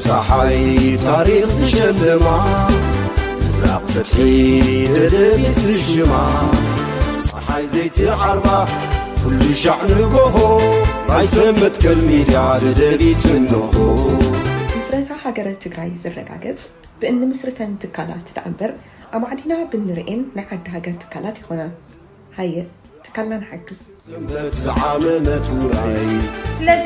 ፀሓይ ታሪኽ ዝሸልማ፣ ምብራቕ ፍትሒ ደደቢት ዝሽማ፣ ፀሓይ ዘይትዓርባ ኩሉ ሻዕ ንጎሆ፣ ናይ ሰብ መትከል ሚድያ ደደቢት እንሆ። ምስረታ ሃገረ ትግራይ ዝረጋገጽ ብእንምስርተን ትካላት ደኣ እምበር፣ ኣማዕዲና ብንርእየን ናይ ዓዲ ሃገር ትካላት ይኾና። ሃየ፣ ትካልና ንሓግዝ። ዘንበት ዝዓመመት ውራይ። ስለዚ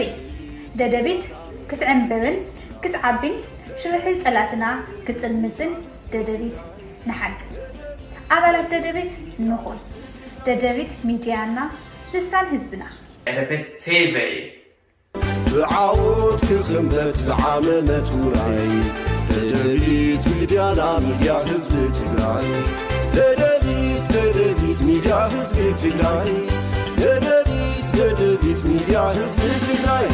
ደደቢት ክትዕምብብን ክትዓቢን ሽርሒ ጸላእትና ክጽልምትን ደደቢት ንሓግዝ። ኣባላት ደደቢት ንኹን። ደደቢት ሚድያና፣ ልሳን ህዝብና። ደደቢት ቲቪ። ብዓወት ክኽንበት ዝዓመመት ውራይ። ደደቢት ሚድያና፣ ሚድያ ህዝቢ ትግራይ። ደደቢት፣ ደደቢት ሚድያ ህዝቢ ትግራይ። ደደቢት፣ ደደቢት ሚድያ ህዝቢ ትግራይ።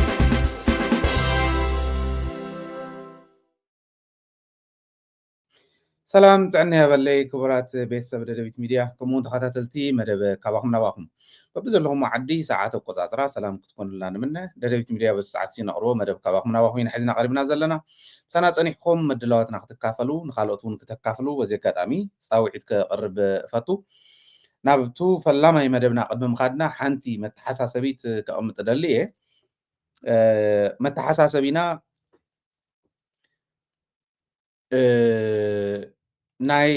ሰላም ጥዕና ያበለይ ክቡራት ቤተሰብ ደደቢት ሚድያ፣ ከምኡ እውን ተኸታተልቲ መደብ ካባኹም ናባኹም። በብዘለኹም ዓዲ ሰዓት ኣቆጻጽራ ሰላም ክትኮኑልና ንምነ። ደደቢት ሚድያ በዚ ሰዓት እዚ ነቕርቦ መደብ ካባኹም ናባኹም ኢና ሒዝና ቀሪብና ዘለና። ምሳና ጸኒሕኩም ምድላዋትና ክትካፈሉ፣ ንኻልኦት እውን ክተካፍሉ በዚ ኣጋጣሚ ጻውዒት ከቕርብ እፈቱ። ናብቱ ፈላማይ መደብና ቅድሚ ምኻድና ሓንቲ መተሓሳሰቢት ከቕምጥ እደሊ እየ። እ፣ መተሓሳሰቢና፣ እ፣ ናይ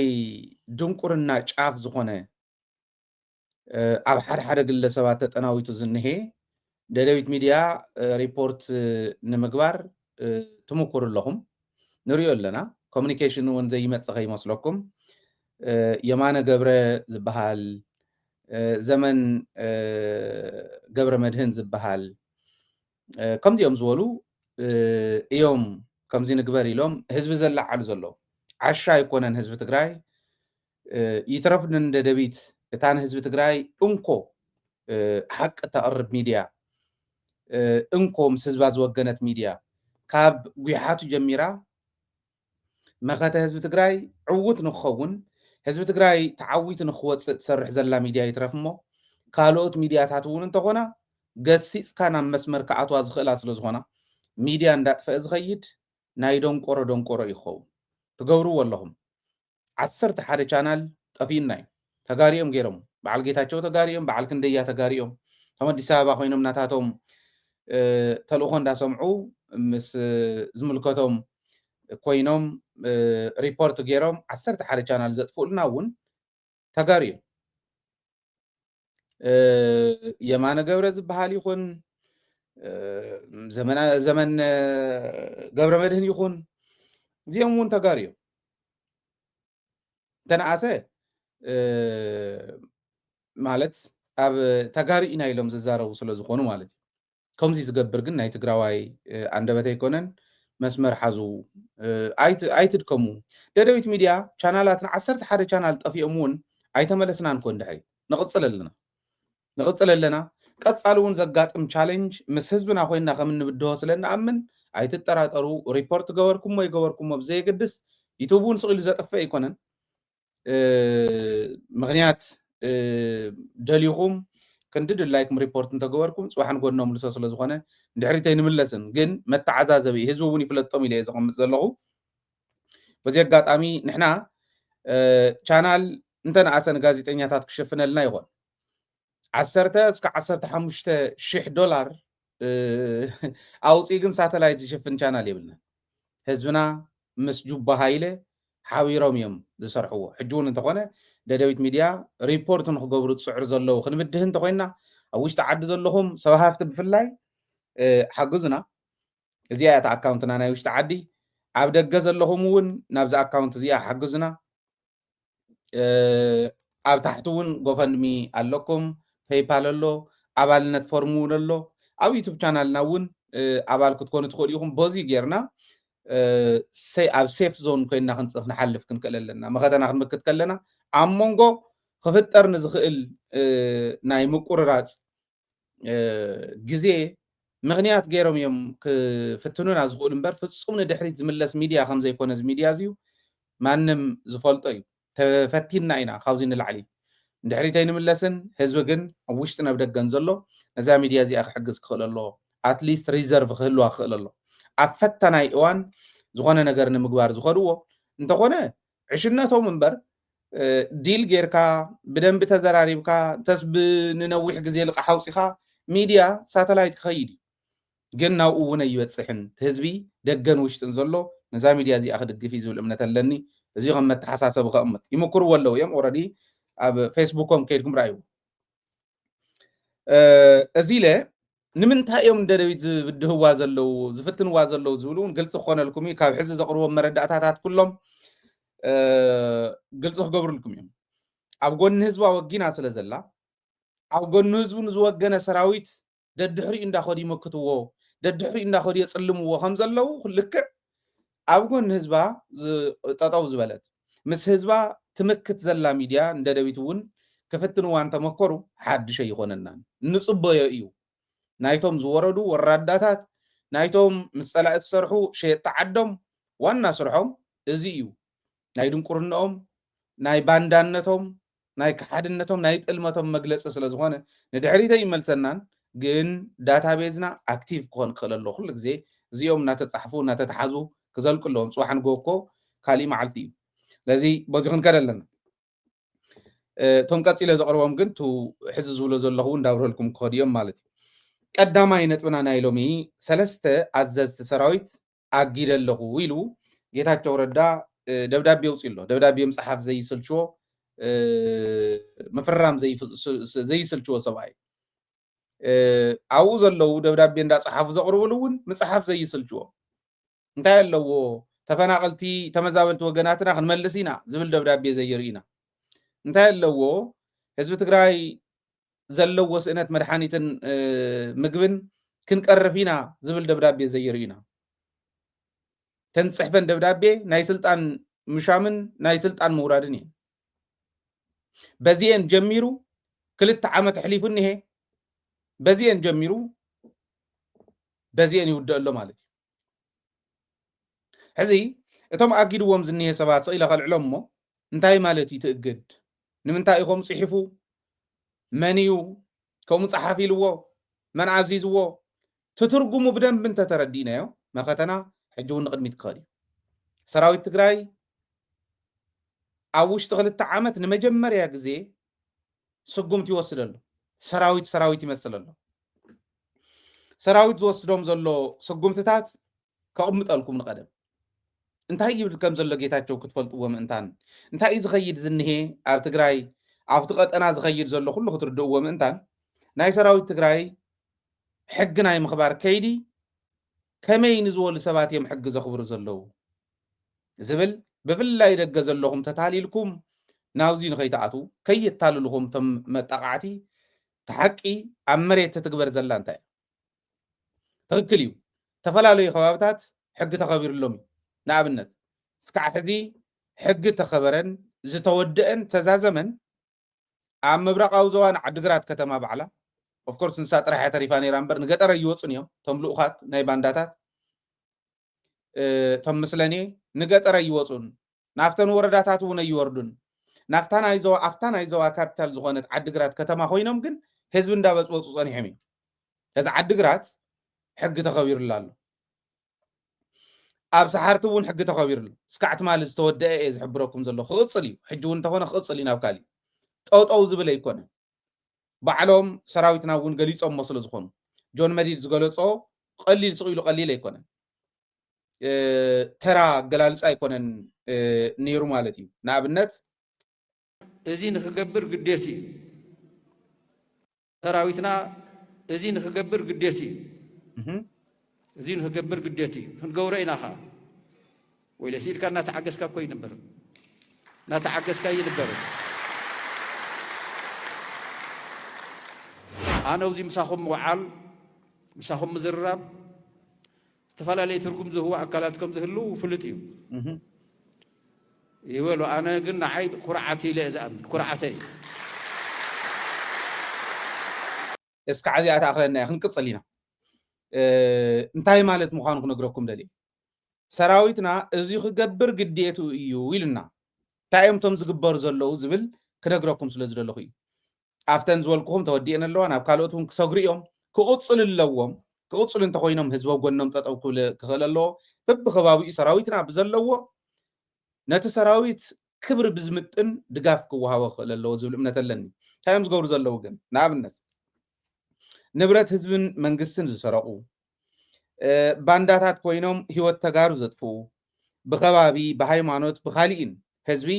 ድንቁርና ጫፍ ዝኾነ፣ እ፣ ኣብ ሓደ ሓደ ግለሰባት ተጠናዊቱ ዝንሄ ደደቢት ሚድያ፣ እ፣ ሪፖርት ንምግባር፣ እ፣ ትምኩሩ ኣለኹም። ንሪኦ ኣለና። ኮሚኒኬሽን እውን ዘይመጽእ ከይመስለኩም። እ፣ የማነ ገብረ ዝበሃል፣ እ፣ ዘመን፣ እ፣ ገብረ መድህን ዝበሃል፣ እ፣ ከምዚኦም ዝበሉ፣ እ፣ እዮም ከምዚ ንግበር ኢሎም ህዝቢ ዘለዓሉ ዘለዉ። ዓሻ ኣይኮነን ህዝቢ ትግራይ። እ፣ ይትረፍ ንደደቢት፣ እታ ንህዝቢ ትግራይ እንኮ፣ እ፣ ሓቂ እተቕርብ ሚድያ፣ እ፣ እንኮ ምስ ህዝባ ዝወገነት ሚድያ፣ ካብ ጒሓቱ ጀሚራ መኸተ ህዝቢ ትግራይ ዕዉት ንክኸውን፣ ህዝቢ ትግራይ ተዓዊቱ ንክወፅእ ትሰርሕ ዘላ ሚድያ ይትረፍ እሞ፣ ካልኦት ሚድያታት እውን እንተኾና ገሲፅካ ናብ መስመር ክኣትዋ ዝኽእላ ስለ ዝኾና፣ ሚድያ እንዳጥፈአ ዝኸይድ ናይ ደንቆሮ ደንቆሮ እዩ ክኸውን። ትገብርዎ ኣለኹም። ዓሰርተ ሓደ ቻናል ጠፊኡና እዩ። ተጋሪኦም ገይሮም። በዓል ጌታቸው ተጋሪኦም፣ በዓል ክንደያ ተጋሪኦም። እቶም ኣዲስ ኣበባ ኮይኖም ናታቶም፣ እ፣ ተልእኾ እንዳሰምዑ ምስ ዝምልከቶም ኮይኖም፣ እ፣ ሪፖርት ገይሮም ዓሰርተ ሓደ ቻናል ዘጥፍኡልና እውን ተጋሩ እዮም። እ፣ የማነ ገብረ ዝበሃል ይኹን፣ እ፣ ዘመና-፣ ዘመን፣ እ፣ ገብረ መድህን ይኹን፣ እዚኦም እውን ተጋሩ እዮም። እንተነኣሰ፣ እ፣ ማለት ኣብ ተጋሩ ኢና ኢሎም ዝዛረቡ ስለ ዝኾኑ ማለት እዩ። ከምዚ ዝገብር ግን ናይ ትግራዋይ፣ እ፣ ኣንደበት ኣይኮነን። መስመር ሓዙ፣ እ፣ ኣይት-፣ ኣይትድከሙ። ደደቢት ሚድያ ቻናላት ንዓሰርተ ሓደ ቻናል ጠፊኦም እውን ኣይተመለስናን ኮን ድሕሪ። ንቕጽል ኣለና። ንቕጽል ኣለና። ቀጻሊ እውን ዘጋጥም ቻሌንጅ ምስ ህዝብና ኮይንና ከም እንብድሆ ስለ እንኣምን ኣይትጠራጠሩ። ሪፖርት ገበርኩሞ ይገበርኩሞ ብዘየገድስ ዩቱብ እውን ስቕ ኢሉ ዘጥፍእ ኣይኮነን። እ፣ ምኽንያት፣ እ፣ ደልዩኹም ክንዲ ድላይኩም ሪፖርት እንተገበርኩም ጽባሕ ንጎድኖም ልሶ ስለ ዝኾነ ንድሕሪት ኣይንምለስን። ግን መተዓዛዘቢ ህዝቢ እውን ይፍለጦም ኢለ እየ ዘቐምጥ ዘለኹ። በዚ ኣጋጣሚ ንሕና፣ እ፣ ቻናል እንተነኣሰ ንጋዜጠኛታት ክሽፍነልና ይኾን ዓሰርተ እስከ ዓሰርተ ሓሙሽተ ሺሕ ዶላር፣ እ፣ ኣውፂኡ ግን ሳተላይት ዝሽፍን ቻናል የብልናን። ህዝብና ምስ ጁባ ሃይለ ሓቢሮም እዮም ዝሰርሕዎ። ሕጂ እውን እንተኾነ ደደቢት ሚድያ ሪፖርት ንክገብሩ ዝፅዕሩ ዘለዉ ክንብድህ እንተኮይንና ኣብ ውሽጢ ዓዲ ዘለኹም ሰብ ሃፍቲ ብፍላይ፣ እ፣ ሓግዙና። እዚኣ እያ እታ ኣካውንትና ናይ ውሽጢ ዓዲ። ኣብ ደገ ዘለኹም እውን ናብዚ ኣካውንት እዚኣ ሓግዙና። እ፣ ኣብ ታሕቲ እውን ጎፈንድሚ ኣለኩም፣ ፔይፓል ኣሎ፣ ኣባልነት ፎርም እውን ኣሎ። ኣብ ዩቱብ ቻናልና እውን፣ እ፣ ኣባል ክትኮኑ ትኽእሉ ኢኹም። በዚ ጌርና፣ እ፣ ሰ-፣ ኣብ ሴፍ ዞን ኮይንና ክንጽ-፣ ክንሓልፍ ክንክእል ኣለና። መኸተና ክንምክት ከለና ኣብ መንጎ ክፍጠር ንዝኽእል፣ እ፣ ናይ ምቁርራጽ፣ እ፣ ግዜ ምኽንያት ገይሮም እዮም ክፍትኑና ዝኽእሉ እምበር ፍጹም ንድሕሪት ዝምለስ ሚድያ ከም ዘይኮነ እዚ ሚድያ እዚዩ ማንም ዝፈልጦ እዩ። ተፈቲንና ኢና ካብዚ ንላዕሊ ንድሕሪት ኣይንምለስን። ህዝቢ ግን ኣብ ውሽጥን ኣብ ደገን ዘሎ ነዛ ሚድያ እዚኣ ክሕግዝ ክኽእል ኣለዎ። ኣትሊስት ሪዘርቭ ክህልዋ ክኽእል ኣለዎ። ኣብ ፈታናይ እዋን ዝኾነ ነገር ንምግባር ዝኸድዎ እንተኾነ ዕሽነቶም እምበር ዲል ጌርካ ብደንቢ ተዘራሪብካ እንተስ ብንነዊሕ ግዜ ልቃሕ ኣውፂኻ ሚድያ ሳተላይት ክኸይድ እዩ። ግን ናብኡ እውን ኣይበፅሕን። ህዝቢ ደገን ውሽጥን ዘሎ ነዛ ሚድያ እዚኣ ክድግፍ እዩ ዝብል እምነት ኣለኒ። እዚ ከም መተሓሳሰቢ ከቕምጥ ይምክርዎ ኣለዉ እዮም። ኦረዲ ኣብ ፌስቡኮም ከይድኩም ረኣይዎ። እዚ ኢለ ንምንታይ እዮም እንደ ደዊት ዝብድህዋ ዘለዉ ዝፍትንዋ ዘለዉ ዝብሉ እውን ግልፂ ክኾነልኩም እዩ። ካብ ሕዚ ዘቕርቦም መረዳእታታት ኩሎም ግልፂ ክገብርልኩም እዮም። ኣብ ጎኒ ህዝባ ወጊና ስለ ዘላ ኣብ ጎኒ ህዝቡ ንዝወገነ ሰራዊት ደድሕሪኡ እንዳኸዱ ይመክትዎ፣ ደድሕሪኡ እንዳኸዱ የፅልምዎ ከም ዘለዉ ልክዕ ኣብ ጎኒ ህዝባ ጠጠው ዝበለት ምስ ህዝባ ትምክት ዘላ ሚድያ እንደ ደዊት እውን ክፍትንዋ እንተመከሩ ሓድሽ ኣይኾነናን። ንፅበዮ እዩ። ናይቶም ዝወረዱ ወራዳታት፣ ናይቶም ምስ ፀላኢ ዝሰርሑ ሸየጥቲ ዓዶም ዋና ስርሖም እዚ እዩ። ናይ ድንቁርንኦም፣ ናይ ባንዳነቶም፣ ናይ ከሓድነቶም፣ ናይ ጥልመቶም መግለፂ ስለ ዝኾነ ንድሕሪት ኣይመልሰናን። ግን ዳታቤዝና ኣክቲቭ ክኾን ክኽእል ኣለዎ። ኩሉ ግዜ እዚኦም እናተፃሕፉ እናተተሓዙ ክዘልቁ ኣለዎም። ፅባሕ ንግሆ እኮ ካሊእ መዓልቲ እዩ። ስለዚ በዚ ክንከድ ኣለና። እቶም ቀፂለ ዘቕርቦም ግን ቱ ሕዚ ዝብሎ ዘለኹ እውን እንዳብረልኩም ክኸዱ እዮም ማለት እዩ። ቀዳማይ ነጥብና ናይ ሎሚ ሰለስተ ኣዘዝቲ ሰራዊት ኣጊደ ኣለኹ ኢሉ ጌታቸው ረዳ ደብዳቤ ኣውፅኡ ኣሎ። ደብዳቤ ምፅሓፍ ዘይስልችዎ ምፍራም ዘይስልችዎ ሰብኣይ ኣብኡ ዘለዉ ደብዳቤ እንዳፀሓፉ ዘቕርብሉ እውን ምፅሓፍ ዘይስልችዎ እንታይ ኣለዎ ተፈናቐልቲ ተመዛበልቲ ወገናትና ክንመልስ ኢና ዝብል ደብዳቤ ዘይርኢና እንታይ ኣለዎ ህዝቢ ትግራይ ዘለዎ ስእነት መድሓኒትን ምግብን ክንቀርፍ ኢና ዝብል ደብዳቤ ዘይርኢና ተንፅሕፈን ደብዳቤ ናይ ስልጣን ምሻምን ናይ ስልጣን ምውራድን እየን። በዚአን ጀሚሩ ክልተ ዓመት ኣሕሊፉ እኒሄ። በዚአን ጀሚሩ በዚአን ይውደእ ኣሎ ማለት እዩ። ሕዚ እቶም ኣጊድዎም ዝኒሄ ሰባት ስቕ ኢለ ከልዕሎም እሞ እንታይ ማለት እዩ ትእግድ? ንምንታይ እዩ ከምኡ ፅሒፉ? መን እዩ ከምኡ ፀሓፍ ኢልዎ? መን ኣዚዝዎ? ትትርጉሙ ብደንብ እንተተረዲእናዮ መኸተና ሕጂ እውን ንቕድሚት ክኸድ እዩ። ሰራዊት ትግራይ ኣብ ውሽጢ ክልተ ዓመት ንመጀመርያ ግዜ ስጉምቲ ይወስድ ኣሎ። ሰራዊት ሰራዊት ይመስል ኣሎ። ሰራዊት ዝወስዶም ዘሎ ስጉምትታት ከቕምጠልኩም ንቐደም እንታይ ይብል ከም ዘሎ ጌታቸው ክትፈልጥዎ ምእንታን እንታይ እዩ ዝኸይድ ዝንሄ ኣብቲ ትግራይ ኣብቲ ቀጠና ዝኸይድ ዘሎ ኩሉ ክትርድእዎ ምእንታን ናይ ሰራዊት ትግራይ ሕጊ ናይ ምኽባር ከይዲ ከመይ ንዝበሉ ሰባት እዮም ሕጊ ዘኽብሩ ዘለዉ ዝብል ብፍላይ ደገ ዘለኹም ተታሊልኩም ናብዚ ንኸይትኣትዉ ከየታልልኹም እቶም መጣቓዕቲ እቲ ሓቂ ኣብ መሬት ትትግበር ዘላ እንታይ እያ? ትኽክል እዩ። ዝተፈላለዩ ከባብታት ሕጊ ተኸቢርሎም እዩ። ንኣብነት እስካዕ ሕዚ ሕጊ ተኸበረን ዝተወደአን ተዛዘመን ኣብ ምብራቓዊ ዞባ ንዓዲግራት ከተማ ባዕላ ኦፍኮርስ ንሳ ጥራሕ እያ ተሪፋ ነይራ እምበር ንገጠር ኣይወፁን እዮም እቶም ልኡኻት ናይ ባንዳታት እቶም ምስለኔ ንገጠር ኣይወፁን ናፍተን ወረዳታት እውን ኣይወርዱን ናፍታ ናይ ዞባ ኣፍታ ናይ ዞባ ካፒታል ዝኾነት ዓዲግራት ከተማ ኮይኖም ግን ህዝቢ እንዳበፅበፁ ፀኒሖም እዮም እዚ ዓዲግራት ሕጊ ተኸቢሩላ ኣሎ ኣብ ሰሓርቲ እውን ሕጊ ተኸቢሩሉ እስካዕ ትማሊ ዝተወደአ እየ ዝሕብረኩም ዘሎ ክቕፅል እዩ ሕጂ እውን እንተኾነ ክቕፅል እዩ ናብ ካሊእ ጠውጠው ዝብል ኣይኮነን ባዕሎም ሰራዊትና እውን ገሊፆሞ ስለ ዝኾኑ ጆን መዲድ ዝገለፆ ቀሊል ስቕ ኢሉ ቀሊል ኣይኮነን ተራ ኣገላልፃ ኣይኮነን ነይሩ ማለት እዩ ንኣብነት እዚ ንክገብር ግዴት እዩ ሰራዊትና እዚ ንክገብር ግዴት እዩ እዚ ንክገብር ግዴት እዩ ክንገብሮ ኢና ከዓ ወይለሲ ኢልካ እናተዓገስካ እኮ ይንበር እናተዓገስካ ይንበር ኣነ ኣብዚ ምሳኹም ምውዓል ምሳኹም ምዝርራብ ዝተፈላለዩ ትርጉም ዝህቡ ኣካላት ከም ዝህልው ፍሉጥ እዩ ይበሉ ኣነ ግን ንዓይ ኩርዓት ኢለ እየ ዝኣምን ኩርዓተይ እዩ እስካዕ እዚኣ ተኣኽለና እያ ክንቅፅል ኢና እንታይ ማለት ምዃኑ ክነግረኩም ደልየ ሰራዊትና እዚ ክገብር ግዴቱ እዩ ኢሉና እንታይ እዮም እቶም ዝግበሩ ዘለዉ ዝብል ክነግረኩም ስለ ዝደለኹ እዩ ኣብተን ዝበልኩኹም ተወዲአን ኣለዋ ናብ ካልኦት እውን ክሰግሩ እዮም ክቕፅሉ ኣለዎም ክቕፅሉ እንተኮይኖም ህዝቢ ኣብ ጎኖም ጠጠው ክብል ክኽእል ኣለዎ። በብከባቢኡ ሰራዊትና ብዘለዎ ነቲ ሰራዊት ክብሪ ብዝምጥን ድጋፍ ክወሃቦ ክኽእል ኣለዎ ዝብል እምነት ኣለኒ። እንታይ እዮም ዝገብሩ ዘለዉ ግን? ንኣብነት ንብረት ህዝብን መንግስትን ዝሰረቑ፣ ባንዳታት ኮይኖም ህይወት ተጋሩ ዘጥፍኡ፣ ብከባቢ፣ ብሃይማኖት፣ ብካሊእን ህዝቢ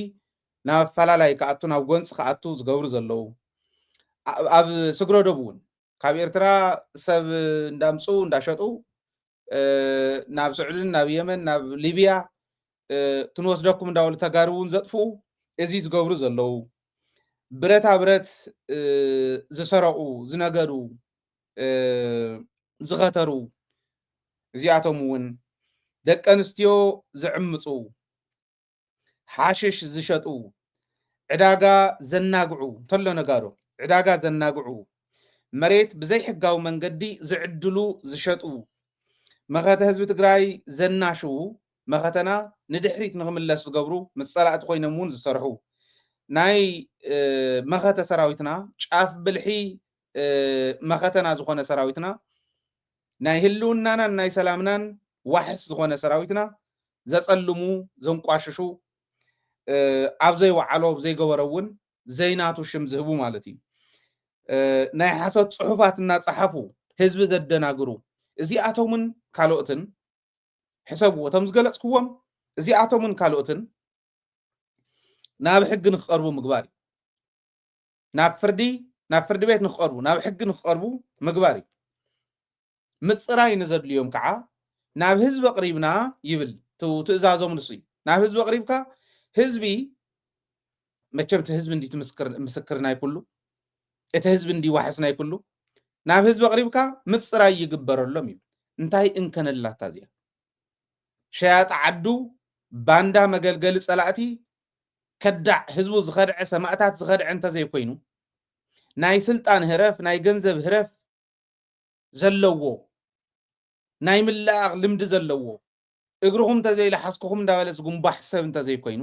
ናብ ኣፈላላይ ክኣቱ፣ ናብ ጎንፂ ክኣቱ ዝገብሩ ዘለዉ፣ ኣብ ስግረዶብ እውን ካብ ኤርትራ ሰብ እንዳምፁ እንዳሸጡ ናብ ስዑድን ናብ የመን ናብ ሊብያ ክንወስደኩም እንዳበሉ ተጋሩ እውን ዘጥፍኡ፣ እዚ ዝገብሩ ዘለዉ፣ ብረታ ብረት ዝሰረቑ፣ ዝነገዱ፣ ዝኸተሩ፣ እዚኣቶም እውን ደቂ ኣንስትዮ ዝዕምፁ፣ ሓሽሽ ዝሸጡ፣ ዕዳጋ ዘናግዑ፣ እንተሎ ነጋዶ ዕዳጋ ዘናግዑ፣ መሬት ብዘይሕጋዊ መንገዲ ዝዕድሉ ዝሸጡ፣ መኸተ ህዝቢ ትግራይ ዘናሽዉ፣ መኸተና ንድሕሪት ንኽምለስ ዝገብሩ፣ ምስ ፀላእቲ ኮይኖም እውን ዝሰርሑ፣ ናይ መኸተ ሰራዊትና ጫፍ ብልሒ መኸተና ዝኾነ ሰራዊትና፣ ናይ ህልውናናን ናይ ሰላምናን ዋሕስ ዝኾነ ሰራዊትና ዘፀልሙ፣ ዘንቋሽሹ፣ ኣብ ዘይወዓሎ፣ ኣብ ዘይገበሮ እውን ዘይናቱ ሽም ዝህቡ ማለት እዩ። ናይ ሓሶት ፅሑፋት እናፀሓፉ ህዝቢ ዘደናግሩ፣ እዚኣቶምን ካልኦትን ሕሰብዎ፣ እቶም ዝገለፅክዎም እዚኣቶምን ካልኦትን ናብ ሕጊ ንክቐርቡ ምግባር እዩ። ናብ ፍርዲ፣ ናብ ፍርዲ ቤት ንክቐርቡ፣ ናብ ሕጊ ንክቐርቡ ምግባር እዩ። ምፅራይ ንዘድልዮም ከዓ ናብ ህዝቢ ኣቕሪብና ይብል። ትእዛዞም ንሱ እዩ። ናብ ህዝቢ ኣቕሪብካ ህዝቢ፣ መቸም እቲ ህዝቢ እንዲ ምስክር ናይ ኩሉ፣ እቲ ህዝቢ እንዲ ዋሕስ ናይ ኩሉ፣ ናብ ህዝቢ ኣቕሪብካ ምፅራይ ይግበረሎም ይብል። እንታይ እንከነላታ እዚኣ? ሸያጢ ዓዱ፣ ባንዳ፣ መገልገሊ ፀላእቲ፣ ከዳዕ፣ ህዝቡ ዝኸድዐ፣ ሰማእታት ዝኸድዐ እንተዘይኮይኑ፣ ናይ ስልጣን ህረፍ፣ ናይ ገንዘብ ህረፍ ዘለዎ፣ ናይ ምልኣቕ ልምዲ ዘለዎ፣ እግርኹም እንተዘይለሓስኩኹም እንዳበለ ዝጉንባሕ ሰብ እንተዘይኮይኑ፣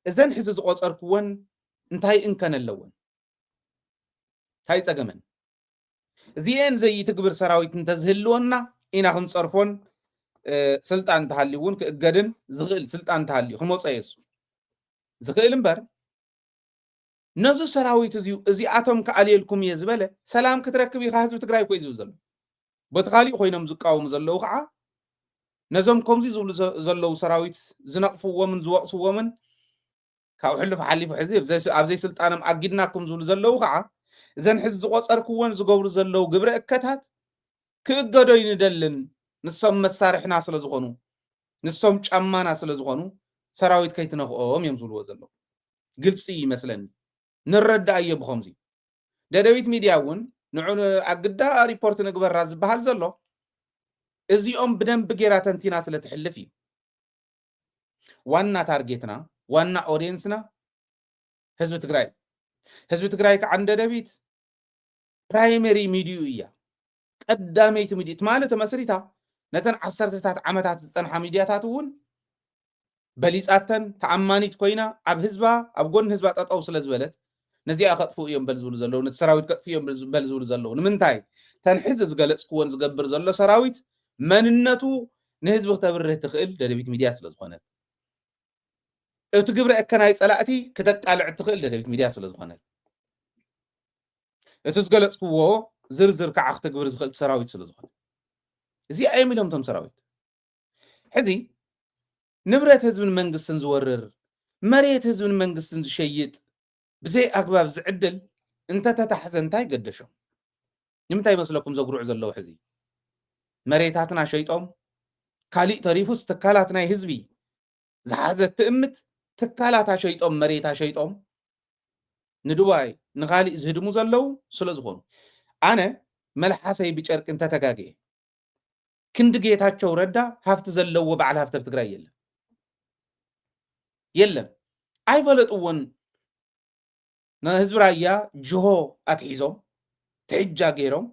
እዘን ሕዚ ዝቆፀርክወን እንታይ እንከን ኣለወን? እንታይ ጸገመን? እዚኤን ዘይትግብር ሰራዊት እንተዝህልወና ኢና ክንጸርፎን፣ ስልጣን እንተሃልዩ እውን ክእገድን ዝኽእል ስልጣን እንተሃልዩ ክመጾ እየ እሱ ዝኽእል እምበር፣ ነዚ ሰራዊት እዚዩ፣ እዚኣቶም ክኣልየልኩም እየ ዝበለ፣ ሰላም ክትረክብ ኢኻ ህዝቢ ትግራይ እኮ እዩ ዝብል ዘሎ። በቲ ካሊእ ኮይኖም ዝቃወሙ ዘለዉ ከዓ ነዞም ከምዚ ዝብሉ ዘለዉ ሰራዊት ዝነቕፍዎምን ዝወቕስዎምን ካብ ሕሉፍ ሓሊፉ ሕዚ ኣብ ዘይስልጣኖም ኣጊድናኩም ዝብሉ ዘለዉ ከዓ እዘን ሕዚ ዝቆፀርክወን ዝገብሩ ዘለዉ ግብረ እከታት ክእገዶ ይንደልን። ንሶም መሳርሕና ስለ ዝኾኑ፣ ንሶም ጫማና ስለ ዝኾኑ ሰራዊት ከይትነኽኦም እዮም ዝብልዎ ዘለዉ። ግልፂ ይመስለኒ። ንረዳእዮ ብኸምዚ። ደደቢት ሚድያ እውን ንዑ ኣግዳ ሪፖርት ንግበራ ዝበሃል ዘሎ እዚኦም ብደንቢ ጌራ ተንቲና ስለ ትሕልፍ እዩ። ዋና ታርጌትና፣ ዋና ኦድየንስና ህዝቢ ትግራይ። ህዝቢ ትግራይ ከዓ ንደደቢት ፕራይመሪ ሚድዩ እያ። ቀዳመይቲ ሚድዩ ማለት ተመስሪታ ነተን ዓሰርተታት ዓመታት ዝፀንሓ ሚድያታት እውን በሊፃተን ተኣማኒት ኮይና ኣብ ህዝባ ኣብ ጎኒ ህዝባ ጠጠው ስለ ዝበለት ነዚኣ ከጥፍኡ እዮም በል ዝብሉ ዘለዉ፣ ነቲ ሰራዊት ከጥፍኡ እዮም በል ዝብሉ ዘለዉ። ንምንታይ? ተን ሕዚ ዝገለፅክወን ዝገብር ዘሎ ሰራዊት መንነቱ ንህዝቢ ክተብርህ ትኽእል ደደቢት ሚድያ ስለ ዝኾነት፣ እቲ ግብረ እከናይ ፀላእቲ ክተቃልዕ ትኽእል ደደቢት ሚድያ ስለ ዝኾነት፣ እቲ ዝገለፅክዎ ዝርዝር ከዓ ክትግብር ዝኽእል ሰራዊት ስለ ዝኾነ፣ እዚኣ እዮም ኢሎም እቶም ሰራዊት። ሕዚ ንብረት ህዝብን መንግስትን ዝወርር፣ መሬት ህዝብን መንግስትን ዝሸይጥ፣ ብዘይ ኣግባብ ዝዕድል እንተተታሕዘ እንታይ ገደሾም? ንምንታይ ይመስለኩም ዘጉርዑ ዘለዉ? ሕዚ መሬታትና ሸይጦም፣ ካሊእ ተሪፉስ ትካላት ናይ ህዝቢ ዝሓዘት ትእምት ትካላታ ሸይጦም፣ መሬታ ሸይጦም ንዱባይ ንኻሊእ ዝህድሙ ዘለዉ ስለ ዝኾኑ፣ ኣነ መልሓሰይ ብጨርቂ እንተተጋግየ ክንዲ ጌታቸው ረዳ ሃፍቲ ዘለዎ በዓል ሃፍቲ ኣብ ትግራይ የለን፣ የለን። ኣይፈለጥዎን። ንህዝቢ ራያ ጅሆ ኣትሒዞም ትሕጃ ገይሮም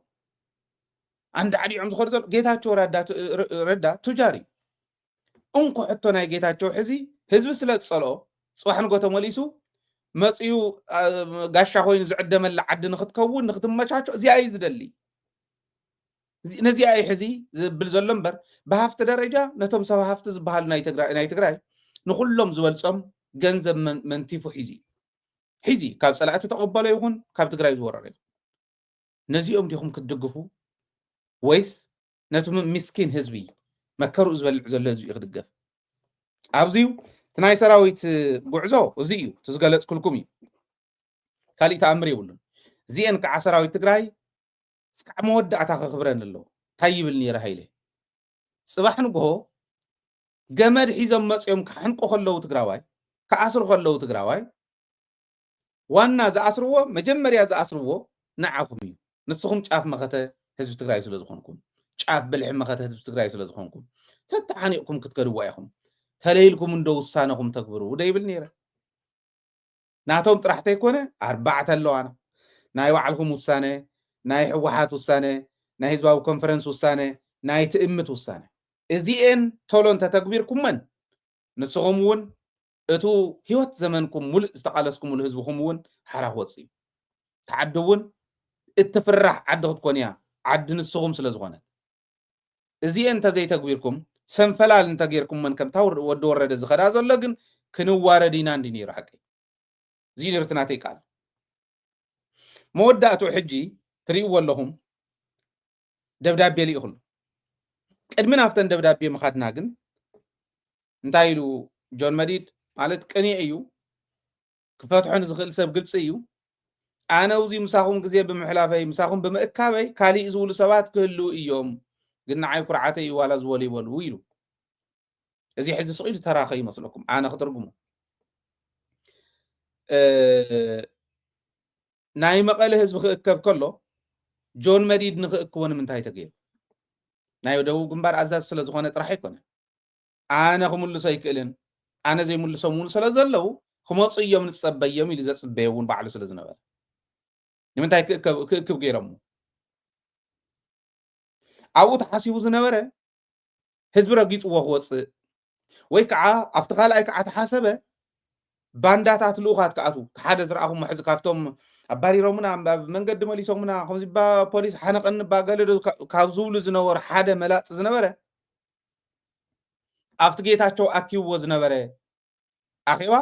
ኣንዳዕዲዖም ዝኸዱ ዘሎ ጌታቸው ረዳ፣ ረዳ ቱጃር እዩ። እንኮ ሕቶ ናይ ጌታቸው ሕዚ ህዝቢ ስለ ዝጸልኦ ጽባሕ ንጎ ተመሊሱ መጺኡ ጋሻ ኮይኑ ዝዕደመላ ዓዲ ንክትከውን ንክትመቻቸው እዚኣ እዩ ዝደሊ። ነዚኣ እዩ ሕዚ ዝብል ዘሎ እምበር፣ ብሃፍቲ ደረጃ ነቶም ሰብ ሃፍቲ ዝበሃሉ ናይ ትግራይ ናይ ትግራይ ንኩሎም ዝበልጾም ገንዘብ መንቲፉ ሒዙ እዩ። ሒዙ ካብ ጸላእቲ ተቐበሎ ይኹን ካብ ትግራይ ዝወረረ ይኹን፣ ነዚኦም ዲኹም ክትድግፉ ወይስ ነቲ ምስኪን ህዝቢ መከርኡ ዝበልዕ ዘሎ ህዝቢ እዩ ክድገፍ? ኣብዚዩ እቲ ናይ ሰራዊት ጉዕዞ እዚ እዩ፣ እቲ ዝገለጽኩልኩም እዩ። ካሊእ ተኣምር የብሉን። እዚኤን ከዓ ሰራዊት ትግራይ እስካዕ መወዳእታ ከኽብረን ኣለዎ። እንታይ ይብል ነይረ ሃይለ? ጽባሕ ንግሆ ገመድ ሒዞም መጺኦም ክሓንቁ ከለዉ ትግራዋይ፣ ክኣስሩ ከለዉ ትግራዋይ፣ ዋና ዝኣስርዎ፣ መጀመርያ ዝኣስርዎ ንዓኹም እዩ። ንስኹም ጫፍ መኸተ ህዝቢ ትግራይ ስለ ዝኾንኩም፣ ጫፍ ብልሒ መኸተ ህዝቢ ትግራይ ስለ ዝኾንኩም፣ ተተሓኒቕኩም ክትከድዋ ኢኹም። ተለይልኩም እንዶ ውሳነኹም ተግብሩ ደይብል ነይረ። ናቶም ጥራሕ ተይኮነ ኣርባዕተ ኣለዋና። ናይ ባዕልኹም ውሳነ፣ ናይ ህወሓት ውሳነ፣ ናይ ህዝባዊ ኮንፈረንስ ውሳነ፣ ናይ ትእምት ውሳነ። እዚኤን ቶሎ እንተተግቢርኩመን ንስኹም እውን እቱ ህይወት ዘመንኩም ሙሉእ ዝተቓለስኩምሉ ህዝብኹም እውን ሓራ ክወፅእ እዩ። እቲ ዓዲ እውን እትፍራሕ ዓዲ ክትኮን እያ፣ ዓዲ ንስኹም ስለ ዝኾነት። እዚኤን እንተዘይተግቢርኩም፣ ሰንፈላል እንተጌርኩመን ከምታ ወዲ ወረደ ዝኸዳ ዘሎ ግን ክንዋረድ ኢና እንዲ ነይሩ ሓቂ። እዚ ነርትናተይ ቃል መወዳእቱ ሕጂ ትርእይዎ ኣለኹም። ደብዳቤ ልኢኹሉ። ቅድሚ ናብተን ደብዳቤ ምኻድና ግን እንታይ ኢሉ ጆን መዲድ? ማለት ቅኒዕ እዩ፣ ክፈትሖ ንዝኽእል ሰብ ግልፂ እዩ። ኣነ እዚ ምሳኹም ግዜ ብምሕላፈይ፣ ምሳኹም ብምእካበይ ካሊእ ዝብሉ ሰባት ክህልዉ እዮም፣ ግን ንዓይ ኩርዓተይ እዩ ዋላ ዝበሉ ይበሉ ኢሉ። እዚ ሕዚ ስቕ ኢሉ ተራኸ ይመስለኩም? ኣነ ክትርጉሙ፣ እ፣ ናይ መቐለ ህዝቢ ክእከብ ከሎ ጆን መዲድ ንክእክቦ ንምንታይ ተገይሩ? ናይ ደቡብ ግንባር ኣዛዚ ስለ ዝኾነ ጥራሕ ኣይኮነ። ኣነ ክምልሶ ኣይክእልን፣ ኣነ ዘይምልሶም እውን ስለ ዘለዉ ክመፁ እዮም ንፀበዮም ኢሉ ዘፅበዮ እውን ባዕሉ ስለ ዝነበረ ንምንታይ ክእከብ ክእክብ ገይሮሞ? ኣብኡ ተሓሲቡ ዝነበረ ህዝቢ ረጊፅዎ ክወፅእ ወይ ከዓ ኣብቲ ካልኣይ ከዓ ተሓሰበ ባንዳታት ልኡኻት ክኣትዉ። ሓደ ዝረኣኹሞ ሕዚ ካብቶም ኣባሪሮምና ኣብ መንገዲ መሊሶምና ከምዚ ባ ፖሊስ ሓነቐኒ ባ ገለ ዶ ካብ ዝብሉ ዝነበሩ ሓደ መላፂ ዝነበረ ኣብቲ ጌታቸው ኣኪብዎ ዝነበረ ኣኼባ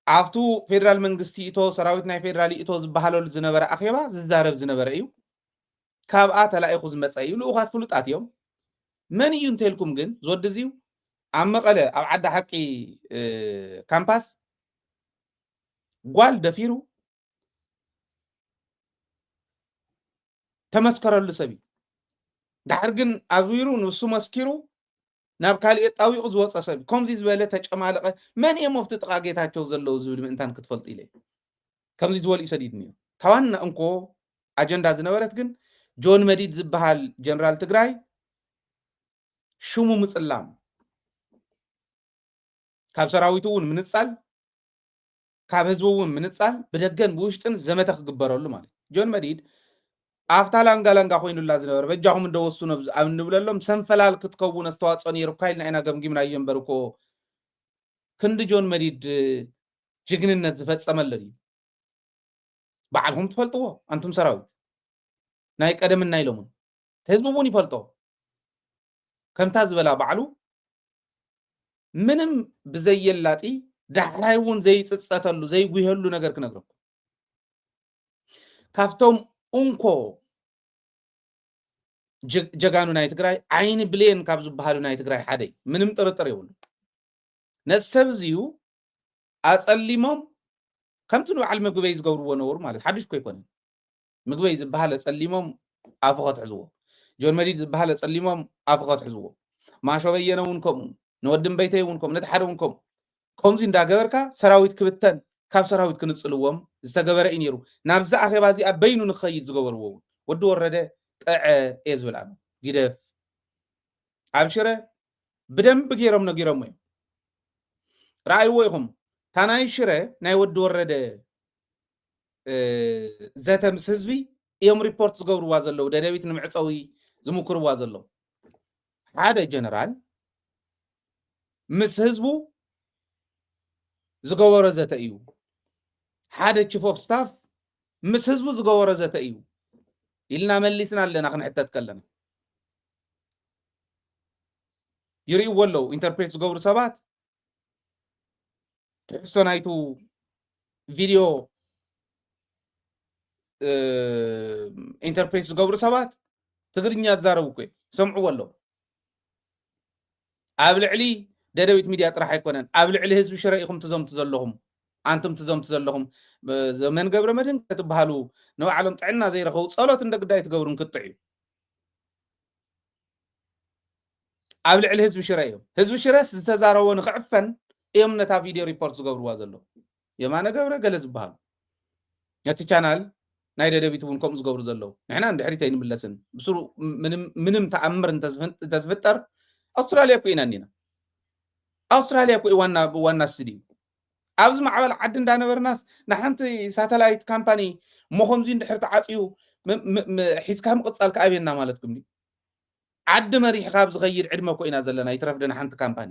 ኣብቱ ፌደራል መንግስቲ ይእቶ ሰራዊት ናይ ፌደራል ይእቶ ዝበሃለሉ ዝነበረ ኣኼባ ዝዛረብ ዝነበረ እዩ። ካብኣ ተላኢኹ ዝመፀ እዩ። ልኡኻት ፍሉጣት እዮም። መን እዩ እንተልኩም ግን ዝወዲ እዚዩ ኣብ መቐለ ኣብ ዓዲ ሓቂ ካምፓስ ጓል ደፊሩ ተመስከረሉ ሰብ እዩ። ዳሕር ግን ኣዝዊሩ ንሱ መስኪሩ ናብ ካሊእ ጣዊቑ ዝወፀ ሰብ እዩ። ከምዚ ዝበለ ተጨማለቐ መን እዮም ኣብቲ ጥቓ ጌታቸው ዘለዉ ዝብል ምእንታን ክትፈልጡ ኢለ ከምዚ ዝበሉ እዩ ሰዲድኒ እዩ። ታዋና እንኮ ኣጀንዳ ዝነበረት ግን ጆን መዲድ ዝበሃል ጀነራል ትግራይ ሽሙ ምፅላም ካብ ሰራዊቱ እውን ምንፃል ካብ ህዝቢ እውን ምንፃል ብደገን ብውሽጥን ዘመተ ክግበረሉ ማለት እዩ። ጆን መዲድ ኣብታ ላንጋ ላንጋ ኮይኑላ ዝነበረ በጃኹም እንደወስኑ ኣብ እንብለሎም ሰንፈላል ክትከውን ኣስተዋፅኦ ነይሩካ ኢልና ኢና ገምጊምናዮ እምበር እኮ ክንዲ ጆን መዲድ ጅግንነት ዝፈፀመለ ድዩ? ባዕልኹም ትፈልጥዎ ኣንቱም ሰራዊት ናይ ቀደምን ናይ ሎምን ህዝቢ እውን ይፈልጦ። ከምታ ዝበላ ባዕሉ ምንም ብዘየላጢ ዳሕራይ እውን ዘይፅፀተሉ ዘይጉህሉ ነገር ክነግረኩም ካብቶም እንኮ ጀጋኑ ናይ ትግራይ ዓይኒ ብሌን ካብ ዝበሃሉ ናይ ትግራይ ሓደ እዩ። ምንም ጥርጥር የብሉ። ነዚ ሰብ እዚዩ ኣፀሊሞም ከምቲ ንበዓል ምግበይ ዝገብርዎ ነበሩ ማለት ሓድሽ እኮ ኣይኮነን። ምግበይ ዝበሃል ኣፀሊሞም ኣፉ ከትሕዝዎ፣ ጆን መዲድ ዝበሃል ኣፀሊሞም ኣፉ ከትሕዝዎ፣ ማሾ በየነ እውን ከምኡ፣ ንወዲ እምበይተይ እውን ከምኡ፣ ነቲ ሓደ እውን ከምኡ። ከምዚ እንዳገበርካ ሰራዊት ክብተን ካብ ሰራዊት ክንፅልዎም ዝተገበረ እዩ ነይሩ። ናብዛ ኣኼባ እዚኣ በይኑ ንክኸይድ ዝገበርዎ እውን ወዲ ወረደ ጠዐ እየ ዝብል ኣነ። ግደፍ ኣብ ሽረ ብደንቢ ገይሮም ነጊሮሞ እዮም። ረኣይዎ ኢኹም። እታ ናይ ሽረ ናይ ወዲ ወረደ ዘተ ምስ ህዝቢ እዮም ሪፖርት ዝገብርዋ ዘለዉ። ደደቢት ንምዕፀዊ ዝምክርዋ ዘለዉ ሓደ ጀነራል ምስ ህዝቡ ዝገበሮ ዘተ እዩ። ሓደ ቺፍ ኦፍ ስታፍ ምስ ህዝቡ ዝገበሮ ዘተ እዩ። ኢልና መሊስና ኣለና ክንሕተት ከለና። ይርእይዎ ኣለዉ ኢንተርፕሬት ዝገብሩ ሰባት ትሕዝቶ ናይቱ ቪድዮ ኢንተርፕሬት ዝገብሩ ሰባት ትግርኛ ዝዛረቡ እኮ ይሰምዕዎ ኣለዉ። ኣብ ልዕሊ ደደቢት ሚድያ ጥራሕ ኣይኮነን፣ ኣብ ልዕሊ ህዝቢ ሽረ ኢኹም ትዘምቱ ዘለኹም። ኣንቱም ትዘምቱ ዘለኹም ዘመን ገብረ መድህን ክትበሃሉ ንባዕሎም ጥዕና ዘይረኸቡ ጸሎት እንደ ግዳይ ትገብሩን ክትጥዕዩ ኣብ ልዕሊ ህዝቢ ሽረ እዮም። ህዝቢ ሽረስ ዝተዛረቦ ንክዕፈን እዮም ነታ ቪድዮ ሪፖርት ዝገብርዋ ዘለዉ። የማነ ገብረ ገለ ዝበሃሉ ነቲ ቻናል ናይ ደደቢት እውን ከምኡ ዝገብሩ ዘለዉ። ንሕና ንድሕሪት ኣይንምለስን። ብስሩ ምንም ተኣምር እንተዝፍጠር ኣውስትራልያ እኮ ኢና እኒና። ኣውስትራልያ እኮ ዋና ዋና ስቱዲዮ። ኣብዚ ማዕበል ዓዲ እንዳነበርናስ ንሓንቲ ሳተላይት ካምፓኒ እሞ ከምዚ እንድሕር ተዓፅዩ ሒዝካ ምቕፃል ክኣብየና ማለትኩም ድዩ? ዓዲ መሪሕኻ ኣብ ዝኸይድ ዕድመ እኮ ኢና ዘለና። ይትረፍ ደን ሓንቲ ካምፓኒ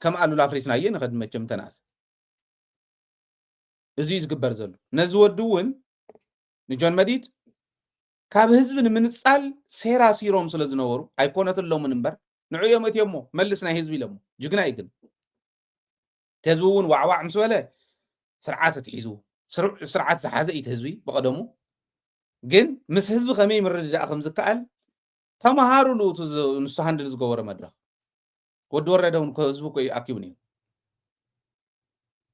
ከም ኣሉላ ኣፍሪስናዮ ንኸድ መቸም ተናእሰ። እዚ እዩ ዝግበር ዘሎ። ነዚ ወዲ እውን ንጆን መዲድ ካብ ህዝቢ ንምንፃል ሴራ ሲሮም ስለ ዝነበሩ ኣይኮነትሎምን እምበር ንዑ እዮም እትዮሞ መልስ ናይ ህዝቢ ኢሎሞ። ጅግና እዩ ግን ህዝቢ እውን ዋዕዋዕ ምስ በለ ስርዓት ኣትሒዙ ስርዓት ዝሓዘ እዩ ህዝቢ ብቐደሙ። ግን ምስ ህዝቢ ከመይ ምርድዳእ ከም ዝከኣል ተመሃሩሉ። ንሱ ሃንድል ዝገበረ መድረኽ ወዲ ወረደ እውን ህዝቢ እኮ ኣኪቡ ነይሩ።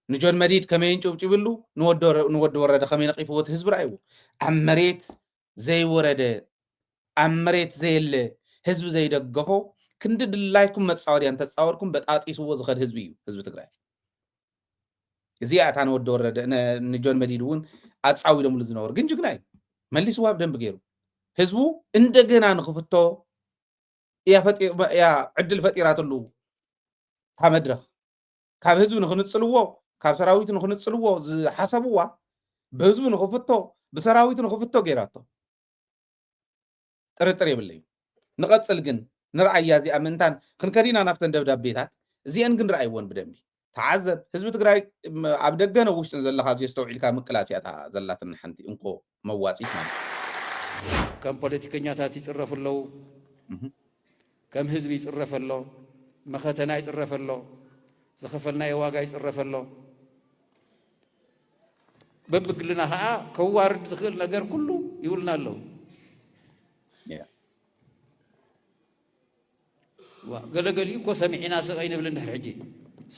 ንጆን መዲድ ከመይ እንጭብጭብሉ ንወዲ ወረደ ከመይ ነቒፍዎ እቲ ህዝቢ ረኣይዎ። ኣብ መሬት ዘይወረደ ኣብ መሬት ዘየለ ህዝቢ ዘይደገፎ ክንዲ ድላይኩም መፃወድያ እንተፃወድኩም በጣጢስዎ ዝኸድ ህዝቢ እዩ ህዝቢ ትግራይ። እዚኣ እታ ንወዲ ወረደ ንጆን መዲድ እውን ኣፃዊዶምሉ ዝነበሩ ግን ጅግና እዩ። መሊስዋ ብደንብ ገይሩ ህዝቡ እንደገና ንክፍቶ እያ ዕድል ፈጢራትሉ። እታ መድረኽ ካብ ህዝቢ ንክንፅልዎ ካብ ሰራዊት ንክንፅልዎ ዝሓሰብዋ ብህዝቢ ንክፍቶ ብሰራዊት ንክፍቶ ገይራቶ። ጥርጥር የብለይ። ንቐፅል ግን ንርኣያ እዚኣ ምእንታን ክንከዲና ናብተን ደብዳቤታት እዚአን ግን ረኣይዎን ብደንቢ ተዓዘብ። ህዝቢ ትግራይ ኣብ ደገን ኣብ ውሽጥን ዘለኻ እዚ ኣስተውዒልካ ምቅላስ እያ እታ ዘላትና ሓንቲ እንኮ መዋፂት ማለት እዩ። ከም ፖለቲከኛታት ይፅረፉ ኣለዉ። ከም ህዝቢ ይፅረፍ ኣሎ። መኸተና ይፅረፍ ኣሎ። ዝኸፈልናዮ ዋጋ ይፅረፍ ኣሎ። በብግልና ከዓ ከዋርድ ዝኽእል ነገር ኩሉ ይብሉና ኣለዉ። ገለገሊኡ እኮ ሰሚዕና ስቕ ኣይንብል እንድሕር ሕጂ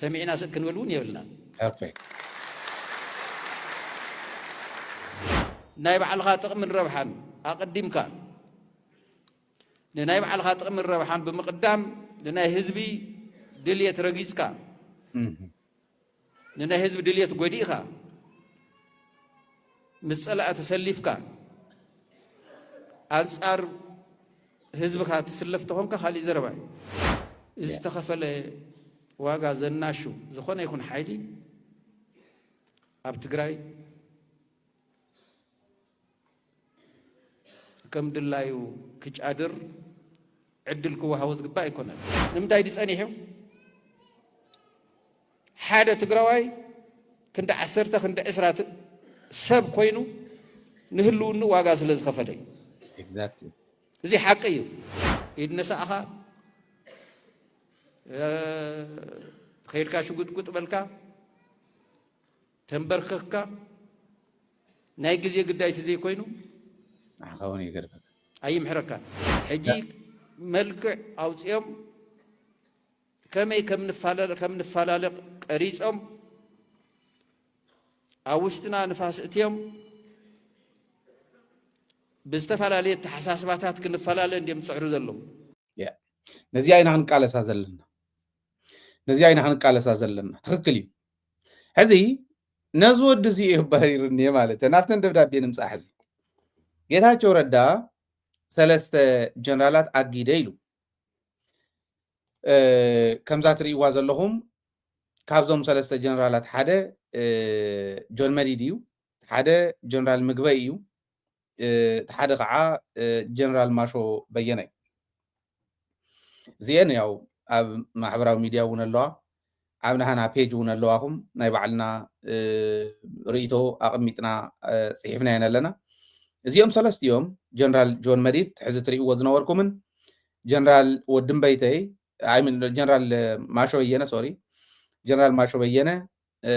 ሰሚዕና ስቕ ክንብል እውን የብልና። ናይ ባዕልኻ ጥቕምን ረብሓን ኣቐዲምካ ንናይ ባዕልኻ ጥቕምን ረብሓን ብምቕዳም ንናይ ህዝቢ ድልየት ረጊፅካ ንናይ ህዝቢ ድልየት ጎዲእኻ ምስ ፀላእ ተሰሊፍካ ኣንፃር ህዝብኻ ትስለፍ ተኾንካ ካሊእ ዘረባ እዩ። እዚ ዝተኸፈለ ዋጋ ዘናሹ ዝኾነ ይኹን ሓይሊ ኣብ ትግራይ ከም ድላዩ ክጫድር ዕድል ክወሃቦ ዝግባእ ኣይኮነን። ንምንታይ ድዩ ጸኒሑ? ሓደ ትግራዋይ ክንዲ ዓሰርተ ክንዲ ዕስራ ሰብ ኮይኑ ንህልውንኡ ዋጋ ስለ ዝኸፈለ እዩ። እዚ ሓቂ እዩ። ኢድ ነሳእኻ ከይድካ ሽጉጥጉጥ በልካ ተንበርከክካ ናይ ግዜ ግዳይ ዘይኮይኑ ንዓኻ እውን ይገድፈካ። ኣይምሕረካን። ሕጂ መልክዕ ኣውፅኦም ከመይ ከም ንፋላለ ከም ንፈላለ ቀሪፆም ኣብ ውሽጥና ንፋስ እትዮም ብዝተፈላለየ ኣተሓሳስባታት ክንፈላለ እንድዮም ዝፅዕሩ ዘለዉ። ነዚኣ ኢና ክንቃለሳ ዘለና። ነዚኣ ኢና ክንቃለሳ ዘለና። ትኽክል እዩ። ሕዚ ነዚ ወዲ እዚ እዩ ባሂሩኒ ማለት ናብተን ደብዳቤ ንምፃእ። ሕዚ ጌታቸው ረዳ ሰለስተ ጀነራላት ኣጊደ ኢሉ። ከምዛ ትርእይዋ ዘለኹም ካብዞም ሰለስተ ጀነራላት ሓደ ጆን መዲድ እዩ፣ ሓደ ጀነራል ምግበይ እዩ፣ እቲ ሓደ ከዓ ጀነራል ማሾ በየነ እዩ። እዚአን ያው ኣብ ማሕበራዊ ሚድያ እውን ኣለዋ፣ ኣብ ናህና ፔጅ እውን ኣለዋኹም። ናይ ባዕልና ርእይቶ ኣቐሚጥና ፅሒፍናየን ኣለና። እዚኦም ሰለስቲኦም፣ ጀነራል ጆን መዲድ፣ ሕዚ ትርእይዎ ዝነበርኩምን፣ ጀነራል ወድምበይተይ፣ I mean፣ ጀነራል ማሾ በየነ፣ ሶሪ፣ ጀነራል ማሾ በየነ፣ እ፣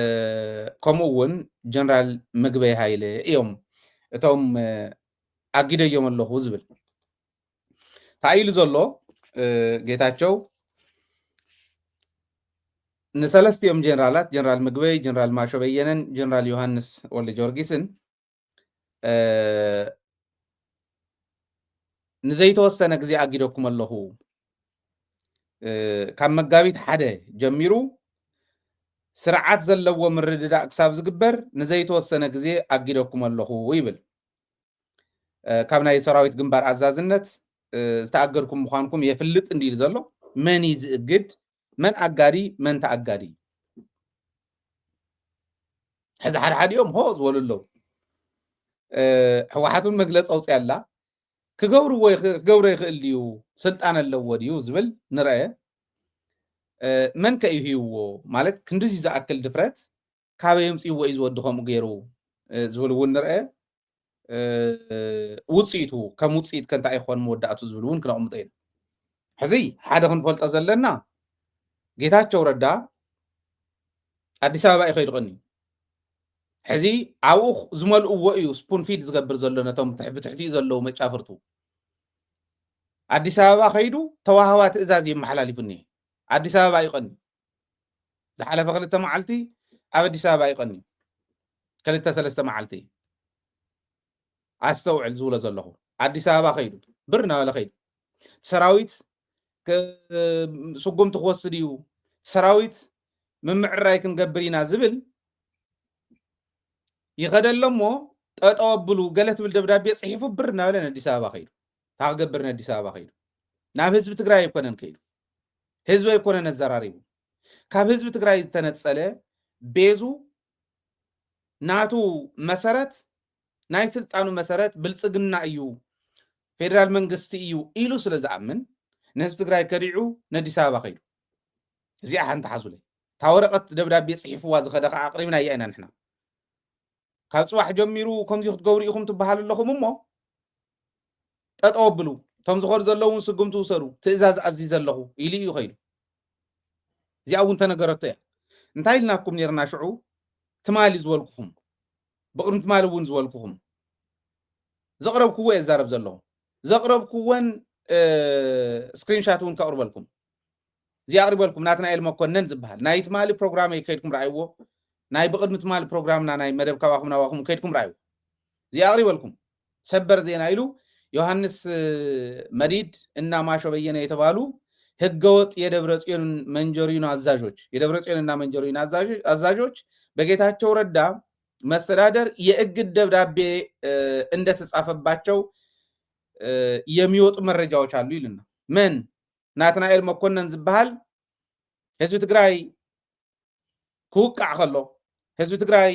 ከምኡ እውን ጀነራል ምግበይ ሃይለ እዮም እቶም፣ እ፣ ኣጊደዮም ኣለኹ ዝብል። እንታይ ኢሉ ዘሎ፣ እ፣ ጌታቸው ንሰለስቲኦም ጀነራላት፣ ጀነራል ምግበይ፣ ጀነራል ማሾ በየነን ጀነራል ዮሃንስ ወልደ ጊዮርጊስን፣ እ፣ ንዘይተወሰነ ግዜ ኣጊደኩም ኣለኹ። እ፣ ካብ መጋቢት ሓደ ጀሚሩ ስርዓት ዘለዎ ምርድዳእ ክሳብ ዝግበር ንዘይተወሰነ ግዜ ኣጊደኩም ኣለኹ ይብል። እ፣ ካብ ናይ ሰራዊት ግንባር ኣዛዝነት፣ እ፣ ዝተኣገድኩም ምዃንኩም የፍልጥ እንዲ ኢሉ ዘሎ። መን እዩ ዝእግድ? መን ኣጋዲ? መን ተኣጋዲ? ሕዚ ሓድሓዲኦም ሆ ዝበሉ ኣለዉ። እ፣ ህወሓት እውን መግለፂ ኣውፅያ ኣላ። ክገብርዎ ይኽ-፣ ክገብሮ ይኽእል ድዩ? ስልጣን ኣለዎ ድዩ ዝብል ንርአ። እ፣ መን ከ እዩ ሂብዎ? ማለት ክንድዚ ዝኣክል ድፍረት ካበይ ኣምፅእዎ እዩ ዝወዲ ከምኡ ገይሩ፣ እ፣ ዝብል እውን ንርአ። እ፣ ውፅኢቱ ከም ውፅኢት ከ እንታይ ይኾን መወዳእቱ ዝብል እውን ክነቕምጦ ኢና። ሕዚ ሓደ ክንፈልጦ ዘለና፣ ጌታቸው ረዳ ኣዲስ ኣበባ እዩ ከይዱ ቀንዩ። ሕዚ ኣብኡ ዝመልእዎ እዩ ስፑን ፊድ ዝገብር ዘሎ ነቶም ትሕ-፣ ብትሕቲኡ ዘለዉ መጫፍርቱ። ኣዲስ ኣበባ ከይዱ ተዋህባ ትእዛዝ እዩ የመሓላሊፉ እኒሄ። ኣዲስ ኣበባ እዩ ቀንዩ። ዝሓለፈ ክልተ መዓልቲ ኣብ ኣዲስ ኣበባ እዩ ቀንዩ። ክልተ ሰለስተ መዓልቲ። ኣስተውዕል ዝብሎ ዘለኹ። ኣዲስ ኣበባ ከይዱ፣ ብር እናበለ ከይዱ። ሰራዊት ክ-፣ ስጉምቲ ክወስድ እዩ፣ ሰራዊት ምምዕራይ ክንገብር ኢና ዝብል ይኸደሎ እሞ፣ ጠጠው ኣብሉ፣ ገለ ትብል ደብዳቤ ጽሒፉ ብር እናበለ ንኣዲስ ኣበባ ከይዱ። እንታይ ክገብር ንኣዲስ ኣበባ ከይዱ? ናብ ህዝቢ ትግራይ ኣይኮነን ከይዱ። ህዝቢ ኣይኮነን ኣዘራሪቡ። ካብ ህዝቢ ትግራይ ዝተነጸለ ቤዙ ናቱ መሰረት፣ ናይ ስልጣኑ መሰረት ብልጽግና እዩ፣ ፌደራል መንግስቲ እዩ ኢሉ ስለ ዝኣምን፣ ንህዝቢ ትግራይ ከዲዑ ነዲስ ኣበባ ከይዱ። እዚኣ ሓንቲ ሓዙለይ። እታ ወረቐት ደብዳቤ ጽሒፍዋ ዝኸደ ከዓ ኣቕሪብናያ ኢና ንሕና። ካብ ጽባሕ ጀሚሩ ከምዚ ክትገብሩ ኢኹም ትበሃሉ ኣለኹም እሞ፣ ጠጠው ኣብሉ፣ እቶም ዝኸዱ ዘለዉ እውን ስጉምቲ ውሰዱ፣ ትእዛዝ ኣዚዘ ኣለኹ ኢሉ እዩ ከይዱ። እዚኣ እውን ተነገረቶ እያ። እንታይ ኢልናኩም ነርና ሽዑ? ትማሊ ዝበልኩኹም፣ ብቕድሚ ትማሊ እውን ዝበልኩኹም፣ ዘቕረብክዎ እየ ዝዛረብ ዘለኹ። ዘቕረብክወን፣ እ፣ ስክሪንሻት እውን ከቕርበልኩም። እዚ ኣቕሪበልኩም፣ ናትናኤል መኮነን ዝበሃል። ናይ ትማሊ ፕሮግራመይ ከይድኩም ረኣይዎ። ናይ ብቕድሚ ትማሊ ፕሮግራምና፣ ናይ መደብ ካባኹም ናባኹም ከይድኩም ረኣይዎ። እዚ ኣቕሪበልኩም። ሰበር ዜና ኢሉ ዮሃንስ፣ እ፣ መዲድ እና ማሾ በየነ የተባሉ ህገወጥ የደብረ ጽዮን መንጀሪኖ አዛዦች፣ የደብረ ጽዮን እና መንጀሪኖ አዛዦች፣ አዛዦች በጌታቸው ረዳ መስተዳደር የእግድ ደብዳቤ፣ እ፣ እንደተጻፈባቸው፣ እ፣ የሚወጡ መረጃዎች አሉ ይልና። መን? ናትናኤል መኮነን ዝበሃል ህዝቢ ትግራይ ክውቃዕ ከሎ፣ ህዝቢ ትግራይ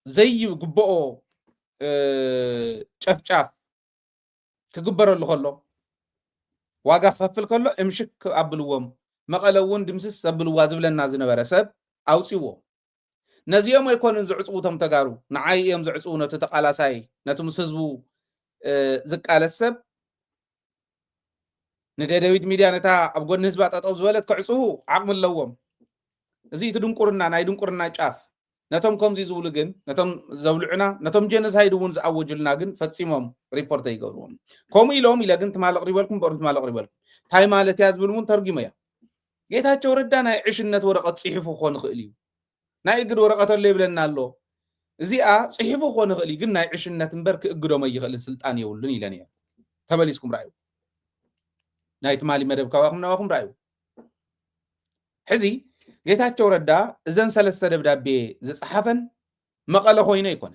ዘይግብኦ፣ እ፣ ጨፍጫፍ ክግበረሉ ከሎ፣ ዋጋ ክኸፍል ከሎ እምሽክ ኣብልዎም፣ መቐለ እውን ድምስስ ኣብልዋ ዝብለና ዝነበረ ሰብ ኣውፅዎ። ነዚኦም ኣይኮኑን ዝዕፅዉ፣ እቶም ተጋሩ ንዓይ እዮም ዝዕፅዉ፣ ነቲ ተቃላሳይ፣ ነቲ ምስ ህዝቡ፣ እ፣ ዝቃለስ ሰብ። ንደደቢት ሚድያ ነታ ኣብ ጎኒ ህዝባ ጠጠው ዝበለት ክዕፅዉ ዓቕሚ ኣለዎም። እዚ እቲ ድንቁርና፣ ናይ ድንቁርና ጫፍ። ነቶም ከምዚ ዝብሉ ግን፣ ነቶም ዘብልዑና፣ ነቶም ጀኖሳይድ እውን ዝኣወጁልና ግን ፈፂሞም ሪፖርት ኣይገብርዎም። ከምኡ ኢሎም ኢለ ግን ትማሊ ኣቕሪበልኩም፣ በሩ ትማሊ ኣቕሪበልኩም። እንታይ ማለት እያ ዝብል እውን ተርጉመያ። ጌታቸው ረዳ ናይ ዕሽነት ወረቐት ፅሒፉ ክኾን ይኽእል እዩ። ናይ እግድ ወረቐት ኣሎ ይብለና ኣሎ። እዚኣ ፅሒፉ ክኾን ይኽእል እዩ፣ ግን ናይ ዕሽነት እምበር ክእግዶም ኣይኽእልን፣ ስልጣን የብሉን ኢለ ነይረ። ተመሊስኩም ረኣዩ። ናይ ትማሊ መደብ ካባኹም ናባኹም ረኣዩ። ሕዚ ጌታቸው ረዳ እዘን ሰለስተ ደብዳቤ ዝፀሓፈን መቐለ ኮይኑ ኣይኮነ።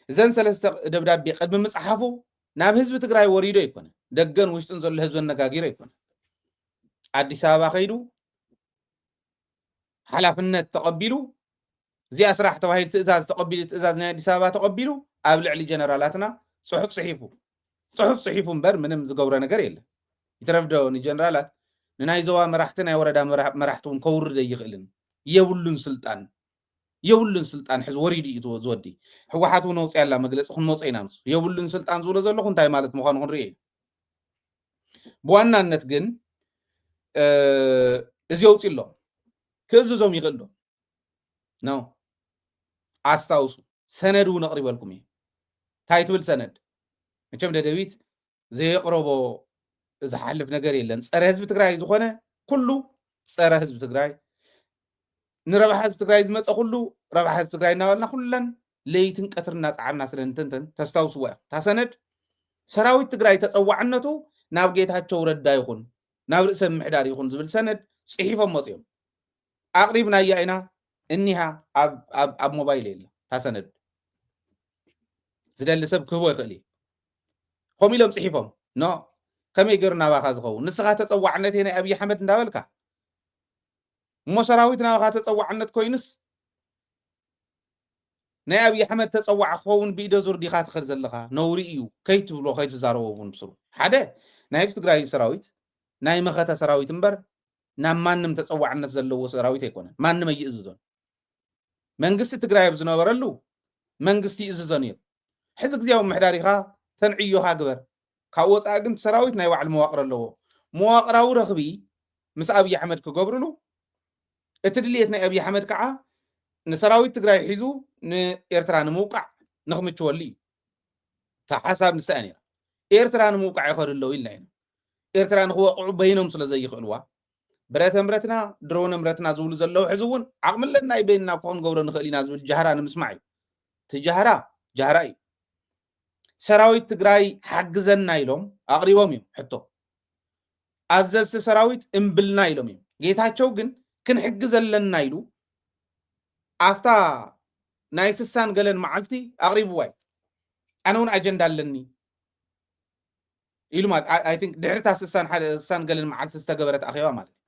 እዘን ሰለስተ ደብዳቤ ቅድሚ ምፅሓፉ ናብ ህዝቢ ትግራይ ወሪዶ ኣይኮነ። ደገን ውሽጥን ዘሎ ህዝቢ ኣነጋጊሩ ኣይኮነ። ኣዲስ ኣበባ ከይዱ ሓላፍነት ተቐቢሉ፣ እዚኣ ስራሕ ተባሂሉ ትእዛዝ ተቐቢሉ፣ ትእዛዝ ናይ ኣዲስ ኣበባ ተቐቢሉ፣ ኣብ ልዕሊ ጀነራላትና ፅሑፍ ፅሒፉ፣ ፅሑፍ ፅሒፉ እምበር ምንም ዝገብሮ ነገር የለን። ይትረፍ ዶ ንጀነራላት፣ ንናይ ዞባ መራሕቲ፣ ናይ ወረዳ መራ-፣ መራሕቲ እውን ከውርድ ኣይኽእልን፣ የብሉን ስልጣን። የብሉን ስልጣን ሕዚ ወሪዱ እዩ ዝወዲ። ህወሓት እውን ኣውፅያ ኣላ መግለፂ፣ ክንመፆ ኢና። ንሱ የብሉን ስልጣን ዝብሎ ዘለኹ እንታይ ማለት ምዃኑ ክንርኢ ኢና። ብዋናነት ግን እዚ ኣውፅኡ ኣሎ፣ ክእዝዞም ይኽእል ዶ? ኖ። ኣስታውሱ፣ ሰነድ እውን ኣቕሪበልኩም እዩ። እንታይ ትብል ሰነድ? መቸም ደደቢት ዘየቕረቦ ዝሓልፍ ነገር የለን። ፀረ ህዝቢ ትግራይ ዝኾነ ኩሉ፣ ፀረ ህዝቢ ትግራይ፣ ንረብሓ ህዝቢ ትግራይ ዝመፀ ኩሉ ረብሓ ህዝቢ ትግራይ እናበልና ኩለን ለይትን ቀትርን እናፀዓርና ስለ ንትንትን፣ ተስታውስዋ እያ። እታ ሰነድ ሰራዊት ትግራይ ተፀዋዕነቱ ናብ ጌታቸው ረዳ ይኹን፣ ናብ ርእሰ ምምሕዳር ይኹን ዝብል ሰነድ ፅሒፎም መፅዮም። ኣቕሪብናያ ኢና፣ እኒሃ ኣብ ሞባይል የለ። እታ ሰነድ ዝደሊ ሰብ ክህቦ ይኽእል እዩ። ከምኡ ኢሎም ፅሒፎም። ኖ፣ ከመይ ገይሩ ናባኻ ዝኸውን? ንስኻ ተፀዋዕነት ናይ ኣብይ ኣሕመድ እንዳበልካ እሞ ሰራዊት ናባኻ ተፀዋዕነት ኮይኑስ፣ ናይ ኣብይ ኣሕመድ ተፀዋዕ ክኸውን ብኢደ ዙር ዲኻ ትኸድ ዘለኻ? ነውሪ እዩ። ከይትብሎ፣ ከይትዛረቦ እውን ብስሩ። ሓደ፣ ናይ ህዝቢ ትግራይ ሰራዊት ናይ መኸተ ሰራዊት እምበር ናብ ማንም ተፀዋዕነት ዘለዎ ሰራዊት ኣይኮነን። ማንም ኣይእዝዞን። መንግስቲ ትግራይ ኣብ ዝነበረሉ መንግስቲ ይእዝዞ ነይሩ። ሕዚ ግዜያዊ ምምሕዳር ኢኻ፣ ተን ዕዮኻ ግበር። ካብ ወፃኢ ግን እቲ ሰራዊት ናይ ባዕሉ መዋቕር ኣለዎ። መዋቕራዊ ረኽቢ ምስ ኣብይ ኣሕመድ ክገብርሉ፣ እቲ ድልየት ናይ ኣብይ ኣሕመድ ከዓ ንሰራዊት ትግራይ ሒዙ ንኤርትራ ንምውቃዕ ንክምችወሉ እዩ። እታ ሓሳብ ንሳ እያ ነይራ። ኤርትራ ንምውቃዕ ይኸዱ ኣለዉ ኢልና ኢና። ኤርትራ ንክወቅዑ በይኖም ስለ ዘይኽእልዋ፣ ብረተ ምረትና፣ ድሮነ ምረትና ዝብሉ ዘለዉ ሕዚ እውን ዓቕሚ ኣለና፣ በይንና እኮ ክንገብሮ ንኽእል ኢና ዝብል ጃህራ ንምስማዕ እዩ። እቲ ጃህራ፣ ጃህራ እዩ። ሰራዊት ትግራይ ሓግዘና ኢሎም ኣቕሪቦም እዮም ሕቶ። ኣዘዝቲ ሰራዊት እምብልና ኢሎም እዮም። ጌታቸው ግን ክንሕግዝ ኣለና ኢሉ ኣብታ ናይ ስሳን ገለን መዓልቲ ኣቕሪብዋ እዩ። ኣነ እውን ኣጀንዳ ኣለኒ ኢሉ ማለት፣ I፣ I think ድሕሪ እታ ስሳን ሓደ፣ ስሳን ገለን መዓልቲ ዝተገበረት ኣኼባ ማለት እዩ።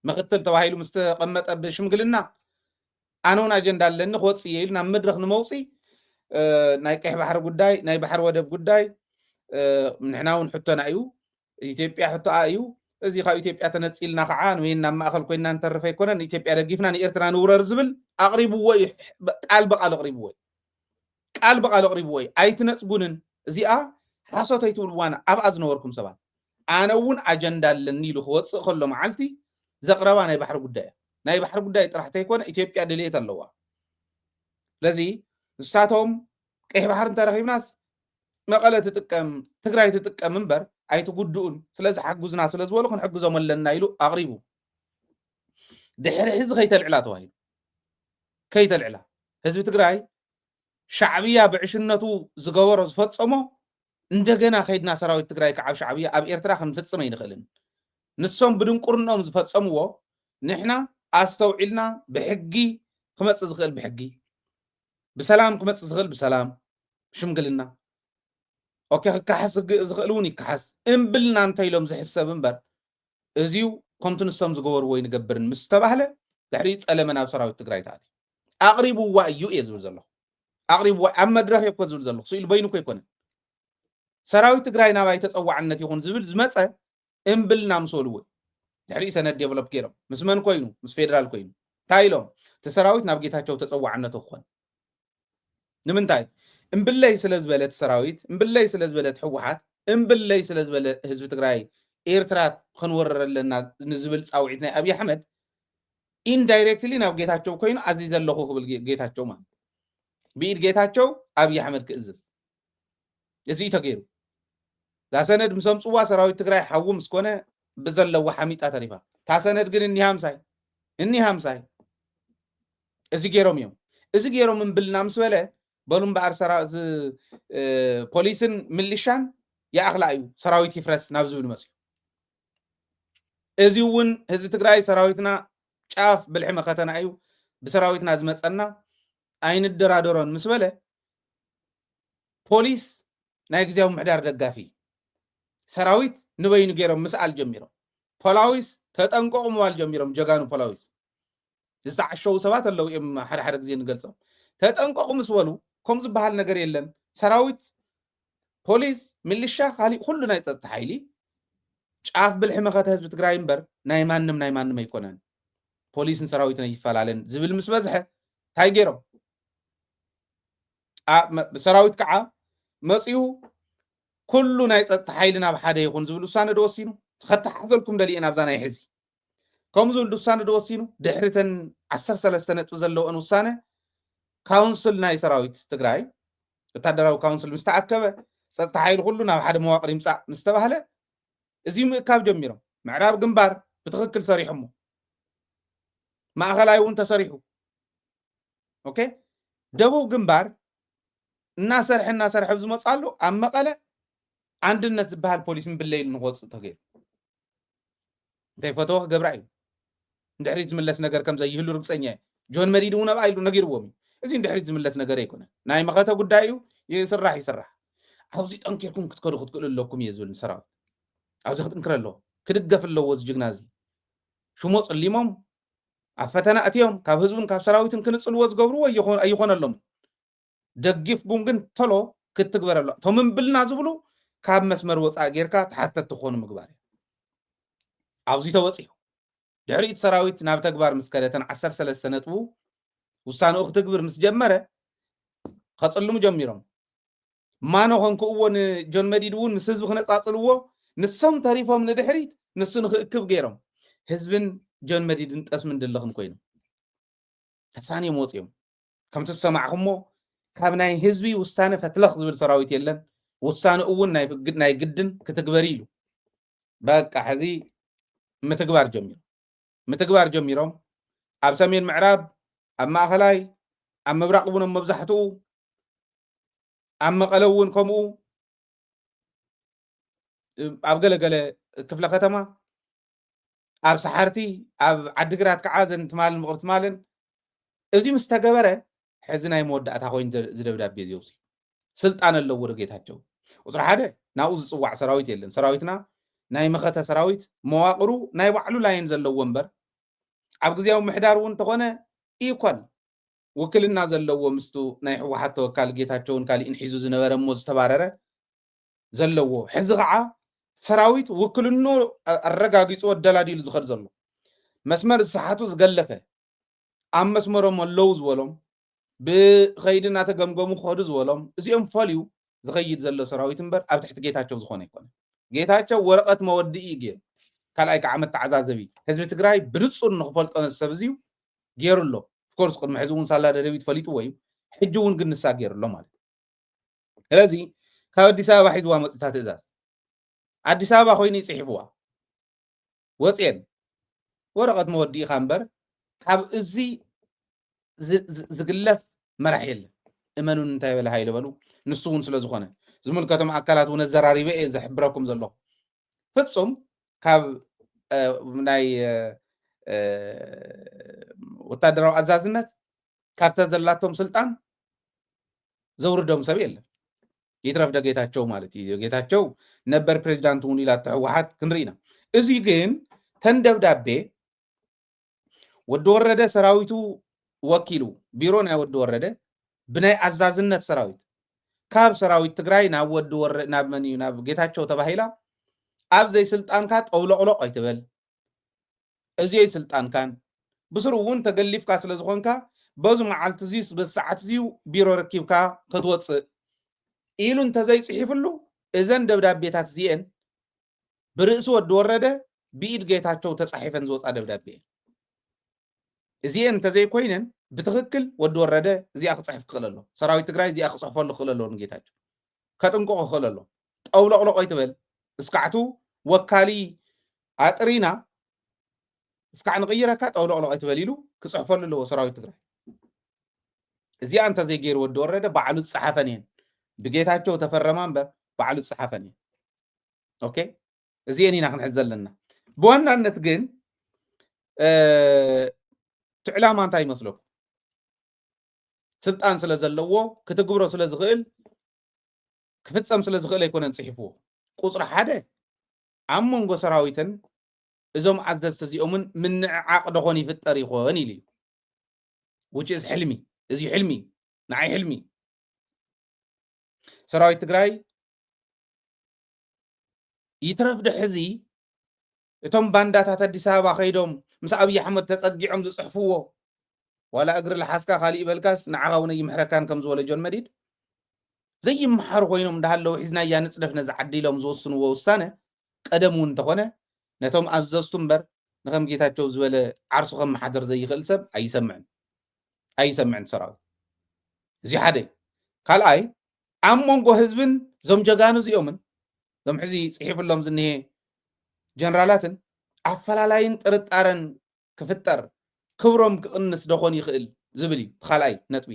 ምኽትል ተባሂሉ ምስ ተቐመጠ ብሽምግልና፣ ኣነ እውን ኣጀንዳ ኣለኒ ክወፅእ እየ ኢሉ ናብ መድረኽ ንመውፅኢ፣ እ፣ ናይ ቀይሕ ባሕሪ ጉዳይ፣ ናይ ባሕሪ ወደብ ጉዳይ፣ እ፣ ንሕና እውን ሕቶና እዩ። ኢትዮጵያ ሕቶኣ እዩ። እዚ ካብ ኢትዮጵያ ተነፂልና ከዓ ንበይንና ኣብ ማእኸል ኮይንና ንተርፍ ኣይኮነን፣ ንኢትዮጵያ ደጊፍና ንኤርትራ ንውረር ዝብል ኣቕሪብዎ እዩ። ቃል ብቃል ኣቕሪብዎ እዩ። ቃል ብቃል ኣቕሪብዎ እዩ። ኣይትነፅጉንን። እዚኣ ሓሶት ኣይትብልዋን፣ ኣብኣ ዝነበርኩም ሰባት። ኣነ እውን ኣጀንዳ ኣለኒ ኢሉ ክወፅእ ከሎ መዓልቲ ዘቕረባ ናይ ባሕሪ ጉዳይ እያ። ናይ ባሕሪ ጉዳይ ጥራሕ ተይኮነ ኢትዮጵያ ድልየት ኣለዋ። ስለዚ ንሳቶም ቀይሕ ባሕሪ እንተረኺብናስ መቐለ ትጥቀም፣ ትግራይ ትጥቀም እምበር ኣይትጉድኡን፣ ስለዚ ሓግዙና ስለ ዝበሉ ክንሕግዞም ኣለና ኢሉ ኣቕሪቡ። ድሕሪ ሕዚ ከይተልዕላ ተባሂሉ። ከይተልዕላ። ህዝቢ ትግራይ ሻዕብያ ብዕሽነቱ ዝገበሮ ዝፈጸሞ እንደገና ከይድና ሰራዊት ትግራይ ከዓ ኣብ ሻዕብያ ኣብ ኤርትራ ክንፍጽም ኣይንኽእልን። ንሶም ብድንቁርኖም ዝፈጸምዎ ንሕና ኣስተውዒልና ብሕጊ ክመጽእ ዝኽእል ብሕጊ፣ ብሰላም ክመጽእ ዝኽእል ብሰላም፣ ሽምግልና፣ ኦኬ፣ ክከሓስ ዝግ-፣ ዝኽእል እውን ይከሓስ። እምብልና እንተ ኢሎም ዝሕሰብ እምበር፣ እዚዩ ከምቲ ንሶም ዝገበርዎ ኣይንገብርን ምስ ተባህለ፣ ድሕሪ ጸለመ ናብ ሰራዊት ትግራይ ተኣትዩ። ኣቕሪብዋ እዩ እየ ዝብል ዘለኹ። ኣቕሪብዋ፣ ኣብ መድረኽ እየ እኮ ዝብል ዘለኹ። ስኢሉ በይኑ እኮ ኣይኮነን። ሰራዊት ትግራይ ናባይ ተጸዋዕነት ይኹን ዝብል ዝመጸ እምብልና ምስ በልዎ እዩ። ድሕሪኡ ሰነድ ዴቨሎፕ ገይሮም። ምስ መን ኮይኑ? ምስ ፌደራል ኮይኑ። እንታይ ኢሎም? እቲ ሰራዊት ናብ ጌታቸው ተጸዋዕነቱ ክኾን። ንምንታይ? እምብለይ ስለ ዝበለ እቲ ሰራዊት፣ እምብለይ ስለ ዝበለ እቲ ህወሓት፣ እምብለይ ስለ ዝበለ ህዝቢ ትግራይ ኤርትራ ክንወርር ኣለና ንዝብል ጻውዒት ናይ ኣብይ ኣሕመድ ኢንዳይሬክትሊ ናብ ጌታቸው ኮይኑ ኣዚዘ ኣለኹ ክብል ጌ-፣ ጌታቸው ማለት ብኢድ ጌታቸው ኣብይ ኣሕመድ ክእዝዝ። እዚ እዩ ተገይሩ። እዛ ሰነድ ምስ ኣምፅዋ ሰራዊት ትግራይ ሓዉ ምስ ኮነ ብዘለዋ ሓሚጣ ተሪፋ። እታ ሰነድ ግን እኒሃ ምሳይ፣ እኒሃ ምሳይ። እዚ ገይሮም እዮም። እዚ ገይሮም እምብልና ምስ በለ፣ በሉ እምበኣር ሰራ-፣ እዚ፣ እ፣ ፖሊስን ምልሻን ይኣኽላ እዩ፣ ሰራዊት ይፍረስ ናብ ዝብል መፅዩ። እዚ እውን ህዝቢ ትግራይ ሰራዊትና ጫፍ ብልሒ መኸተና እዩ፣ ብሰራዊትና ዝመፀና ኣይንደራደሮን ምስ በለ፣ ፖሊስ ናይ ግዜያዊ ምምሕዳር ደጋፊ፣ ሰራዊት ንበይኑ ገይሮም ምስኣል ጀሚሮም። ፖላዊስ ተጠንቀቑ ምባል ጀሚሮም፣ ጀጋኑ ፖላዊስ። ዝተዓሸዉ ሰባት ኣለዉ እዮም፣ ሓደ ሓደ ግዜ ንገልጾም። ተጠንቀቑ ምስ በሉ፣ ከም ዝበሃል ነገር የለን። ሰራዊት፣ ፖሊስ፣ ሚሊሻ፣ ካሊእ ኩሉ ናይ ጸጥታ ሓይሊ፣ ጫፍ ብልሒ መኸተ ህዝቢ ትግራይ እምበር፣ ናይ ማንም፣ ናይ ማንም ኣይኮነን። ፖሊስን ሰራዊትን ኣይፈላለን ዝብል ምስ በዝሐ፣ እንታይ ገይሮም? ሰራዊት ከዓ መፂኡ ኩሉ ናይ ፀጥታ ሓይሊ ናብ ሓደ ይኹን ዝብል ውሳነ ዶ ወሲኑ? ከተሓዘልኩም ደልየ ናብዛ ናይ ሕዚ ከምኡ ዝብል ውሳነ ዶ ወሲኑ? ድሕሪ ተን ዓሰርተ ሰለስተ ነጥቢ ዘለወን ውሳነ ካውንስል ናይ ሰራዊት ትግራይ፣ ወታደራዊ ካውንስል ምስ ተኣከበ፣ ፀጥታ ሓይሊ ኩሉ ናብ ሓደ መዋቅር ይምፃእ ምስ ተባህለ፣ እዚ ምእካብ ጀሚሮም። ምዕራብ ግንባር ብትኽክል ሰሪሖሞ፣ ማእኸላይ እውን ተሰሪሑ። ኦኬ፣ ደቡብ ግንባር እናሰርሐ እናሰርሐ ኣብ ዝመፅኣሉ ኣብ መቐለ ኣንድነት ዝበሃል ፖሊስ ምብለይሉ ንክወፅእ ተገይሩ። እንተይፈተወ ክገብራ እዩ። ንድሕሪት ዝምለስ ነገር ከም ዘይህሉ ርግፀኛ እየ። ጆን መዲድ እውን ኣብኣ ኢሉ ነጊርዎም እዩ። እዚ ንድሕሪት ዝምለስ ነገር ኣይኮነን። ናይ መኸተ ጉዳይ እዩ። ይስራሕ ይስራሕ። ኣብዚ ጠንኪርኩም ክትከዱ ክትክእሉ ኣለኩም እየ ዝብል ንሰራዊት። ኣብዚ ክጥንክር ኣለዎ። ክድገፍ ኣለዎ እዚ ጅግና እዚ። ሽሞ ፅሊሞም ኣብ ፈተና እትዮም ካብ ህዝቡን ካብ ሰራዊትን ክንፅልዎ ዝገብርዎ ኣይኾነሎም። ደጊፍኩም ግን ተሎ ክትግበረሎ። እቶም እምብልና ዝብሉ ካብ መስመር ወፃኢ ጌርካ ተሓተት ትኾኑ ምግባር እዩ። ኣብዚ ተወፂሑ ድሕሪኡ ሰራዊት ናብ ተግባር ምስ ከደ፣ እተን ዓሰርተ ሰለስተ ነጥቡ ውሳንኡ ክትግብር ምስ ጀመረ ከፅልሙ ጀሚሮም። ማኖ ከንክእዎ ንጆን መዲድ እውን ምስ ህዝቢ ክነፃፅልዎ፣ ንሶም ተሪፎም ንድሕሪት ንሱ ንክእክብ ገይሮም። ህዝብን ጆን መዲድን ጠስምን ድልኽን ኮይኖም ተሳንዮም ወፂኦም። ከምቲ ዝሰማዕኹሞ ካብ ናይ ህዝቢ ውሳነ ፈትለኽ ዝብል ሰራዊት የለን። ውሳነ እውን ናይ ግድን ክትግበር ኢሉ በቃ ሕዚ ምትግባር ጀሚሩ ምትግባር ጀሚሮም ኣብ ሰሜን ምዕራብ ኣብ ማእኸላይ ኣብ ምብራቕ እውን ኣብ መብዛሕትኡ ኣብ መቐለ እውን ከምኡ ኣብ ገለገለ ክፍለ ከተማ ኣብ ሰሓርቲ ኣብ ዓዲግራት ከዓ ዘን ትማልን ምቕር ትማልን እዚ ምስ ተገበረ ሕዚ ናይ መወዳእታ ኮይኑ እዚ ደብዳቤ እዚ የውፅእ ስልጣን ኣለዎ ዶ ጌታቸው? ቁፅሪ ሓደ ናብኡ ዝፅዋዕ ሰራዊት የለን። ሰራዊትና ናይ መኸተ ሰራዊት መዋቕሩ ናይ ባዕሉ ላይን ዘለዎ እምበር ኣብ ግዜያዊ ምሕዳር እውን እንተኾነ ኢኳል ውክልና ዘለዎ ምስቱ ናይ ህወሓት ተወካሊ ጌታቸውን ካሊእን ሒዙ ዝነበረ እሞ ዝተባረረ ዘለዎ ሕዚ ከዓ ሰራዊት ውክልኑ ኣረጋጊፁ ኣደላዲሉ ዝኸድ ዘሎ መስመር ዝሰሓቱ ዝገለፈ ኣብ መስመሮም ኣለዉ ዝበሎም ብኸይዲ እናተገምገሙ ክኸዱ ዝበሎም እዚኦም ፈልዩ ዝኸይድ ዘሎ ሰራዊት እምበር ኣብ ትሕቲ ጌታቸው ዝኾነ ኣይኮነ። ጌታቸው ወረቐት መወድኢ እዩ ገይሩ። ካልኣይ ከዓ መተዓዛዘቢ ህዝቢ ትግራይ ብንፁር ንክፈልጦ ነዚ ሰብ እዚዩ ገይሩ ኣሎ። ኦፍኮርስ ቅድሚ ሕዚ እውን ሳላ ደደቢት ፈሊጥዎ እዩ። ሕጂ እውን ግን ንሳ ገይሩ ኣሎ ማለት እዩ። ስለዚ ካብ ኣዲስ ኣበባ ሒዝዋ መፅታ ትእዛዝ ኣዲስ ኣበባ ኮይኑ ይፅሒፍዋ ወፅየን ወረቐት መወዲእኻ እምበር ካብ እዚ ዝግለፍ መራሕ የለን። እመኑን እንታይ በለ ሃይለ በሉ ንሱ እውን ስለ ዝኾነ ዝምልከቶም ኣካላት እውን ኣዘራሪበ እየ ዘሕብረኩም ዘለኹ። ፍፁም ካብ ናይ ወታደራዊ ኣዛዝነት ካብታ ዘላቶም ስልጣን ዘውርዶም ሰብ የለን። ይትረፍ ዶ ጌታቸው ማለት እዩ። ጌታቸው ነበር ፕሬዚዳንት እውን ኢላቶ ህወሓት ክንርኢ ኢና። እዚ ግን ተን ደብዳቤ ወዲ ወረደ ሰራዊቱ ወኪሉ ቢሮ ናይ ወዲ ወረደ ብናይ ኣዛዝነት ሰራዊት ካብ ሰራዊት ትግራይ ናብ ወዲ ወረ ናብ መን እዩ ናብ ጌታቸው ተባሂላ ኣብ ዘይስልጣንካ ጠውሎቅሎቅ ኣይትበል እዚ ኣይስልጣንካን ብስሩ እውን ተገሊፍካ ስለ ዝኾንካ በዚ መዓልቲ እዚ በዚ ሰዓት እዚ ቢሮ ረኪብካ ክትወፅእ ኢሉ እንተዘይፅሒፍሉ እዘን ደብዳቤታት እዚኤን ብርእሲ ወዲ ወረደ ብኢድ ጌታቸው ተፃሒፈን ዝወፃ ደብዳቤ እየን። እዚኤን እንተዘይኮይነን ብትኽክል ወዲ ወረደ እዚኣ ክፅሕፍ ክኽእል ኣሎ። ሰራዊት ትግራይ እዚኣ ክፅሕፈሉ ክኽእል ኣለዎ ንጌታቸው ከጥንቅቆ ክኽእል ኣሎ። ጠውሎቅሎቅ ኣይትበል እስካዕቱ ወካሊ ኣጥሪና እስካዕ ንቕይረካ ጠውሎቅሎቅ ኣይትበል ኢሉ ክፅሕፈሉ ኣለዎ ሰራዊት ትግራይ። እዚኣ እንተዘይገይሩ ወዲ ወረደ ባዕሉ ዝፀሓፈን እየን ብጌታቸው ተፈረማ እምበር ባዕሉ ዝፀሓፈን እየን። ኦኬ እዚኤን ኢና ክንሕዝ ዘለና። ብዋናነት ግን እቲ ዕላማ እንታይ ይመስለኩም? ስልጣን ስለ ዘለዎ ክትግብሮ ስለ ዝኽእል ክፍፀም ስለ ዝኽእል ኣይኮነን ፅሒፍዎ። ቁፅሪ ሓደ ኣብ መንጎ ሰራዊትን እዞም ኣዘዝቲ እዚኦምን ምንዕዓቕ ዶኾን ይፍጠር ይኾን ኢሉ እዩ። ውጭ እዚ ሕልሚ እዚ ሕልሚ ንዓይ ሕልሚ ሰራዊት ትግራይ ይትረፍ ዶ ሕዚ እቶም ባንዳታት ኣዲስ ኣበባ ከይዶም ምስ ኣብይ ኣሕመድ ተፀጊዖም ዝፅሕፍዎ ዋላ እግሪ ለሓስካ ካሊእ በልካስ ንዓኻ እውን ኣይምሕረካን ከም ዝበሎ ጆን መዲድ ዘይመሓሩ ኮይኖም እንዳሃለዉ ሒዝናያ ንፅደፍ ነዚ ዓዲ ኢሎም ዝወስንዎ ውሳነ ቀደም እውን እንተኾነ ነቶም ኣዘዝቱ እምበር ንከም ጌታቸው ዝበለ ዓርሱ ከመሓደር ዘይኽእል ሰብ ኣይሰምዕን ኣይሰምዕን ሰራዊት እዚ ሓደ ካልኣይ ኣብ መንጎ ህዝብን ዞም ጀጋኑ እዚኦምን ዞም ሕዚ ፅሒፍሎም ዝኒሄ ጀነራላትን ኣፈላላይን ጥርጣረን ክፍጠር ክብሮም ክቕንስ ደኾን ይኽእል ዝብል እዩ። እቲ ካልኣይ ነጥቢ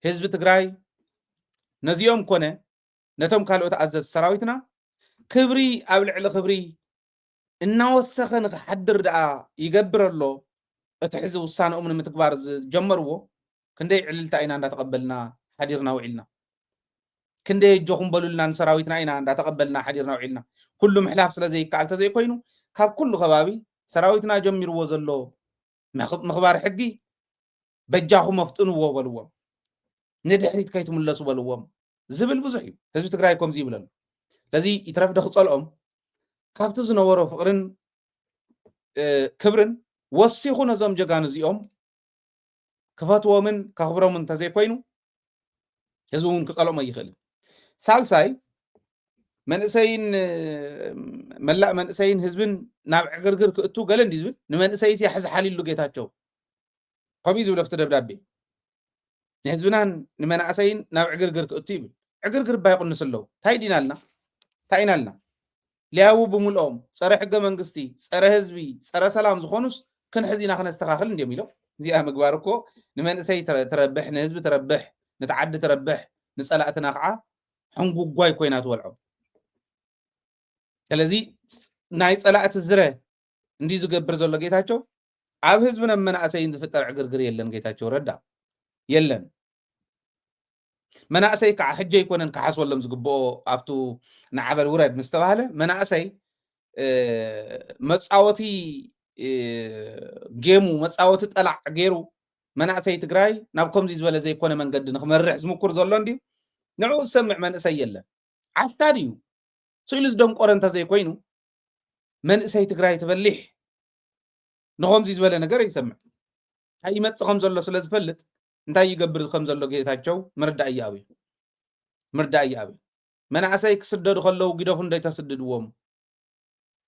ህዝቢ ትግራይ ነዚኦም ኮነ ነቶም ካልኦት ኣዘዝ ሰራዊትና ክብሪ ኣብ ልዕሊ ክብሪ እናወሰኸ ንክሓድር ደኣ ይገብር ኣሎ። እቲ ሕዚ ውሳነኦም ንምትግባር ዝጀመርዎ ክንደይ ዕልልታ ኢና እንዳተቐበልና ሓዲርና ውዒልና። ክንደይ እጆኹም በሉልና ንሰራዊትና ኢና እንዳተቐበልና ሓዲርና ውዒልና። ኩሉ ምሕላፍ ስለ ዘይከኣል ተዘይኮይኑ ካብ ኩሉ ከባቢ ሰራዊትና ጀሚርዎ ዘሎ ምኽባር ሕጊ በጃኹም ኣፍጥንዎ በልዎም፣ ንድሕሪት ከይትምለሱ በልዎም ዝብል ብዙሕ እዩ። ህዝቢ ትግራይ ከምዚ ይብለሉ። ስለዚ ይትረፍ ዶ ክፀልኦም ካብቲ ዝነበሮ ፍቕርን ክብርን ወሲኹ ነዞም ጀጋኑ እዚኦም ክፈትዎምን ከኽብሮምን እንተዘይኮይኑ ህዝቢ እውን ክፀልኦም ኣይኽእልን። ሳልሳይ መንእሰይን መላእ መንእሰይን ህዝብን ናብ ዕግርግር ክእቱ ገለ እንዲ ዝብል ንመንእሰይስ ያሕዝ ሓሊሉ ጌታቸው ከምኡ ዝብል ኣብቲ ደብዳቤ ንህዝብናን ንመናእሰይን ናብ ዕግርግር ክእቱ ይብል። ዕግርግር እባ ይቕንስ ኣለዉ። እንታይ ዲና ኣልና? እንታይ ኢና ኣልና? ሊያዉ ብምልኦም ጸረ ሕገ መንግስቲ፣ ጸረ ህዝቢ፣ ጸረ ሰላም ዝኾኑስ ክንሕዝ ኢና ክነስተኻኽል እንዲዮም ኢሎም። እዚኣ ምግባር እኮ ንመንእሰይ ትረ- ትረብሕ፣ ንህዝቢ ትረብሕ፣ ንተዓዲ ትረብሕ፣ ንጸላእትና ከዓ ሕንጉጓይ ኮይና ትወልዖ። ስለዚ ናይ ጸላእቲ ዝረ እንዲ ዝገብር ዘሎ ጌታቸው ኣብ ህዝብን ኣብ መናእሰይን ዝፍጠር ዕግርግር የለን። ጌታቸው ረዳ የለን። መናእሰይ ከዓ ሕጂ ኣይኮነን ክሓስበሎም ዝግብኦ ኣብቱ ንዓበል ውረድ ምስ ተባህለ መናእሰይ መፃወቲ ጌሙ መፃወቲ ጠላዕ ገይሩ መናእሰይ ትግራይ ናብ ከምዚ ዝበለ ዘይኮነ መንገዲ ንክመርሕ ዝምኩር ዘሎ እንዲ ንዕኡ ዝሰምዕ መንእሰይ የለን። ዓሻ ድዩ ስኢሉ ዝደንቆረ እንተዘይኮይኑ መንእሰይ ትግራይ ትበሊሕ ንኸምዚ ዝበለ ነገር ይሰምዕ እንታይ ይመፅእ ከም ዘሎ ስለ ዝፈልጥ እንታይ ይገብር ከም ዘሎ ጌታቸው ምርዳእ ይኣብዩ ምርዳእ ይኣብዩ መናእሰይ ክስደዱ ከለዉ ግደፉ እንደይተስድድዎም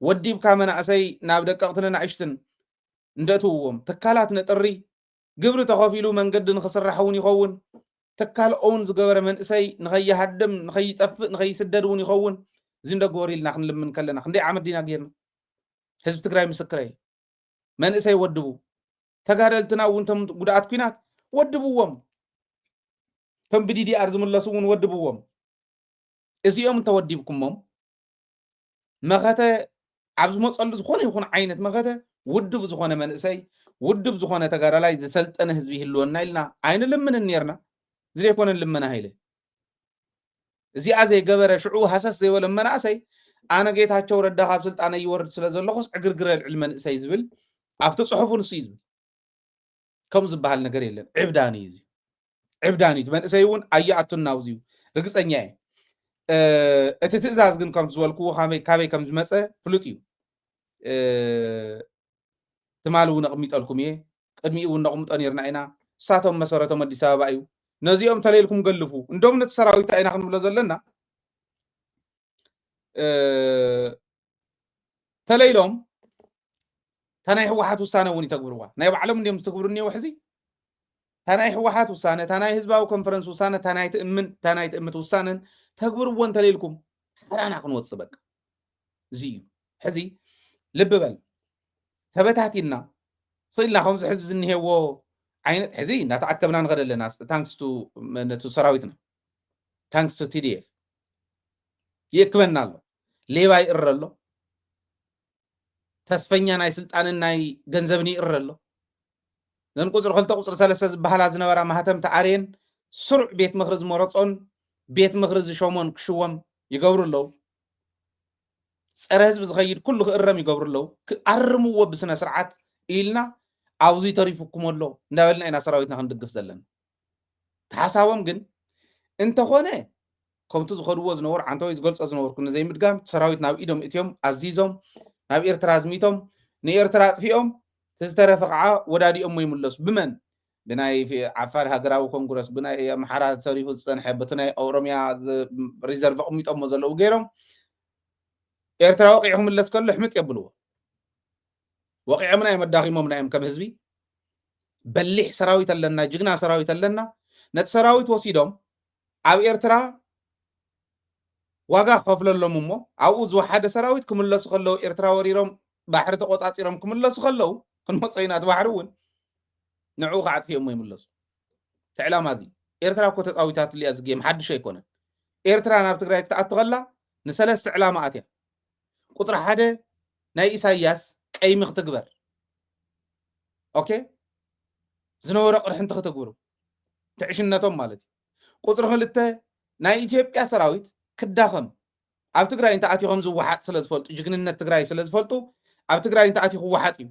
ወዲብካ መናእሰይ ናብ ደቀቕትን ኣናእሽትን እንደእትውዎም ትካላት ንጥሪ ግብሪ ተኸፊሉ መንገዲ ንኽስራሕ እውን ይኸውን ትካል ኦውን ዝገበረ መንእሰይ ንኸይሃድም ንኸይጠፍእ ንኸይስደድ እውን ይኸውን እዚ እንደግበሩ ኢልና ክንልምን ከለና ክንደይ ዓመት ዲና ጌርና ህዝቢ ትግራይ ምስክረ እዩ መንእሰይ ወድቡ ተጋደልትና እውን ቶም ጉድኣት ኲናት ወድብዎም ከም ብዲዲኣር ዝምለሱ እውን ወድብዎም እዚኦም እንተወዲብኩሞም መኸተ ኣብ ዝመፀሉ ዝኾነ ይኹን ዓይነት መኸተ ውድብ ዝኾነ መንእሰይ ውድብ ዝኾነ ተጋዳላይ ዝሰልጠነ ህዝቢ ይህልወና ኢልና ኣይንልምንን ነርና እዚ ዘይኮነን ልመና ሃይለ እዚኣ ዘይገበረ ሽዑ ሃሰስ ዘይበለ መናእሰይ ኣነ ጌታቸው ረዳ ካብ ስልጣነ ይወርድ ስለ ዘለኹስ ዕግርግረ ልዕል መንእሰይ ዝብል ኣብቲ ፅሑፉ ንሱ እዩ ዝብል ከም ዝበሃል ነገር የለን ዕብዳን እዩ ዕብዳን እዩ መንእሰይ እውን ኣየኣቱን ናብዚ እዩ ርግፀኛ እየ እቲ ትእዛዝ ግን ከም ዝበልክዎ ካበይ ከም ዝመፀ ፍሉጥ እዩ ትማሊ እውን ኣቕሚጠልኩም እየ ቅድሚኡ እውን ነቕምጦ ነርና ኢና እሳቶም መሰረቶም ኣዲስ ኣበባ እዩ ነዚኦም ተለይልኩም ገልፉ እንዶም ነቲ ሰራዊት ኢና ክንብሎ ዘለና ተለይሎም እታ ናይ ህወሓት ውሳነ እውን ይተግብርዋ ናይ ባዕሎም እንዲም ዝትግብሩ እኒው ሕዚ እታ ናይ ህወሓት ውሳነ እታ ናይ ህዝባዊ ኮንፈረንስ ውሳነ እታ ናይ ትእምን እታ ናይ ትእምት ውሳነን ተግብርዎ እንተለይልኩም ሓራና ክንወፅእ በቃ እዚ እዩ ሕዚ ልቢ በል ተበታቲና ስኢልና ከምዚ ሕዚ ዝኒሄዎ ዓይነት ሕዚ እናተኣከብና ንኸደ ኣለና ታንክስቱ ነቱ ሰራዊትና ታንክስቱ ቲዲኤፍ ይእክበና ኣሎ ሌባ ይእረ ኣሎ ተስፈኛ ናይ ስልጣንን ናይ ገንዘብን ይእረ ኣሎ እዘን ቁፅሪ ክልተ ቁፅሪ ሰለስተ ዝበሃላ ዝነበራ ማህተም ተኣርየን ስሩዕ ቤት ምኽሪ ዝመረፆን ቤት ምኽሪ ዝሸሞን ክሽወም ይገብሩ ኣለዉ ፀረ ህዝቢ ዝኸይድ ኩሉ ክእረም ይገብሩ ኣለዉ ክኣርምዎ ብስነ ስርዓት ኢልና ኣብዚ ተሪፉኩም ኣሎ እንዳበልና ኢና ሰራዊትና ክንድግፍ ዘለና ተሓሳቦም ግን እንተኾነ ከምቲ ዝኸድዎ ዝነበሩ ዓንተወይ ዝገልፆ ዝነበርኩ ንዘይምድጋም ሰራዊት ናብ ኢዶም እትዮም ኣዚዞም ናብ ኤርትራ ኣዝሚቶም ንኤርትራ ኣጥፊኦም ዝተረፈ ከዓ ወዳዲኦም ይምለሱ ብመን ብናይ ዓፋር ሃገራዊ ኮንግረስ፣ ብናይ ኣምሓራ ተሪፉ ዝፀንሐ፣ በቲ ናይ ኦሮምያ ሪዘርቭ ኣቕሚጦሞ ዘለዉ ገይሮም፣ ኤርትራ ወቂዑ ክምለስ ከሎ ሕምጥ የብልዎ። ወቂዖምና እዮም፣ ኣዳኺሞምና እዮም። ከም ህዝቢ በሊሕ ሰራዊት ኣለና፣ ጅግና ሰራዊት ኣለና። ነቲ ሰራዊት ወሲዶም ኣብ ኤርትራ ዋጋ ክኸፍለሎም እሞ ኣብኡ ዝወሓደ ሰራዊት ክምለሱ ከለዉ፣ ኤርትራ ወሪሮም ባሕሪ ተቆጻጺሮም ክምለሱ ከለዉ፣ ክንመጾ ኢና፣ እቲ ባሕሪ እውን ንዕኡ ከዓጥፍዮ እሞ ይምለሱ። እቲ ዕላማ እዚ፣ ኤርትራ እኮ ተጻዊታትሉ እያ፣ እዚ ጌም ሓድሽ ኣይኮነን። ኤርትራ ናብ ትግራይ ክትኣቱ ከላ ንሰለስተ ዕላማ ኣትያ። ቁፅሪ ሓደ ናይ ኢሳያስ ቀይሚ ክትግበር፣ ኦኬ፣ ዝነበሮ ቅርሕንቲ ክትግብሩ፣ ትዕሽነቶም ማለት እዩ። ቁፅሪ ክልተ ናይ ኢትዮጵያ ሰራዊት ክዳኸም፣ ኣብ ትግራይ እንተኣትዩ ከም ዝወሓጥ ስለ ዝፈልጡ፣ ጅግንነት ትግራይ ስለ ዝፈልጡ፣ ኣብ ትግራይ እንተኣትዩ ክወሓጥ እዩ።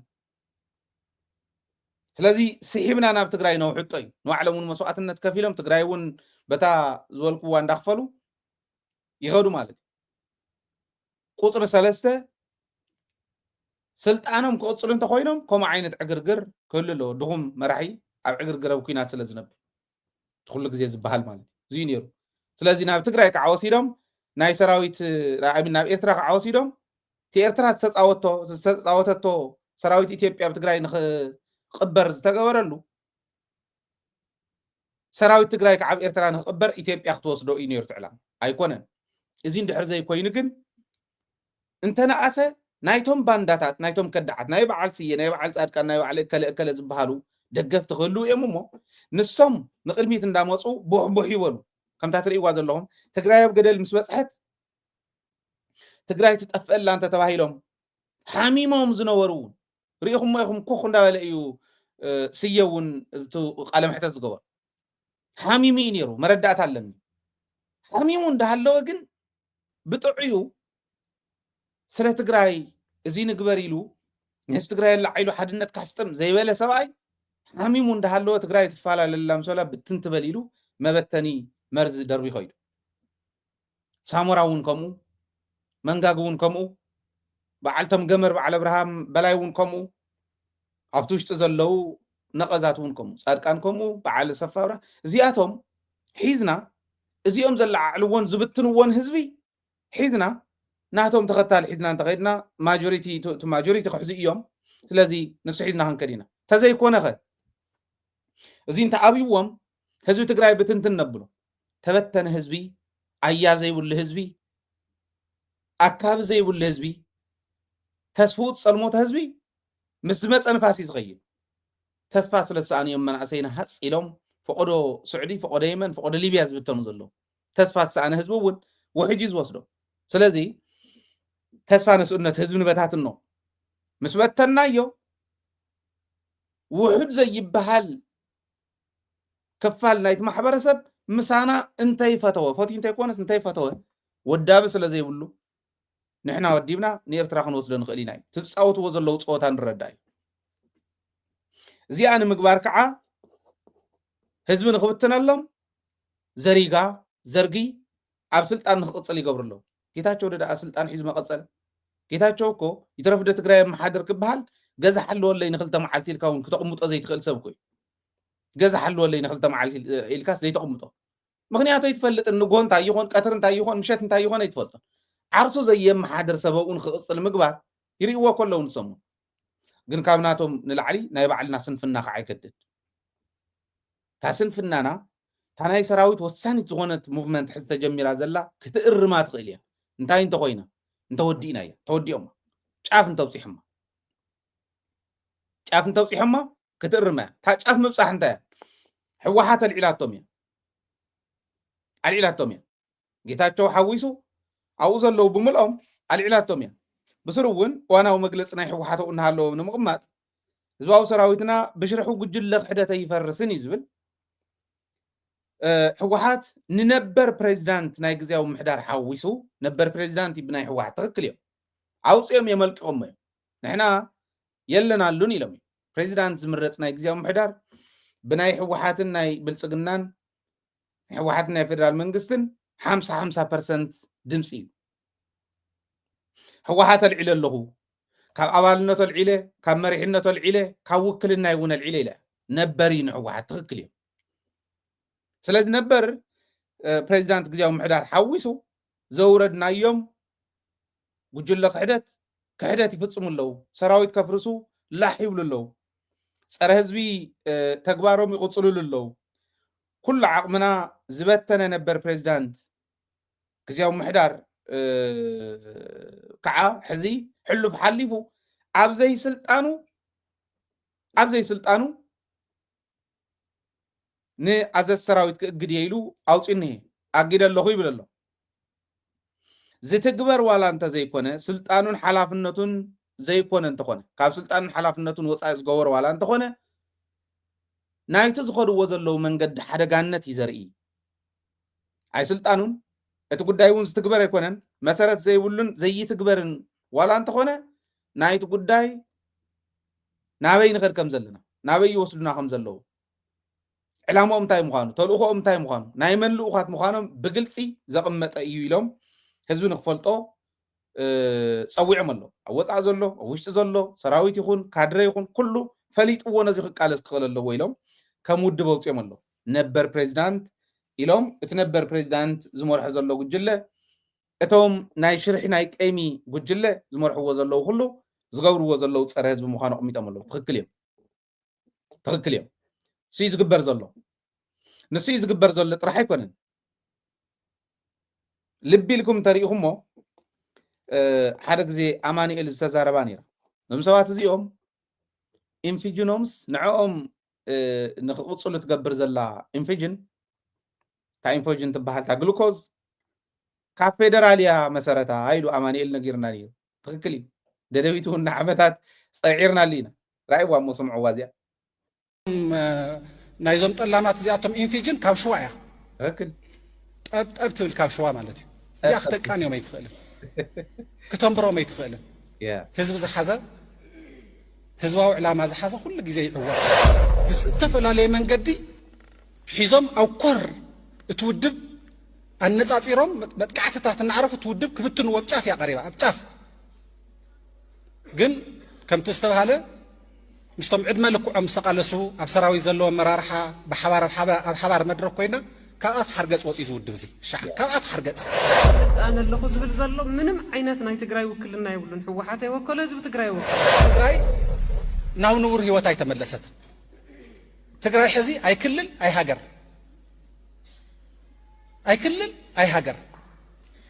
ስለዚ ስሒብና ናብ ትግራይ ነውሕጦ እዩ። ንባዕሎም እውን መስዋእትነት ከፊሎም፣ ትግራይ እውን በታ ዝበልክዋ እንዳኽፈሉ ይኸዱ ማለት እዩ። ቁፅሪ ሰለስተ ስልጣኖም ክቕፅሉ እንተኮይኖም ከምኡ ዓይነት ዕግርግር ክህሉ ኣለዎ። ድኹም መራሒ ኣብ ዕግርግር ኣብ ኲናት ስለ ዝነብር፣ እቲ ኩሉ ግዜ ዝበሃል ማለት እዩ። እዚ እዩ ነይሩ። ስለዚ ናብ ትግራይ ከዓ ወሲዶም ናይ ሰራዊት፣ I mean፣ ናብ ኤርትራ ከዓ ወሲዶም፣ እቲ ኤርትራ ዝተፃወቶ፣ ዝተፃወተቶ ሰራዊት ኢትዮጵያ ኣብ ትግራይ ንክቕበር ዝተገበረሉ፣ ሰራዊት ትግራይ ከዓ ኣብ ኤርትራ ንክቕበር ኢትዮጵያ ክትወስዶ እዩ ነይሩ እቲ ዕላማ። ኣይኮነን። እዚ እንድሕር ዘይኮይኑ ግን፣ እንተነኣሰ ናይቶም ባንዳታት፣ ናይቶም ከዳዓት፣ ናይ በዓል ስየ፣ ናይ በዓል ጻድቃን፣ ናይ በዓል እከለ እከለ ዝበሃሉ ደገፍቲ ክህልዉ እዮም እሞ፣ ንሶም ንቕድሚት እንዳመፁ ቡሕ ቡሕ ይበሉ። ከምታ ትርእይዋ ዘለኹም፣ ትግራይ ኣብ ገደል ምስ በፅሐት፣ ትግራይ ትጠፍአላ እንተተባሂሎም ሓሚሞም ዝነበሩ እውን ርኢኹሞ ኢኹም። ኮኽ እንዳበለ እዩ፣ እ፣ ስየ እውን እቲ ቃለ መሕተት ዝገበሩ። ሓሚሙ እዩ ነይሩ፣ መረዳእታ ኣለኒ። ሓሚሙ እንዳሃለወ ግን ብጥዑዩ ስለ ትግራይ እዚ ንግበር ኢሉ፣ ንህዝቢ ትግራይ ኣላዒሉ ሓድነት ካስጥም ዘይበለ ሰብኣይ ሓሚሙ እንዳሃለወ፣ ትግራይ ትፈላለላ ምስ በላ ብትን ትበል ኢሉ መበተኒ መርዚ ደርቢ ከይዱ። ሳሞራ እውን ከምኡ፣ መንጋግ እውን ከምኡ፣ በዓልቶም ገመር በዓል ኣብርሃም በላይ እውን ከምኡ፣ ኣብቲ ውሽጢ ዘለዉ ነቐዛት እውን ከምኡ፣ ጻድቃን ከምኡ፣ በዓል ሰፋብራ፣ እዚኣቶም ሒዝና፣ እዚኦም ዘለዓዕልዎን ዝብትንዎን ህዝቢ ሒዝና፣ ናቶም ተኸታሊ ሒዝና እንተኸድና፣ ማጆሪቲ፣ እቲ፣ እቲ ማጆሪቲ ክሕዙ እዮም። ስለዚ ንሱ ሒዝና ክንከድ ኢና። ተዘይኮነ ኸ፣ እዚ እንተኣብይዎም፣ ህዝቢ ትግራይ ብትንትን ነብሎ። ተበተነ ህዝቢ፣ ኣያ ዘይብሉ ህዝቢ፣ ኣካቢ ዘይብሉ ህዝቢ፣ ተስፍኡ ዝጸልሞተ ህዝቢ፣ ምስ ዝመጸ ንፋስ እዩ ዝኸይድ። ተስፋ ስለ ዝሰኣኑ እዮም መናእሰይና ሃጽ ኢሎም፣ ፈቐዶ ስዑዲ፣ ፈቐዶ የመን፣ ፈቐዶ ሊብያ ዝብተኑ ዘለዉ። ተስፋ ዝሰኣነ ህዝቢ እውን ውሕጅ እዩ ዝወስዶ። ስለዚ፣ ተስፋ ንስእነት ህዝቢ ንበታትኖ። ምስ በተናዮ፣ ውሑድ ዘይበሃል ክፋል ናይቲ ማሕበረሰብ ምሳና እንተይፈተወ፣ ፈትዩ እንተይኮነስ እንተይፈተወ፣ ወዳቢ ስለ ዘይብሉ፣ ንሕና ወዲብና ንኤርትራ ክንወስዶ ንኽእል ኢና እዩ። እቲ ዝጻወትዎ ዘለዉ ጸወታ ንረዳእ እዩ። እዚኣ ንምግባር ከዓ ህዝቢ ንኽብትነሎም ዘሪጋ፣ ዘርጊ ኣብ ስልጣን ንኽቕጽል ይገብሩ ኣለዉ። ጌታቸው ደኣ ስልጣን ሒዙ መቐጸለ። ጌታቸው እኮ ይትረፍ ዶ ትግራይ የመሓድር ክበሃል፣ ገዛ ሓልወለይ ንክልተ መዓልቲ ኢልካ እውን ክተቕምጦ ዘይትኽእል ሰብ እኮ እዩ። ገዛ ሓልወለይ ንክልተ መዓልቲ ኢል-፣ ኢልካስ ዘይተቕምጦ። ምኽንያቱ ኣይትፈልጥን፣ ንግሆ እንታይ ይኾን፣ ቀትሪ እንታይ ይኾን፣ ምሸት እንታይ ይኾን ኣይትፈልጦን። ዓርሱ ዘየመሓድር ሰብ ኣብኡ ንክቕጽል ምግባር ይርእይዎ ከለዉ ንሶም እውን። ግን ካብ ናቶም ንላዕሊ ናይ ባዕልና ስንፍና ከዓ ይገድድ። እታ ስንፍናና፣ እታ ናይ ሰራዊት ወሳኒት ዝኾነት ሙቭመንት ሕዚ ተጀሚራ ዘላ ክትእርማ ትኽእል እያ። እንታይ እንተኾይና፣ እንተወዲእና እያ፣ ተወዲኦማ። ጫፍ እንተብፂሖማ። ጫፍ እንተብፂሖማ ክትእርማ እያ። እታ ጫፍ ምብፃሕ እንታይ እያ? ህወሓት ኣልዒላቶም እያ። ኣልዒላቶም እያ። ጌታቸው ሓዊሱ ኣብኡ ዘለዉ ብምልኦም ኣልዒላቶም እያ። ብስሩ እውን እዋናዊ መግለፂ ናይ ህወሓት ኣብኡ እናሃለዎ ንምቕማጥ፣ ህዝባዊ ሰራዊትና ብሽርሑ ጉጅለ ክሕደተ ይፈርስን እዩ ዝብል። እ፣ ህወሓት ንነበር ፕሬዚዳንት ናይ ግዝያዊ ምምሕዳር ሓዊሱ፣ ነበር ፕሬዚዳንት እዩ ብናይ ህወሓት፣ ትኽክል እዮም። ኣውፂኦም እዮም፣ ኣልቂቖሞ እዮም። ንሕና የለናሉን ኢሎም እዮም። ፕሬዚዳንት ዝምረፅ ናይ ግዝያዊ ምምሕዳር ብናይ ህወሓትን ናይ ብልፅግናን፣ ናይ ህወሓትን ናይ ፌደራል መንግስትን ሓምሳ ሓምሳ ፐርሰንት ድምፂ እዩ። ህወሓት ኣልዒለ ኣለኹ፣ ካብ ኣባልነት ኣልዒለ፣ ካብ መሪሕነት ኣልዒለ፣ ካብ ውክልና እውን ኣልዒለ ኢለ። ነበር እዩ ንህወሓት። ትኽክል እዮም። ስለዚ ነበር እ፣ ፕሬዚዳንት ግዜያዊ ምሕዳር ሓዊሱ ዘውረድናዮም ጉጅለ ክሕደት ክሕደት ይፍፅሙ ኣለዉ። ሰራዊት ከፍርሱ ላሕ ይብሉ ኣለዉ። ፀረ ህዝቢ እ፣ ተግባሮም ይቕፅሉሉ ኣለዉ። ኩሉ ዓቕምና ዝበተነ ነበር ፕሬዚዳንት ግዜያዊ ምሕዳር እ፣ ከዓ ሕዚ ሕሉፍ ሓሊፉ ኣብ ዘይስልጣኑ ኣብ ዘይስልጣኑ ንኣዘዝ ሰራዊት ክእግድ እየ ኢሉ ኣውፂኒ ኣጊደ ኣለኹ ይብል ኣሎ። ዝትግበር ዋላ እንተዘይኮነ ስልጣኑን ሓላፍነቱን ዘይኮነ እንተኾነ ካብ ስልጣኑን ሓላፍነቱን ወፃኢ ዝገበሮ ዋላ እንተኾነ ናይቲ ዝኸድዎ ዘለዉ መንገዲ ሓደጋነት እዩ ዘርኢ። ኣይስልጣኑን እቲ ጉዳይ እውን ዝትግበር ኣይኮነን። መሰረት ዘይብሉን ዘይትግበርን ዋላ እንተኾነ ናይቲ ጉዳይ ናበይ ንኸድ ከም ዘለና ናበይ ይወስዱና ከም ዘለዉ ዕላማኦም እንታይ ምዃኑ ተልእኾኦም እንታይ ምዃኑ ናይ መን ልኡኻት ምዃኖም ብግልፂ ዘቐመጠ እዩ ኢሎም ህዝቢ ንክፈልጦ እ፣ ፀዊዖም ኣሎ። ኣብ ወፃኢ ዘሎ ኣብ ውሽጢ ዘሎ ሰራዊት ይኹን ካድረ ይኹን ኩሉ ፈሊጥዎ ነዚ ክቃለስ ክኽእል ኣለዎ ኢሎም ከም ውድብ ኣውፅኦም ኣሎ። ነበር ፕሬዚዳንት ኢሎም እቲ ነበር ፕሬዚዳንት ዝመርሖ ዘሎ ጉጅለ እቶም ናይ ሽርሒ ናይ ቀይሚ ጉጅለ ዝመርሕዎ ዘለዉ ኩሉ ዝገብርዎ ዘለዉ ፀረ ህዝቢ ምዃኑ ኣቕሚጦም ኣለዉ። ትኽክል እዮም። ትኽክል እዮም። ንሱ እዩ ዝግበር ዘሎ። ንሱ እዩ ዝግበር ዘሎ ጥራሕ ኣይኮነን። ልቢ ኢልኩም እንተሪኢኹሞ እ፣ ሓደ ግዜ ኣማኑኤል ዝተዛረባ ነይራ። እዞም ሰባት እዚኦም ኢንፊጅኖምስ ንዕኦም እ፣ ንክቕፅሉ ትገብር ዘላ ኢንፊጅን እታ ኢንፎጅን ትበሃል እታ ግሉኮዝ ካብ ፌደራል እያ መሰረታ ኢሉ ኣማኑኤል ነጊርና ነይሩ። ትኽክል እዩ። ደደቢት እውን ንዓመታት ፀዒርናሉ ኢና። ራእይዋ እሞ ስምዕዋ እዚኣ ናይዞም ጠላማት እዚኣቶም ኢንፊጅን ካብ ሽዋ እያ ትኽክል ጠብጠብ ትብል ካብ ሽዋ ማለት እዩ። እዚኣ ክተቃንዮም ኣይትኽእልን፣ ክተንብሮም ኣይትኽእልን። ያ ህዝቢ ዝሓዘ ህዝባዊ ዕላማ ዝሓዘ ኩሉ ግዜ ይዕወት። ብዝተፈላለየ መንገዲ ሒዞም ኣብ ኮር እቲ ውድብ ኣነፃፂሮም መጥቃዕትታት እናዕረፉ እቲ ውድብ ክብትንዎ ኣብ ጫፍ እያ ቀሪባ፣ ኣብ ጫፍ። ግን ከምቲ ዝተባሃለ ምስቶም ዕድመ ልክዖም ዝተቓለሱ ኣብ ሰራዊት ዘለዎ ኣመራርሓ ብሓባር ኣብ ሓባ- ኣብ ሓባር መድረክ ኮይና ካብ ኣፍ ሓርገፅ ወፂኡ ዝውድብ እዚ ሻዕ ካብ ኣፍ ሓርገፅ ስልጣን ኣለኹ ዝብል ዘሎ ምንም ዓይነት ናይ ትግራይ ውክልና የብሉን። ህወሓት ኣይወከሎ፣ ህዝቢ ትግራይ ይወከሎ። ትግራይ ናብ ንቡር ህይወት ኣይተመለሰት። ትግራይ ሕዚ ኣይክልል ኣይሃገር ኣይክልል ኣይሃገር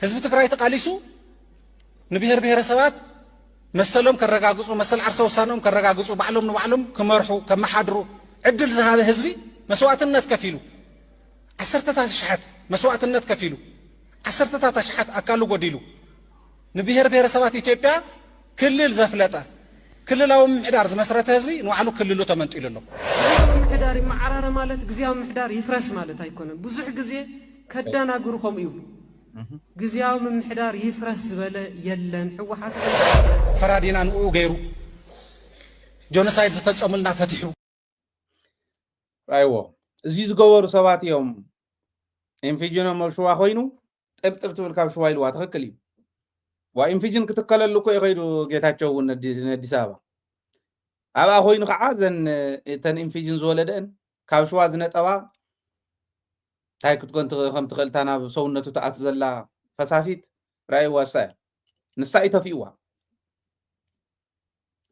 ህዝቢ ትግራይ ተቃሊሱ ንብሔር ብሔረሰባት መሰሎም ከረጋግፁ መሰል ዓርሰ ውሳነኦም ከረጋግፁ ባዕሎም ንባዕሎም ክመርሑ ከመሓድሩ ዕድል ዝሃበ ህዝቢ መስዋእትነት ከፊሉ ዓሰርተታት ኣሽሓት መስዋእትነት ከፊሉ ዓሰርተታት ኣሽሓት ኣካሉ ጎዲሉ ንብሔር ብሔረሰባት ኢትዮጵያ ክልል ዘፍለጠ ክልላዊ ምምሕዳር ዝመስረተ ህዝቢ ንባዕሉ ክልሉ ተመንጢሉ ኣሎ። ግዝያዊ ምምሕዳር ይመዓራረ ማለት ግዝያዊ ምምሕዳር ይፍረስ ማለት ኣይኮነን። ብዙሕ ግዜ ከዳናግሩ ከምኡ ይብሉ። ግዝያዊ ምምሕዳር ይፍረስ ዝበለ የለን። ህወሓት ፈራዲና ንኡ ገይሩ ጆኖሳይድ ዝፈፀሙልና ፈቲሑ ራይዎ እዚ ዝገበሩ ሰባት እዮም። ኢንፊጅኖም ኣብ ሽዋ ኮይኑ ጥብጥብ ትብል ካብ ሽዋ ኢልዋ ትኽክል እዩ። ዋ ኢንፊጅን ክትከለሉ እኮ እዩ ከይዱ ጌታቸው እውን ነዲ- ነዲስ ኣበባ ኣብኣ ኮይኑ ከዓ ዘን እተን ኢንፊጅን ዝወለደን ካብ ሽዋ ዝነጠባ እንታይ ክትኮን ትኽ- ከም ትኽእል እታ ናብ ሰውነቱ ትኣቱ ዘላ ፈሳሲት ራእይዋ እሳ እያ። ንሳ እዩ ተፊእዋ።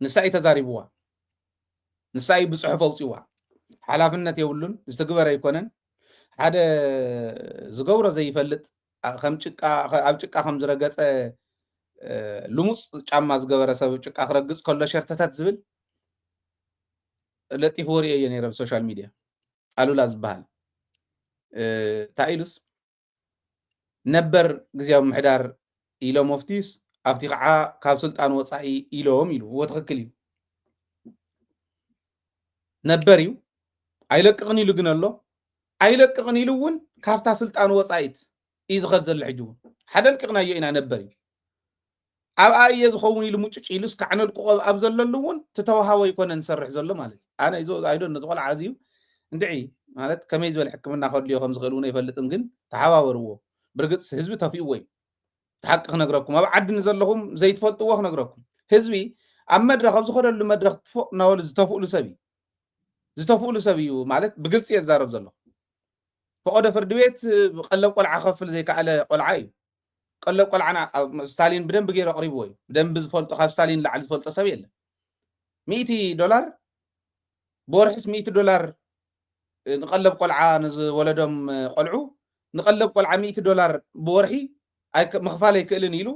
ንሳ እዩ ተዛሪብዋ። ንሳ እዩ ብፅሑፍ ኣውፅዋ። ሓላፍነት የብሉን። ዝትግበር ኣይኮነን። ሓደ ዝገብሮ ዘይፈልጥ ኣ- ከም ጭቃ ከ- ኣብ ጭቃ ከም ዝረገፀ እ፣ ልሙፅ ጫማ ዝገበረ ሰብ ጭቃ ክረግፅ ከሎ ሸርተታት ዝብል ለጢፍዎ ርእየዮ ነይረ ብሶሻል ሚድያ። ኣሉላ ዝበሃል እ፣ እንታይ ኢሉስ ነበር ግዝያዊ ምምሕዳር ኢሎም ኣፍቲዩስ ኣብቲ ከዓ ካብ ስልጣን ወፃኢ ኢሎም ኢሉ እዎ ትኽክል እዩ ነበር እዩ ኣይለቅቕን ኢሉ ግን ኣሎ ኣይለቅቕን ኢሉ እውን ካብታ ስልጣን ወፃኢት እዩ ዝኸድ ዘሎ ሕጂ እውን ሓደ ልቂቕናዮ ኢና ነበር እዩ ኣብኣ እየ ዝኸውን ኢሉ ሙጭጭ ኢሉስ ከዓ ነልቅቆ ኣብ ዘለሉ እውን ትተዋሃቦ ኣይኮነን ዝሰርሕ ዘሎ ማለት እዩ ኣነ ይዞ ኣይዶ ነዚ ቆልዓ እዚ እዩ እንድዒ ማለት ከመይ ዝበለ ሕክምና ከድልዮ ከም ዝኽእል እውን ኣይፈልጥን ግን ተሓባበርዎ ብርግፅ ህዝቢ ተፊእዎ እዩ ሓቂ ክነግረኩም ኣብ ዓዲ ንዘለኹም ዘይትፈልጥዎ ክነግረኩም ህዝቢ ኣብ መድረኽ ኣብ ዝኸደሉ መድረኽ ትፎቕ እናበሉ ዝተፍእሉ ሰብ እዩ ዝተፍእሉ ሰብ እዩ ማለት ብግልፂ እየ ዝዛረብ ዘሎ። ፈቐዶ ፍርዲ ቤት ቀለብ ቆልዓ ከፍል ዘይከኣለ ቆልዓ እዩ። ቀለብ ቆልዓና ኣብ ስታሊን ብደንብ ገይሩ ኣቕሪብዎ እዩ። ብደንብ ዝፈልጦ፣ ካብ ስታሊን ላዕሊ ዝፈልጦ ሰብ የለን። ሚእቲ ዶላር ብወርሒስ፣ ሚእቲ ዶላር ንቐለብ ቆልዓ ንዝወለዶም ቆልዑ፣ ንቐለብ ቆልዓ ሚእቲ ዶላር ብወርሒ ኣይከ-፣ ምኽፋል ኣይክእልን ኢሉ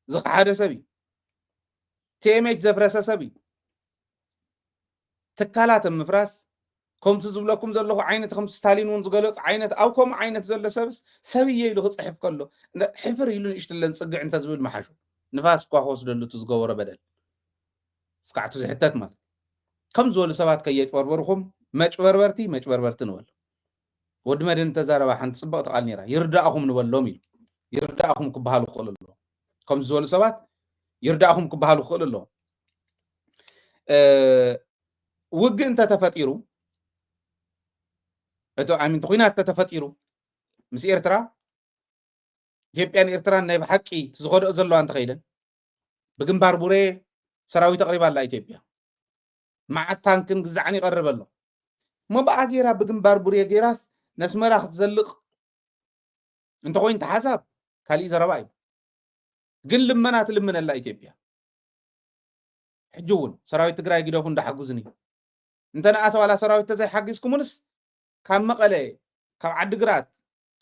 ዝኸሓደ ሰብ እዩ። ቲኤምኤች ዘፍረሰ ሰብ እዩ። ትካላት ኣብ ምፍራስ፣ ከምቲ ዝብለኩም ዘለኹ ዓይነት፣ ከም ስታሊን እውን ዝገለጹ ዓይነት፣ ኣብ ከምኡ ዓይነት ዘሎ ሰብስ ሰብ እየ ኢሉ ክጽሕፍ ከሎ፣ እንዳ-፣ ሕፍር ኢሉ ንእሽትለን ጽግዕ እንተዝብል መሓሹ። ንፋስ እኳ ክወስደሉ እቲ ዝገበሮ በደል። እስካዕ እቲ ዝሕተት ማለት። ከም ዝበሉ ሰባት ከየጭበርበርኹም፣ መጭበርበርቲ፣ መጭበርበርቲ ንበል። ወዲ መድህን ተዛረባ ሓንቲ ጽብቕቲ ቃል ነይራ። ይርዳእኹም ንበሎም ኢሉ። ይርዳእኹም ክበሃሉ ክኽእሉ ኣለዎም። ከም ዝበሉ ሰባት ይርዳእኹም ክበሃሉ ክኽእሉ ኣለዎም። እ፣ ውግእ እንተተፈጢሩ፣ እቲ፣ ኣይ ሚን፣ ኩናት እንተተፈጢሩ ምስ ኤርትራ፣ ኢትዮጵያን ኤርትራን ናይ ብሓቂ ዝኸድኦ ዘለዋ እንተኸይደን፣ ብግንባር ቡሬ ሰራዊት ኣቕሪባ ኣላ ኢትዮጵያ። መዓት ታንክን ግዛዕን ይቐርብ ኣሎ። እሞ ብኣ ገይራ፣ ብግንባር ቡሬ ገይራስ ነስመራ ክትዘልቕ እንተኾይኑ፣ እቲ ሓሳብ ካሊእ ዘረባ እዩ። ግን ልመና ትልምነላ ኢትዮጵያ። ሕጂ እውን ሰራዊት ትግራይ ግደፉ እንዳሓጉዝኒ። እንተ ንኣሰ ዋላ ሰራዊት ተዘይሓጊዝኩምንስ፣ ካብ መቐለ፣ ካብ ዓዲግራት፣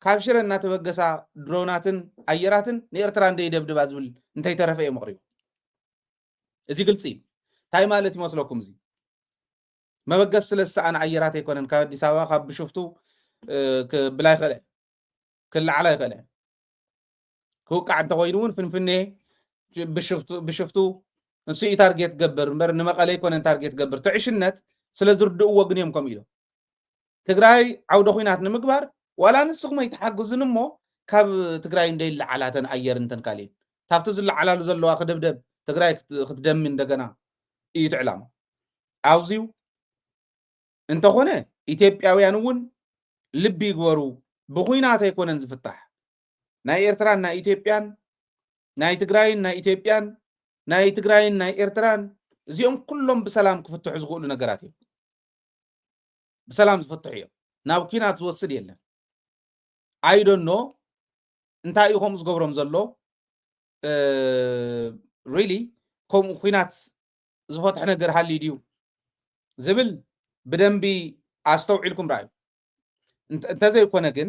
ካብ ሽረ እናተበገሳ ድሮናትን ኣየራትን ንኤርትራ እንደይደብድባ ዝብል እንተይተረፈ እዮም ኣቕሪቡ። እዚ ግልፂ እዩ። እንታይ ማለት ይመስለኩም? እዚ መበገስ ስለ ዝሰኣነ ኣየራት ኣይኮነን፣ ካብ ኣዲስ ኣበባ፣ ካብ ብሽፍቱ፣ እ፣ ክብል ኣይኽእለ፣ ክለዓል ኣይኽእለ። ክውቃዕ እንተኾይኑ እውን ፍንፍኔ ብሽፍቱ፣ ብሽፍቱ ንሱ እዩ ታርጌት ገብር እምበር ንመቐለ ኣይኮነን ታርጌት ገብር። ትዕሽነት ስለ ዝርድእዎ ግን እዮም ከምኡ ኢሎም። ትግራይ ዓውደ ኹናት ንምግባር ዋላ ንስኹም ኣይትሓግዙን እሞ ካብ ትግራይ እንደይለዓላ እተን ኣየር እንተን ካልእን ካብቲ ዝለዓላሉ ዘለዋ ክደብደብ ትግራይ ክት-፣ ክትደሚ እንደገና እዩ እቲ ዕላማ። ኣብዚዩ እንተኾነ ኢትዮጵያውያን እውን ልቢ ይግበሩ፣ ብኹናት ኣይኮነን ዝፍታሕ። ናይ ኤርትራን ናይ ኢትዮጵያን፣ ናይ ትግራይን ናይ ኢትዮጵያን፣ ናይ ትግራይን ናይ ኤርትራን፣ እዚኦም ኩሎም ብሰላም ክፍትሑ ዝኽእሉ ነገራት እዮም። ብሰላም ዝፍትሑ እዮም። ናብ ኲናት ዝወስድ የለን። ኣይደኖ እንታይ እዩ ከምኡ ዝገብሮም ዘሎ? እ፣ ሪሊ ከምኡ ኲናት ዝፈትሐ ነገር ሃልዩ ድዩ ዝብል ብደንቢ ኣስተውዒልኩም ረኣዩ። እንተ-፣ እንተዘይኮነ ግን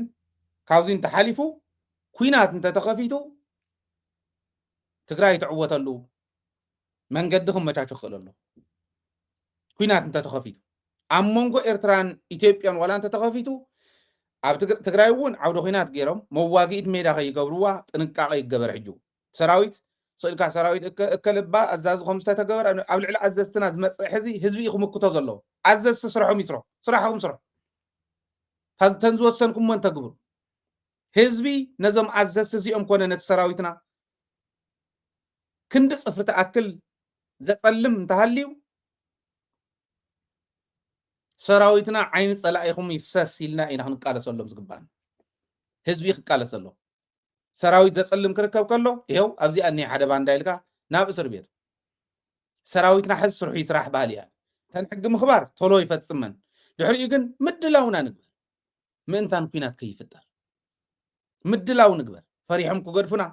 ካብዚ እንተሓሊፉ ኲናት እንተተኸፊቱ ትግራይ ትዕወተሉ መንገዲ ክመቻቸ ክኽእል ኣሎ። ኲናት እንተተኸፊቱ ኣብ መንጎ ኤርትራን ኢትዮጵያን ዋላ እንተተኸፊቱ ኣብ ትግ-፣ ትግራይ እውን ዓውደ ኲናት ገይሮም መዋግኢት ሜዳ ከይገብርዋ ጥንቃቐ ይገበር። ሕጂ እውን ሰራዊት ስእልካ ሰራዊት እከ-፣ እከለባ ኣዛዚ ከም ዝተተገበረ ኣብ ልዕሊ ኣዘዝትና ዝመፅእ ሕዚ ህዝቢ እዩ ክምክቶ ዘለዎ። ኣዘዝቲ ስርሖም ይስርሑ፣ ስራሕኹም ስርሑ። እተን ዝወሰንኩሞ እንተግብሩ ህዝቢ ነዞም ኣዘዝቲ እዚኦም ኮነ ነቲ ሰራዊትና ክንዲ ፅፍሪ ትኣክል ዘፀልም እንተሃልዩ ሰራዊትና ዓይኒ ፀላኢኹም ይፍሰስ ኢልና ኢና ክንቃለሰሎም ዝግባና። ህዝቢ ክቃለሰሎም። ሰራዊት ዘፀልም ክርከብ ከሎ ይኸው ኣብዚኣ እኒሀ ሓደ ባንዳ ኢልካ ናብ እስር ቤት። ሰራዊትና ሕዚ ስርሑ ይስራሕ ባህል እያ። እተን ሕጊ ምኽባር ቶሎ ይፈፅመን። ድሕሪኡ ግን ምድላውና ንግበር። ምእንታን ኲናት ከይፍጠር ምድላው ንግበር። ፈሪሖም ክገድፉና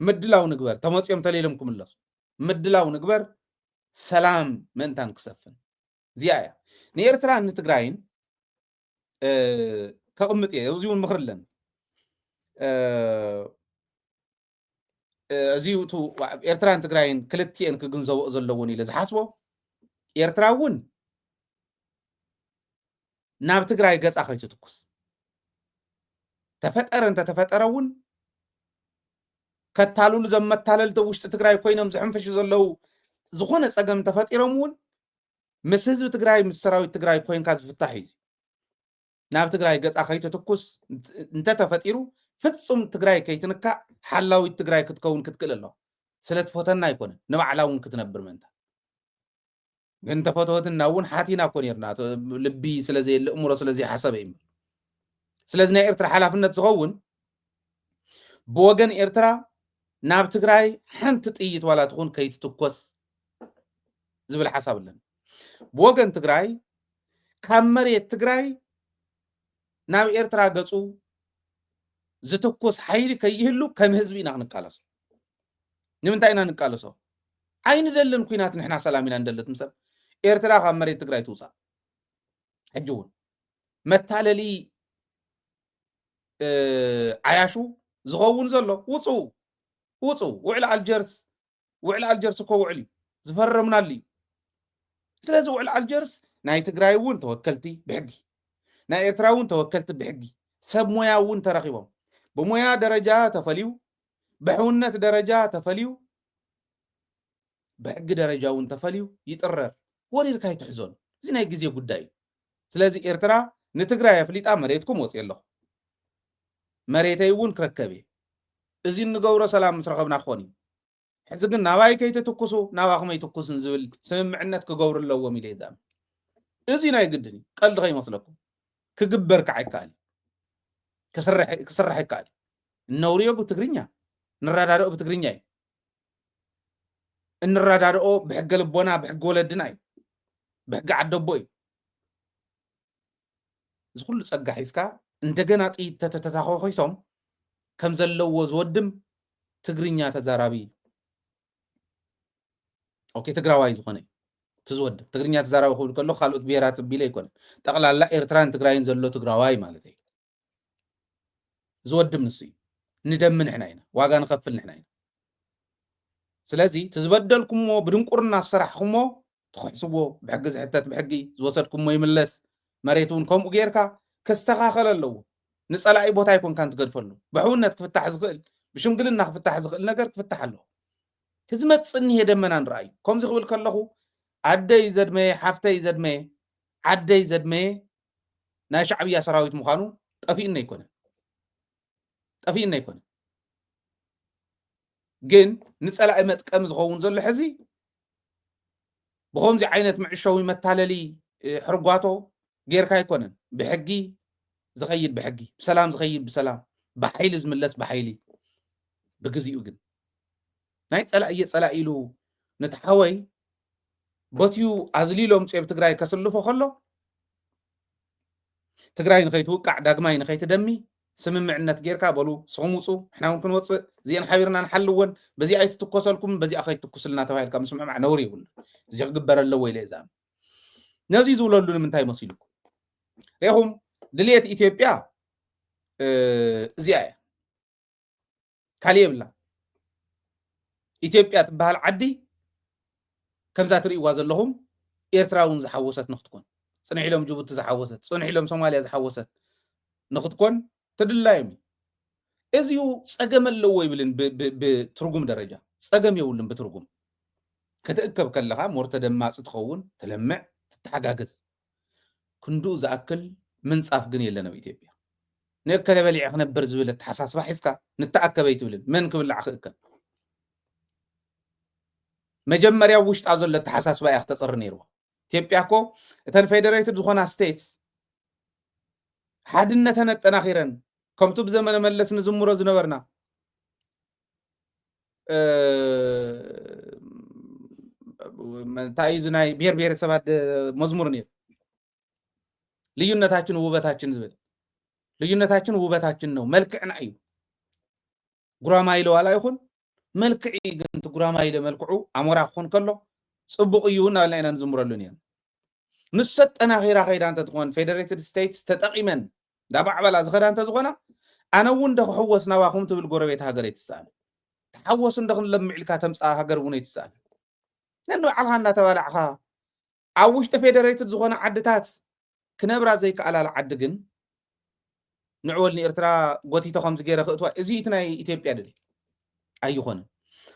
ምድላው ንግበር። ተመፅኦም ተሌሎም ክምለሱ ምድላው ንግበር። ሰላም ምእንታን ክሰፍን እዚኣ እያ። ንኤርትራን ንትግራይን፣ እ፣ ከቕምጥ እየ። እዚ እውን ምኽሪ ኣለኒ። እ፣ እ፣ እዚ እዩ እቲ ኤርትራን ትግራይን ክልቲኤን ክግንዘቦ ዘለዎን ኢለ ዝሓስቦ። ኤርትራ እውን ናብ ትግራይ ገፃ ከይትትኩስ፣ ተፈጠረ እንተተፈጠረ እውን ከታልሉ፣ ዘመታለልቲ ውሽጢ ትግራይ ኮይኖም ዝሕንፍሹ ዘለዉ ዝኾነ ፀገም እንተፈጢሮም እውን ምስ ህዝቢ ትግራይ፣ ምስ ሰራዊት ትግራይ ኮይንካ ዝፍታሕ እዩ። ናብ ትግራይ ገፃ ከይትትኩስ እንተ-፣ እንተተፈጢሩ ፍፁም ትግራይ ከይትንካእ ሓላዊት ትግራይ ክትከውን ክትክእል ኣለዋ። ስለ ትፈተና ኣይኮነን፣ ንባዕላ እውን ክትነብር ምእንታ። ግን እንተፈተወትና እውን ሓቲና እኮ ነርና። ተ-፣ ልቢ ስለ ዘየለ፣ እምሮ ስለ ዘይሓሰበ እዩ። ስለዚ ናይ ኤርትራ ሓላፍነት ዝኸውን ብወገን ኤርትራ ናብ ትግራይ ሓንቲ ጥይት ዋላ ትኹን ከይትትኮስ ዝብል ሓሳብ ኣለኒ። ብወገን ትግራይ ካብ መሬት ትግራይ ናብ ኤርትራ ገጹ ዝትኩስ ሓይሊ ከይህሉ ከም ህዝቢ ኢና ክንቃለሶ። ንምንታይ ኢና ንቃለሶ? ኣይንደልን ኩናት፣ ንሕና ሰላም ኢና ንደሊ። ትምሰል ኤርትራ ካብ መሬት ትግራይ ትውፃእ። ሕጂ እውን መታለሊ ዓያሹ ዝኸውን ዘሎ ውፁ ውፁ ውዕል ኣልጀርስ ውዕል ኣልጀርስ እኮ ውዕል እዩ ዝፈረምናሉ እዩ። ስለዚ ውዕል ኣልጀርስ ናይ ትግራይ እውን ተወከልቲ ብሕጊ፣ ናይ ኤርትራ እውን ተወከልቲ ብሕጊ፣ ሰብ ሞያ እውን ተረኺቦም፣ ብሞያ ደረጃ ተፈልዩ፣ ብሕውነት ደረጃ ተፈልዩ፣ ብሕጊ ደረጃ እውን ተፈልዩ ይጥረር። ወሪርካ ኣይትሕዞን። እዚ ናይ ግዜ ጉዳይ እዩ። ስለዚ ኤርትራ ንትግራይ ኣፍሊጣ መሬትኩም ወፅየ ኣለኹ፣ መሬተይ እውን ክረከብ እየ። እዚ እንገብሮ ሰላም ምስ ረኸብና ክኾን እዩ። ሕዚ ግን ናባይ ከይትትኩሱ ናባኹም ኣይትኩስን ዝብል ስምምዕነት ክገብሩ ኣለዎም ኢለ ይዛም። እዚ ናይ ግድን እዩ። ቀልዲ ከይመስለኩም። ክግበር ከዓ ይከኣል እዩ። ክስራሕ ይከኣል እዩ። እነውርዮ ብትግርኛ፣ ንረዳድኦ ብትግርኛ እዩ። እንረዳድኦ ብሕገ ልቦና፣ ብሕገ ወለድና እዩ። ብሕገ ዓደቦ እዩ። እዚ ኩሉ ጸጋ ሒዝካ እንደገና ጥይት ተተተታኾኺሶም ከም ዘለዎ ዝወድም ትግርኛ ተዛራቢ ኦኬ ትግራዋይ ዝኾነ እዩ። እቲ ዝወድም ትግርኛ ተዛራቢ ክብል ከሎ ካልኦት ብሄራት ቢለ ኣይኮነን። ጠቕላላ ኤርትራን ትግራይን ዘሎ ትግራዋይ ማለት እዩ። ዝወድም ንሱ እዩ። ንደሚ ንሕና ኢና፣ ዋጋ ንኸፍል ንሕና ኢና። ስለዚ እቲ ዝበደልኩሞ ብድንቁርና ዝሰራሕኩሞ ትኽሕስዎ፣ ብሕጊ ዝሕተት ብሕጊ፣ ዝወሰድኩሞ ይምለስ። መሬት እውን ከምኡ ጌርካ ክስተኻኸል ኣለዎ። ንጸላኢ ቦታ ኣይኮንካን ትገድፈሉ። ብሕውነት ክፍታሕ ዝኽእል፣ ብሽምግልና ክፍታሕ ዝኽእል ነገር ክፍታሕ ኣለዎ። እቲ ዝመጽእ እኒሄ ደመና ንረኣዩ። ከምዚ ክብል ከለኹ ኣደይ ዘድመየ፣ ሓፍተይ ዘድመየ፣ ዓደይ ዘድመየ ናይ ሻዕብያ ሰራዊት ምዃኑ ጠፊእና ኣይኮነን። ጠፊእና ኣይኮነን። ግን ንጸላኢ መጥቀሚ ዝኸውን ዘሎ ሕዚ ብኸምዚ ዓይነት መዕሸዊ መታለሊ ሕርጓቶ ጌርካ ኣይኮነን። ብሕጊ ዝኸይድ ብሕጊ፣ ብሰላም ዝኸይድ ብሰላም፣ ብሓይሊ ዝምለስ ብሓይሊ። ብግዚኡ ግን ናይ ጸላኢ እየ ጸላኢ ኢሉ ነቲ ሓወይ በትዩ ኣዝሊሎም ጼብ ትግራይ ከስልፎ ከሎ ትግራይ ንኸይትውቃዕ ዳግማይ ንኸይትደሚ ስምምዕነት ጌርካ በሉ ስኹም ውፁ ንሕና እውን ክንወፅእ እዚአን ሓቢርና ንሓልወን በዚኣ ኣይትትኮሰልኩም በዚኣ ከይትኩስልና ተባሂልካ ምስምዕማዕ ነውሪ ይብሉ። እዚ ክግበር ኣለዎ ኢለ እዛ ነዚ ዝብለሉ ንምንታይ መሲልኩም ሪኹም ድልየት ኢትዮጵያ እዚኣ እያ። ካሊእ የብላ። ኢትዮጵያ ትበሃል ዓዲ ከምዛ ትርእይዋ ዘለኹም ኤርትራ እውን ዝሓወሰት ንክትኮን ፅንሕ ኢሎም ጅቡቲ ዝሓወሰት ፅንሕ ኢሎም ሶማልያ ዝሓወሰት ንክትኮን ትድላዮም እዩ። እዚኡ ፀገም ኣለዎ ይብልን ብትርጉም ደረጃ ፀገም የብሉን ብትርጉም ክትእከብ ከለኻ ሞር ተደማፂ ትኸውን ትለምዕ ትተሓጋገዝ ክንድኡ ዝኣክል ምንፃፍ ግን የለን ኣብ ኢትዮጵያ። ንእከለ በሊዐ ክነብር ዝብል ኣተሓሳስባ ሒዝካ ንተኣከበ ኣይትብልን። መን ክብላዕ ክእከብ? መጀመርያ ውሽጣ ዘሎ ኣተሓሳስባ እያ ክተፅሪ ነይርዋ። ኢትዮጵያ እኮ እተን ፌደሬትድ ዝኾና ስቴትስ ሓድነተን ኣጠናኺረን ከምቱ ብዘመነ መለስ ንዝምሮ ዝነበርና እንታይ እዩ ናይ ብሄር ብሄረሰባት መዝሙር ነይሩ ልዩነታችን ውበታችን ዝብል ልዩነታችን ውበታችን ነው መልክዕና እዩ። ጉራማይለ ዋላ ይኹን መልክዕ እዩ ግን እቲ ጉራማይለ መልክዑ ኣሞራ ክኾን ከሎ ፅቡቕ እዩ እናበልና ኢና ንዝምረሉ ነይሩ። ንሱ ኣጠናኺራ ከይዳ እንተትኾን ፌደሬትድ ስቴትስ ተጠቒመን እንዳባዕበላ ዝኸዳ እንተዝኾና ኣነ እውን ዶ ክሕወስ ናባኹም ትብል ጎረቤት ሃገር ኣይትስኣን። ተሓወስ እንዶ ክንለምዕ ኢልካ ተምፅኣ ሃገር እውን ኣይትስኣን። ነንባዕልኻ እንዳተባላዕኻ ኣብ ውሽጢ ፌደሬትድ ዝኾነ ዓድታት ክነብራ ዘይከኣላላ ዓዲ ግን ንዕወል ንኤርትራ ጎቲቶ ከምዚ ገይረ ክእትዋ እዚ እቲ ናይ ኢትዮጵያ ድል ኣይኾነን።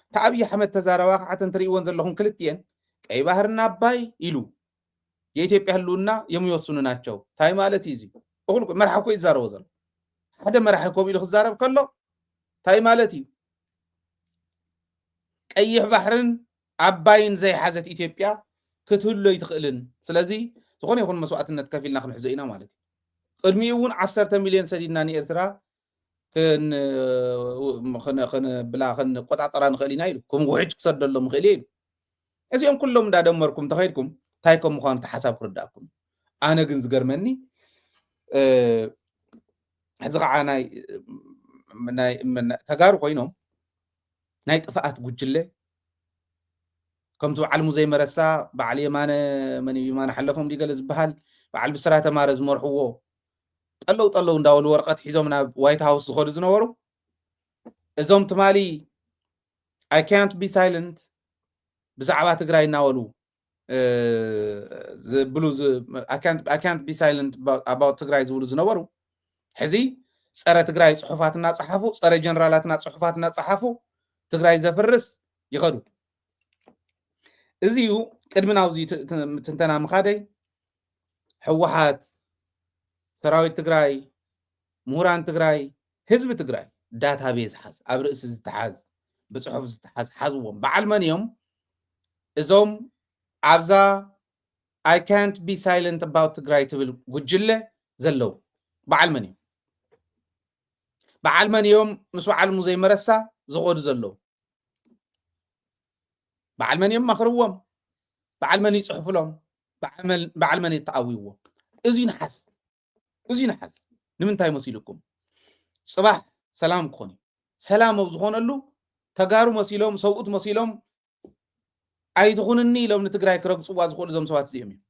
እቲ ኣብይ ኣሕመድ ተዛረባ ከዓ እተን ትርእይወን ዘለኹም ክልቲኤን ቀይ ባህርና ኣባይ ኢሉ የኢትዮጵያ ህልውና የሚወስኑ ናቸው። ታይ ማለት እዩ እዚ? እኹል መርሓ እኮ ይዛረቦ ዘሎ ሓደ መራሒ ከምኡ ኢሉ ክዛረብ ከሎ ታይ ማለት እዩ? ቀይሕ ባሕርን ኣባይን ዘይሓዘት ኢትዮጵያ ክትህሉ ኣይትኽእልን። ስለዚ ዝኾነ ይኹን መስዋእትነት ከፊልና ክንሕዞ ኢና ማለት እዩ። ቅድሚኡ እውን ዓሰርተ ሚልዮን ሰዲድና ንኤርትራ ክንብላ ክንቆፃፀራ ንኽእል ኢና ኢሉ ከም ውሕጅ ክሰደሎም ይኽእል ኢሉ። እዚኦም ኩሎም እንዳደመርኩም ተኸይድኩም እንታይ ከም ምዃኑ እቲ ሓሳብ ክርዳእኩም። ኣነ ግን ዝገርመኒ፣ እ፣ ሕዚ ከዓ ናይ፣ ናይ፣ ናይ ተጋሩ ኮይኖም ናይ ጥፍኣት ጉጅለ፣ ከምቲ በዓል ሙዘይ መረሳ፣ በዓል የማነ፣ መን እዩ፣ የማነ ሓለፎም ድዩ ገለ ዝበሃል፣ በዓል ብስራት ኣማረ ዝመርሕዎ፣ ጠለው ጠለው እንዳበሉ ወረቐት ሒዞም ናብ ዋይት ሃውስ ዝኸዱ ዝነበሩ፣ እዞም ትማሊ I can't be silent ብዛዕባ ትግራይ እናበሉ፣ እ፣ ዝብሉ ዝ-፣ I can't, I can't be silent about, about ትግራይ ዝብሉ ዝነበሩ፣ ሕዚ ጸረ ትግራይ ጽሑፋት እናጸሓፉ፣ ጸረ ጀነራላትና ጽሑፋት እናጸሓፉ፣ ትግራይ ዘፍርስ ይኸዱ። እዚ እዩ። ቅድሚ ናብዚ ት-፣ ት-፣ ትንተና ምኻደይ፣ ህወሓት፣ ሰራዊት ትግራይ፣ ምሁራን ትግራይ፣ ህዝቢ ትግራይ ዳታቤዝ ሓዝ፣ ኣብ ርእሲ ዝተሓዝ፣ ብጽሑፍ ዝተሓዝ ሓዝዎም። በዓል መን እዮም እዞም ኣብዛ I can't be silent about ትግራይ ትብል ጉጅለ ዘለዉ? በዓል መን እዮም? በዓል መን እዮም ምስ በዓል ሙዘይ መረሳ ዝኸዱ ዘለዉ? በዓል መን እዮም መኽርዎም? በዓል መን ይጽሕፍሎም? በዓል መን፣ በዓል መን የተኣዊዎም? እዚ ንሓስ፣ እዚ ንሓስ። ንምንታይ መሲልኩም? ጽባሕ ሰላም ክኾን እዩ። ሰላም ኣብ ዝኾነሉ፣ ተጋሩ መሲሎም፣ ሰብኡት መሲሎም፣ ኣይትኹንኒ ኢሎም ንትግራይ ክረግጽዋ ዝኽእሉ እዞም ሰባት እዚኦም እዮም።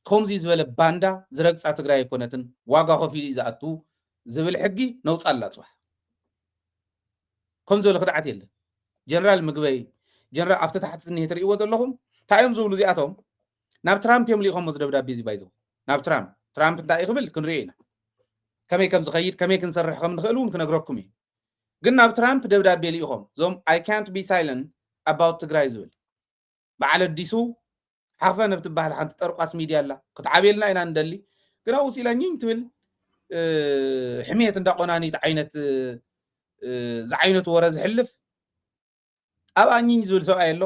ከምዚ ዝበለ ባንዳ ዝረግጻ ትግራይ ኣይኮነትን፣ ዋጋ ከፊሉ እዩ ዝኣቱ ዝብል ሕጊ ነውጻላ ጽባሕ። ከም ዝበለ ክድዓት የለን። ጀነራል ምግበይ፣ ጀነራል ኣብቲ ታሕቲ ዝኒሄ ትርእይዎ ዘለኹም፣ እንታይ እዮም ዝብሉ እዚኣቶም? ናብ ትራምፕ እዮም ልኢኾሞ እዚ ደብዳቤ እዚ ባይዘው። ናብ ትራምፕ። ትራምፕ እንታይ እዩ ክብል ክንሪኦ ኢና። ከመይ ከም ዝኸይድ፣ ከመይ ክንሰርሕ ከም ንኽእል እውን ክነግረኩም እዩ። ግን ናብ ትራምፕ ደብዳቤ ልኢኾም። እዞም I can't be silent about ትግራይ ዝብል። በዓል ኣዲሱ ሓፈን ኣብ ትበሃል ሓንቲ ጠርቋስ ሚድያ ኣላ። ክትዓብየልና ኢና ንደሊ። ግን ኣብኡ ስኢላ ኝኝ ትብል፣ እ፣ ሕሜት እንዳቆናኒት ዓይነት፣ እ፣ ዝዓይነቱ ወረ ዝሕልፍ፣ ኣብኣ ኝኝ ዝብል ሰብኣይ ኣሎ።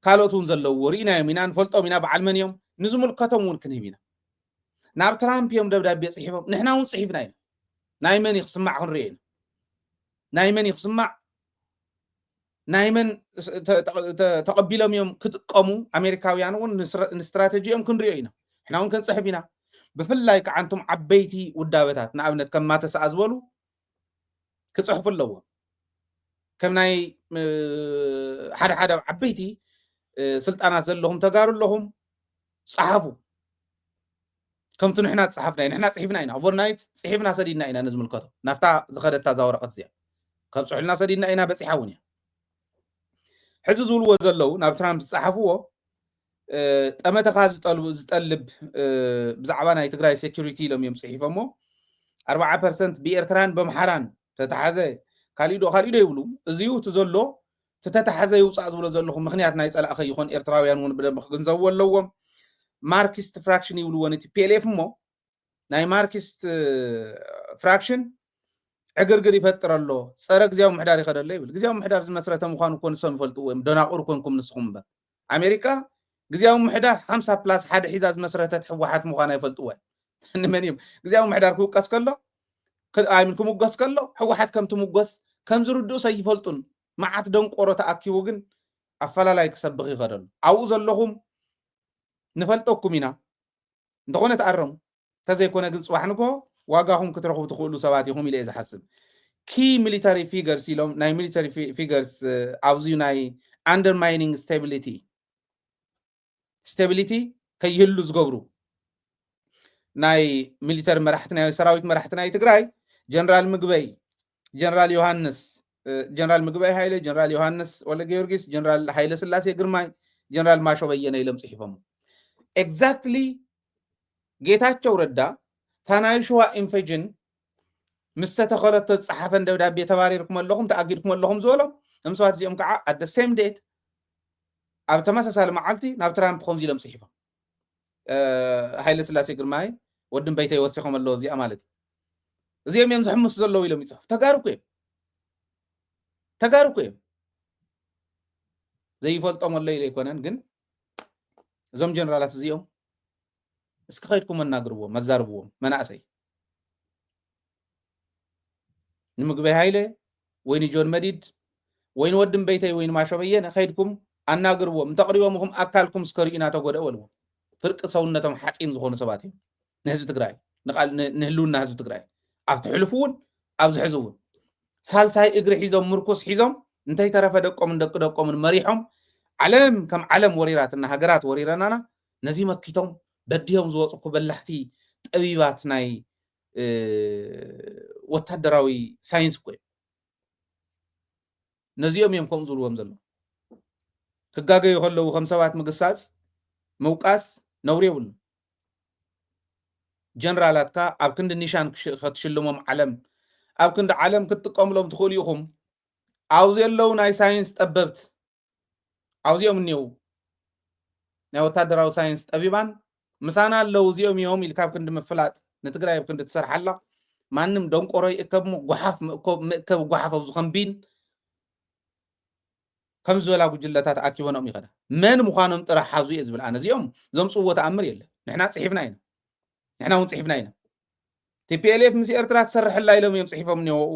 ካልኦት እውን ዘለውዎ ርኢናዮም ኢና፣ ንፈልጦም ኢና፣ በዓል መን እዮም፣ ንዝምልከቶም እውን ክንህብ ኢና። ናብ ትራምፕ እዮም ደብዳቤ ጽሒፎም፣ ንሕና እውን ጽሒፍና ኢና። ናይ መን እዩ ክስማዕ ክንሪኦ ኢና። ናይ መን እዩ ክስማዕ፣ ናይ መን ስ-፣ ተ-፣ ተ-፣ ተ-፣ ተቐቢሎም እዮም ክጥቀሙ፣ ኣሜሪካውያን እውን ንስረ-፣ ንስትራተጂኦም ክንሪኦ ኢና። ንሕና እውን ክንጽሕፍ ኢና። ብፍላይ ከዓ እንቶም ዓበይቲ ውዳበታት፣ ንኣብነት ከም ማተሰኣ ዝበሉ ክጽሕፉ ኣለዎም። ከም ናይ፣ እ፣ ሓደ ሓደ ዓበይቲ፣ እ፣ ስልጣናት ዘለኹም ተጋሩ ኣለኹም፣ ጸሓፉ። ከምቲ ንሕና ዝጸሓፍና፣ ንሕና ጽሒፍና ኢና። ኦቨርናይት ጽሒፍና ሰዲድና ኢና ንዝምልከቶ። ናብታ ዝኸደታ እዛ ወረቐት እዚኣ። ከብጽሑልና ሰዲድና ኢና፣ በጺሓ እውን እያ። ሕዚ ዝብልዎ ዘለዉ፣ ናብ ትራምፕ ዝጸሓፍዎ፣ እ፣ ጠመተኻ ዝጠልቡ-፣ ዝጠልብ፣ እ፣ ብዛዕባ ናይ ትግራይ ሴኩሪቲ ኢሎም እዮም ጽሒፎሞ። ኣርብዓ ፐርሰንት ብኤርትራን በምሓራን ተተሓዘ፣ ካሊእ ዶ፣ ካሊእ ዶ ይብሉ። እዚ እዩ እቲ ዘሎ፣ እቲ ተተሓዘ ይውጻእ ዝብሎ ዘለኹ ምኽንያት ናይ ጸላእ ከይኾን ኤርትራውያን እውን ብደንቢ ክግንዘብዎ ኣለዎም። ማርክስት ፍራክሽን ይብልዎ ነቲ ፒ ኤል ኤፍ እሞ፣ ናይ ማርክስት፣ እ፣ ፍራክሽን ዕግርግር ይፈጥር ኣሎ፣ ጸረ ግዜያዊ ምሕዳር ይኸደ ኣሎ ይብል። ግዜያዊ ምሕዳር ዝመስረተ ምዃኑ እኮ ንሶም ይፈልጥዎ እዮም፣ ደናቑር ኮንኩም ንስኹም እምበር። ኣሜሪካ ግዜያዊ ምሕዳር ሓምሳ ፕላስ ሓደ ሒዛ ዝመስረተት ህወሓት ምዃና ይፈልጥዎ እዮም። ንመን እዮም ግዜያዊ ምሕዳር ክውቀስ ከሎ፣ ክ-፣ ኣይ ምን ክምጎስ ከሎ፣ ህወሓት ከም ትምጎስ ከም ዝርድኡስ ኣይፈልጡን። መዓት ደንቆሮ ተኣኪቡ ግን ኣፈላላይ ክሰብኽ ይኸደሉ። ኣብኡ ዘለኹም ንፈልጠኩም ኢና። እንተኾነ ተኣረሙ። እንተዘይኮነ ግን ጽባሕ ንግሆ ዋጋኹም ክትረኽቡ ትኽእሉ ሰባት ኢኹም ኢለ እየ ዝሓስብ። ኪ ሚሊታሪ ፊገርስ ኢሎም፣ ናይ ሚሊታሪ ፊ-፣ ፊገርስ፣ እ፣ ኣብዚ ናይ ኣንደርማይኒንግ ስታቢሊቲ፣ ስታቢሊቲ ከይህሉ ዝገብሩ ናይ ሚሊተሪ መራሕቲ፣ ናይ ሰራዊት መራሕቲ ናይ ትግራይ፣ ጀነራል ምግበይ፣ ጀነራል ዮሃንስ፣ እ፣ ጀነራል ምግበይ ሃይለ፣ ጀነራል ዮሃንስ ወልደጊዮርጊስ፣ ጀነራል ሃይለ ስላሴ ግርማይ፣ ጀነራል ማሾ በየነ ኢሎም ጽሒፎም። ኤግዛክትሊ ጌታቸው ረዳ፣ እታ ናይ ሽዋ ኢንፈጅን ምስ ተተኸለቶ ዝጸሓፈን ደብዳቤ፣ ተባሪርኩም ኣለኹም፣ ተኣጊድኩም ኣለኹም ዝበሎም፣ እቶም ሰባት እዚኦም ከዓ at the same date፣ ኣብ ተመሳሳሊ መዓልቲ ናብ ትራምፕ ከምዚ ኢሎም ጽሒፎም። እ፣ ሃይለ ስላሴ ግርማይ ወድን በይተይ ወሲኾም ኣለዉ፣ እዚኣ ማለት እዩ። እዚኦም እዮም ዝሕምሱ ዘለዉ ኢሎም ይጽሕፉ። ተጋሩ እኮ እዮም። ተጋሩ እኮ እዮም። ዘይፈልጦም ኣሎ ኢለ ኣይኮነን፣ ግን እዞም ጀነራላት እዚኦም እስኪ ከይድኩም ኣናግርዎም፣ ኣዛርብዎም። መናእሰይ ንምግበይ ሃይለ ወይ ንጆን መዲድ ወይ ንወድን በይተይ ወይ ንማሾ በየነ ከይድኩም ኣናግርዎም። እንተቕሪቦም ኢኹም ኣካልኩም እስከ ርእዩና ተጎድኡ በልዎም። ፍርቂ ሰውነቶም ሓፂን ዝኾኑ ሰባት እዮም። ንህዝቢ ትግራይ፣ ንቃል- ን- ንህልውና ህዝቢ ትግራይ፣ ኣብቲ ሕሉፍ እውን ኣብዚ ሕዚ እውን ሳልሳይ እግሪ ሒዞም፣ ምርኩስ ሒዞም፣ እንተይተረፈ ደቆምን ደቂ ደቆምን መሪሖም፣ ዓለም ከም ዓለም ወሪራትና፣ ሃገራት ወሪረናና፣ ነዚ መኪቶም በዲሆም ዝወፁ እኮ በላሕቲ ጠቢባት ናይ እ፣ ወታደራዊ ሳይንስ እኮ እዮም። ነዚኦም እዮም ከምኡ ዝብልዎም ዘለዉ። ክጋገዩ ከለዉ ከም ሰባት ምግሳፅ፣ ምውቃስ ነውሪ የብሉ። ጀነራላትካ ኣብ ክንዲ ኒሻን ክሽ- ከትሽልሞም ዓለም፣ ኣብ ክንዲ ዓለም ክትጥቀምሎም ትኽእሉ ኢኹም። ኣብዚ ዘለዉ ናይ ሳይንስ ጠበብት ኣብዚኦም እኒው ናይ ወታደራዊ ሳይንስ ጠቢባን ምሳና ኣለዉ እዚኦም እዮም ኢልካ ኣብ ክንዲ ምፍላጥ ንትግራይ ኣብ ክንዲ ትሰርሓላ ማንም ደንቆሮ ይእከብ እሞ ጓሓፍ ምእኮብ ምእከብ ጓሓፍ ኣብዚ ከም ቢን ከም ዝበላ ጉጅለታት ኣኪበኖም ይኸዳ። መን ምዃኖም ጥራሕ ሓዙ እየ ዝብል ኣነ። እዚኦም ዘምፅዎ ተኣምር የለን። ንሕና ፅሒፍና ኢና። ንሕና እውን ፅሒፍና ኢና። ቲፒኤልኤፍ ምስ ኤርትራ ትሰርሕላ ኢሎም እዮም ፅሒፎም እኒወኡ።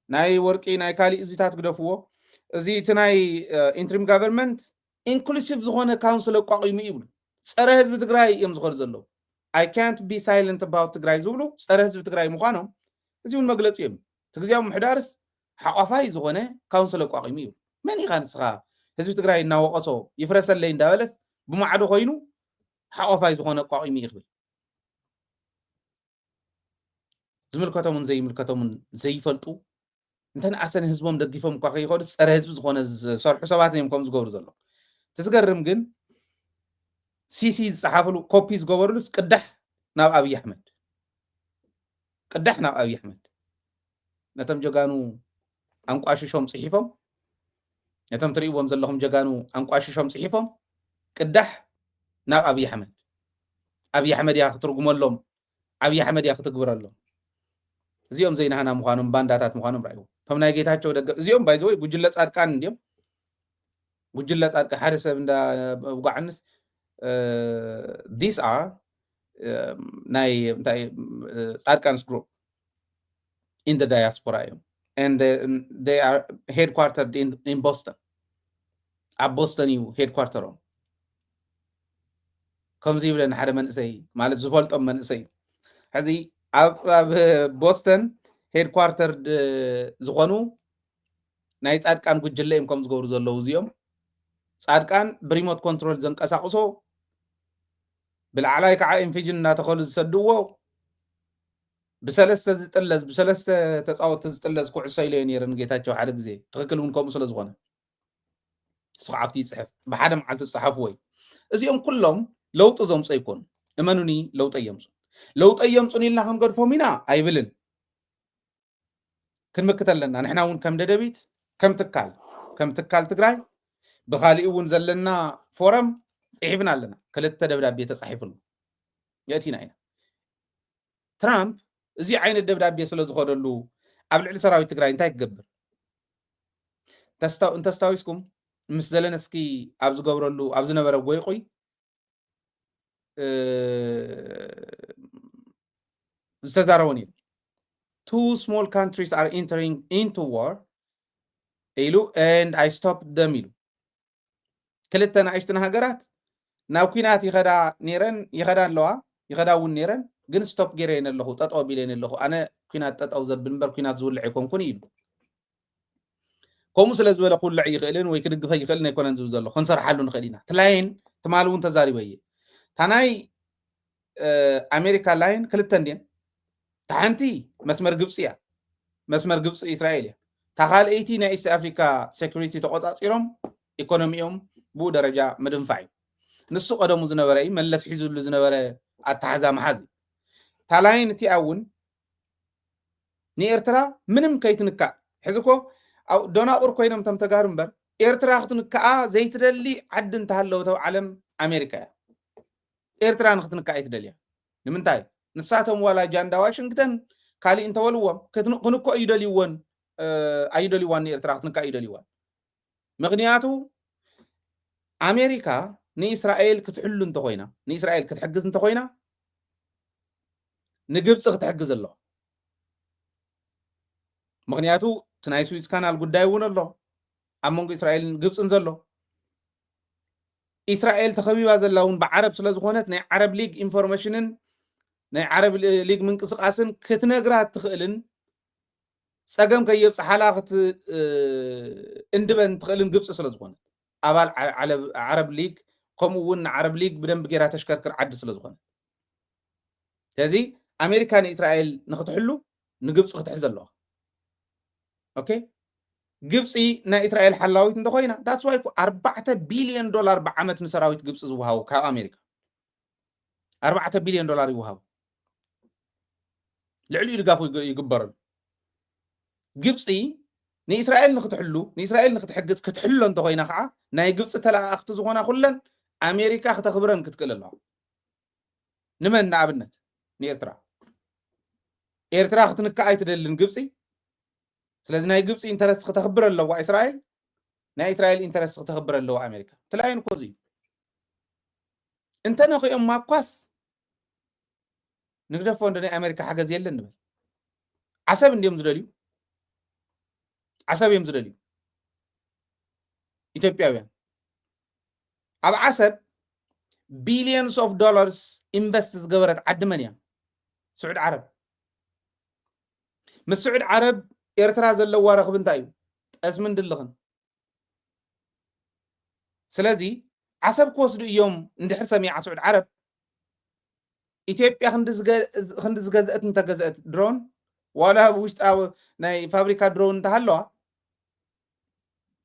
ናይ ወርቂ ናይ ካሊእ እዚታት ግደፍዎ። እዚ እቲ ናይ ኢንትሪም ጋቨርንመንት ኢንክሉሲቭ ዝኾነ ካውንስል ኣቋቂሙ ይብሉ። ፀረ ህዝቢ ትግራይ እዮም ዝኸዱ ዘለዉ። I can't be silent about ትግራይ ዝብሉ ፀረ ህዝቢ ትግራይ ምዃኖም እዚ እውን መግለፂ እዮም። እቲ ግዜያዊ ምሕዳርስ ሓቋፋይ ዝኾነ ካውንስል ኣቋቂሙ ይብሉ። መን ኢኻ ንስኻ ህዝቢ ትግራይ እናወቀሶ ይፍረሰለይ እንዳበለት ብማዕዶ ኮይኑ ሓቋፋይ ዝኾነ ኣቋቂሙ እዩ ክብል? ዝምልከቶምን ዘይምልከቶምን ዘይፈልጡ እንተንኣሰ ንህዝቦም ደግፎም እኳ ከይኸዱ ፀረ ህዝቢ ዝኾነ ዝሰርሑ ሰባት እዮም ከም ዝገብሩ ዘሎ። እቲ ዝገርም ግን ሲሲ ዝፀሓፍሉ ኮፒ ዝገበሩሉስ ቅዳሕ ናብ ኣብይ ኣሕመድ ቅዳሕ ናብ ኣብይ ኣሕመድ ነቶም ጀጋኑ ኣንቋሽሾም ፅሒፎም ነቶም ትርእይዎም ዘለኹም ጀጋኑ ኣንቋሽሾም ፅሒፎም ቅዳሕ ናብ ኣብይ ኣሕመድ ኣብይ ኣሕመድ እያ ክትርጉመሎም ኣብይ ኣሕመድ እያ ክትግብረሎም እዚኦም ዘይናህና ምዃኖም ባንዳታት ምዃኖም ራእይዎ እቶም ናይ ጌታቸው ደገ እዚኦም ባይዘወይ ጉጅለ ጻድቃን እንዲም ጉጅለ ጻድቃን ሓደ ሰብ እንዳ ውጋዕንስ these are ናይ እንታይ ጻድቃንስ group in the diaspora እዮም and they are headquartered in, in Boston ኣብ ቦስተን እዩ ሄድኳርተሮም ከምዚ ይብለኒ ሓደ መንእሰይ ማለት ዝፈልጦም መንእሰይ ሕዚ ኣብ ቦስተን ሄድኳርተርድ ዝኾኑ ናይ ፃድቃን ጉጅለ እዮም ከም ዝገብሩ ዘለዉ እዚኦም ፃድቃን ብሪሞት ኮንትሮል ዘንቀሳቅሶ ብላዕላይ ከዓ ኢንፊጅን እናተኸሉ ዝሰድዎ ብሰለስተ ዝጥለዝ ብሰለስተ ተፃወቲ ዝጥለዝ ኩዕሶ ኢለዮ ነይረ ንጌታቸው ሓደ ግዜ ትክክል እውን ከምኡ ስለ ዝኾነ ንሱ ከዓ ኣብቲ ይፅሕፍ ብሓደ መዓልቲ ዝፀሓፍዎ እዩ እዚኦም ኩሎም ለውጢ ዘምፁ ኣይኮኑ እመኑኒ ለውጢ የምፁ ለውጢ የምፁን ኢልና ክንገድፎም ኢና ኣይብልን ክንምክት ኣለና ንሕና እውን ከም ደደቢት ከም ትካል ከም ትካል ትግራይ ብካሊእ እውን ዘለና ፎረም ፅሒፍና ኣለና ክልተ ደብዳቤ ተፃሒፍሉ የእቲና ኢና ትራምፕ እዚ ዓይነት ደብዳቤ ስለ ዝኸደሉ ኣብ ልዕሊ ሰራዊት ትግራይ እንታይ ክገብር እንተስታዊስኩም ምስ ዘለንስኪ ኣብ ዝገብረሉ ኣብ ዝነበረ ጎይቁይ ዝተዛረቦ ነይሩ two small countries are entering into war ኢሉ and I stopped them ኢሉ ክልተ ንኣሽትን ሃገራት ናብ ኲናት ይኸዳ ነይረን ይኸዳ ኣለዋ ይኸዳ እውን ነይረን ግን ስቶፕ ገይረየን ኣለኹ ጠጠው ቢለየን ኣለኹ ኣነ ኲናት ጠጠው ዘብል እምበር ኲናት ዝውልዕ ኣይኮንኩን ኢሉ ከምኡ ስለ ዝበለ ክውልዕ ይኽእልን ወይ ክድግፈ ይኽእልን ኣይኮነን ዝብል ዘሎ ክንሰርሓሉ ንኽእል ኢና ትላይን ትማሊ እውን ተዛሪበ እየ እታ ናይ ኣሜሪካ ላይን ክልተ እንድን እታ ሓንቲ መስመር ግብፂ እያ መስመር ግብፂ እስራኤል እያ እታ ካልኣይቲ ናይ ኢስት ኣፍሪካ ሴኩሪቲ ተቆፃፂሮም ኢኮኖሚኦም ብኡ ደረጃ ምድንፋዕ እዩ ንሱ ቀደሙ ዝነበረ እዩ መለስ ሒዙሉ ዝነበረ ኣተሓዛ መሓዝ እዩ እታ ላይን እቲኣ እውን ንኤርትራ ምንም ከይትንካእ ሕዚ ኮ ደናቁር ኮይኖም ተም ተጋሩ እምበር ኤርትራ ክትንከኣ ዘይትደሊ ዓዲ እንተሃለወት ኣብ ዓለም ኣሜሪካ እያ ኤርትራ ንክትንካእ ኣይትደልያ ንምንታይ ንሳቶም ዋላ ጃንዳ ዋሽንግተን ካሊእ እንተበልዎም ክንኮ ይደልይዎን ኣይደልይዋን ንኤርትራ ክትንካእ ይደልይዋን ምክንያቱ ኣሜሪካ ንእስራኤል ክትሕሉ እንተኮይና ንእስራኤል ክትሕግዝ እንተኮይና ንግብፂ ክትሕግዝ ኣለዋ ምክንያቱ እቲ ናይ ስዊዝ ካናል ጉዳይ እውን ኣሎ ኣብ መንጎ እስራኤልን ግብፅን ዘሎ ኢስራኤል ተኸቢባ ዘላ እውን ብዓረብ ስለ ዝኾነት ናይ ዓረብ ሊግ ኢንፎርሜሽንን ናይ ዓረብ ሊግ ምንቅስቃስን ክትነግራ እትኽእልን ጸገም ከየብጽሓላ ክት እንድበን ትኽእልን ግብፂ ስለ ዝኾነት ኣባል ዓረብ ሊግ ከምኡ እውን ንዓረብ ሊግ ብደንብ ጌራ ተሽከርክር ዓዲ ስለ ዝኾነት ስለዚ ኣሜሪካ ንእስራኤል ንክትሕሉ ንግብፂ ክትሕዝ ኣለዋ። ኦኬ ግብፂ ናይ እስራኤል ሓላዊት እንተኮይና that's why ኣርባዕተ ቢልዮን ዶላር ብዓመት ንሰራዊት ግብፂ ዝወሃቡ ካብ ኣሜሪካ ኣርባዕተ ቢልዮን ዶላር ይወሃቡ። ልዕሊኡ ድጋፉ ይግበረሉ። ግብፂ ንእስራኤል ንክትሕሉ ንእስራኤል ንክትሕግዝ ክትሕሎ እንተኮይና ከዓ ናይ ግብፂ ተለኣኣክቲ ዝኾና ኩለን ኣሜሪካ ክተኽብረን ክትክእል ኣለዋ። ንመን ንኣብነት ንኤርትራ ኤርትራ ክትንክእ ኣይትደልን ግብፂ። ስለዚ ናይ ግብፂ ኢንተረስት ክተኽብር ኣለዋ እስራኤል፣ ናይ እስራኤል ኢንተረስት ክተኽብር ኣለዋ ኣሜሪካ። ትለያየን እኮ እዚ እዩ። እንተ ነኺኦም ማኳስ ንግደፎ እንደ ናይ ኣሜሪካ ሓገዝ የለን ንበል። ዓሰብ እንዲዮም ዝደልዩ፣ ዓሰብ እዮም ዝደልዩ ኢትዮጵያውያን። ኣብ ዓሰብ ቢልዮንስ ኦፍ ዶላርስ ኢንቨስት ዝገበረት ዓዲ መን እያ? ስዑድ ዓረብ። ምስ ስዑድ ዓረብ ኤርትራ ዘለዋ ረኽቢ እንታይ እዩ? ጠስምን ድልኽን። ስለዚ ዓሰብ ክወስዱ እዮም እንድሕር ሰሚዓ ስዑድ ዓረብ ኢትዮጵያ ክንዲ ዝገዝአት እንተገዝአት ድሮን ዋላ ኣብ ውሽጣ ናይ ፋብሪካ ድሮን እንተሃለዋ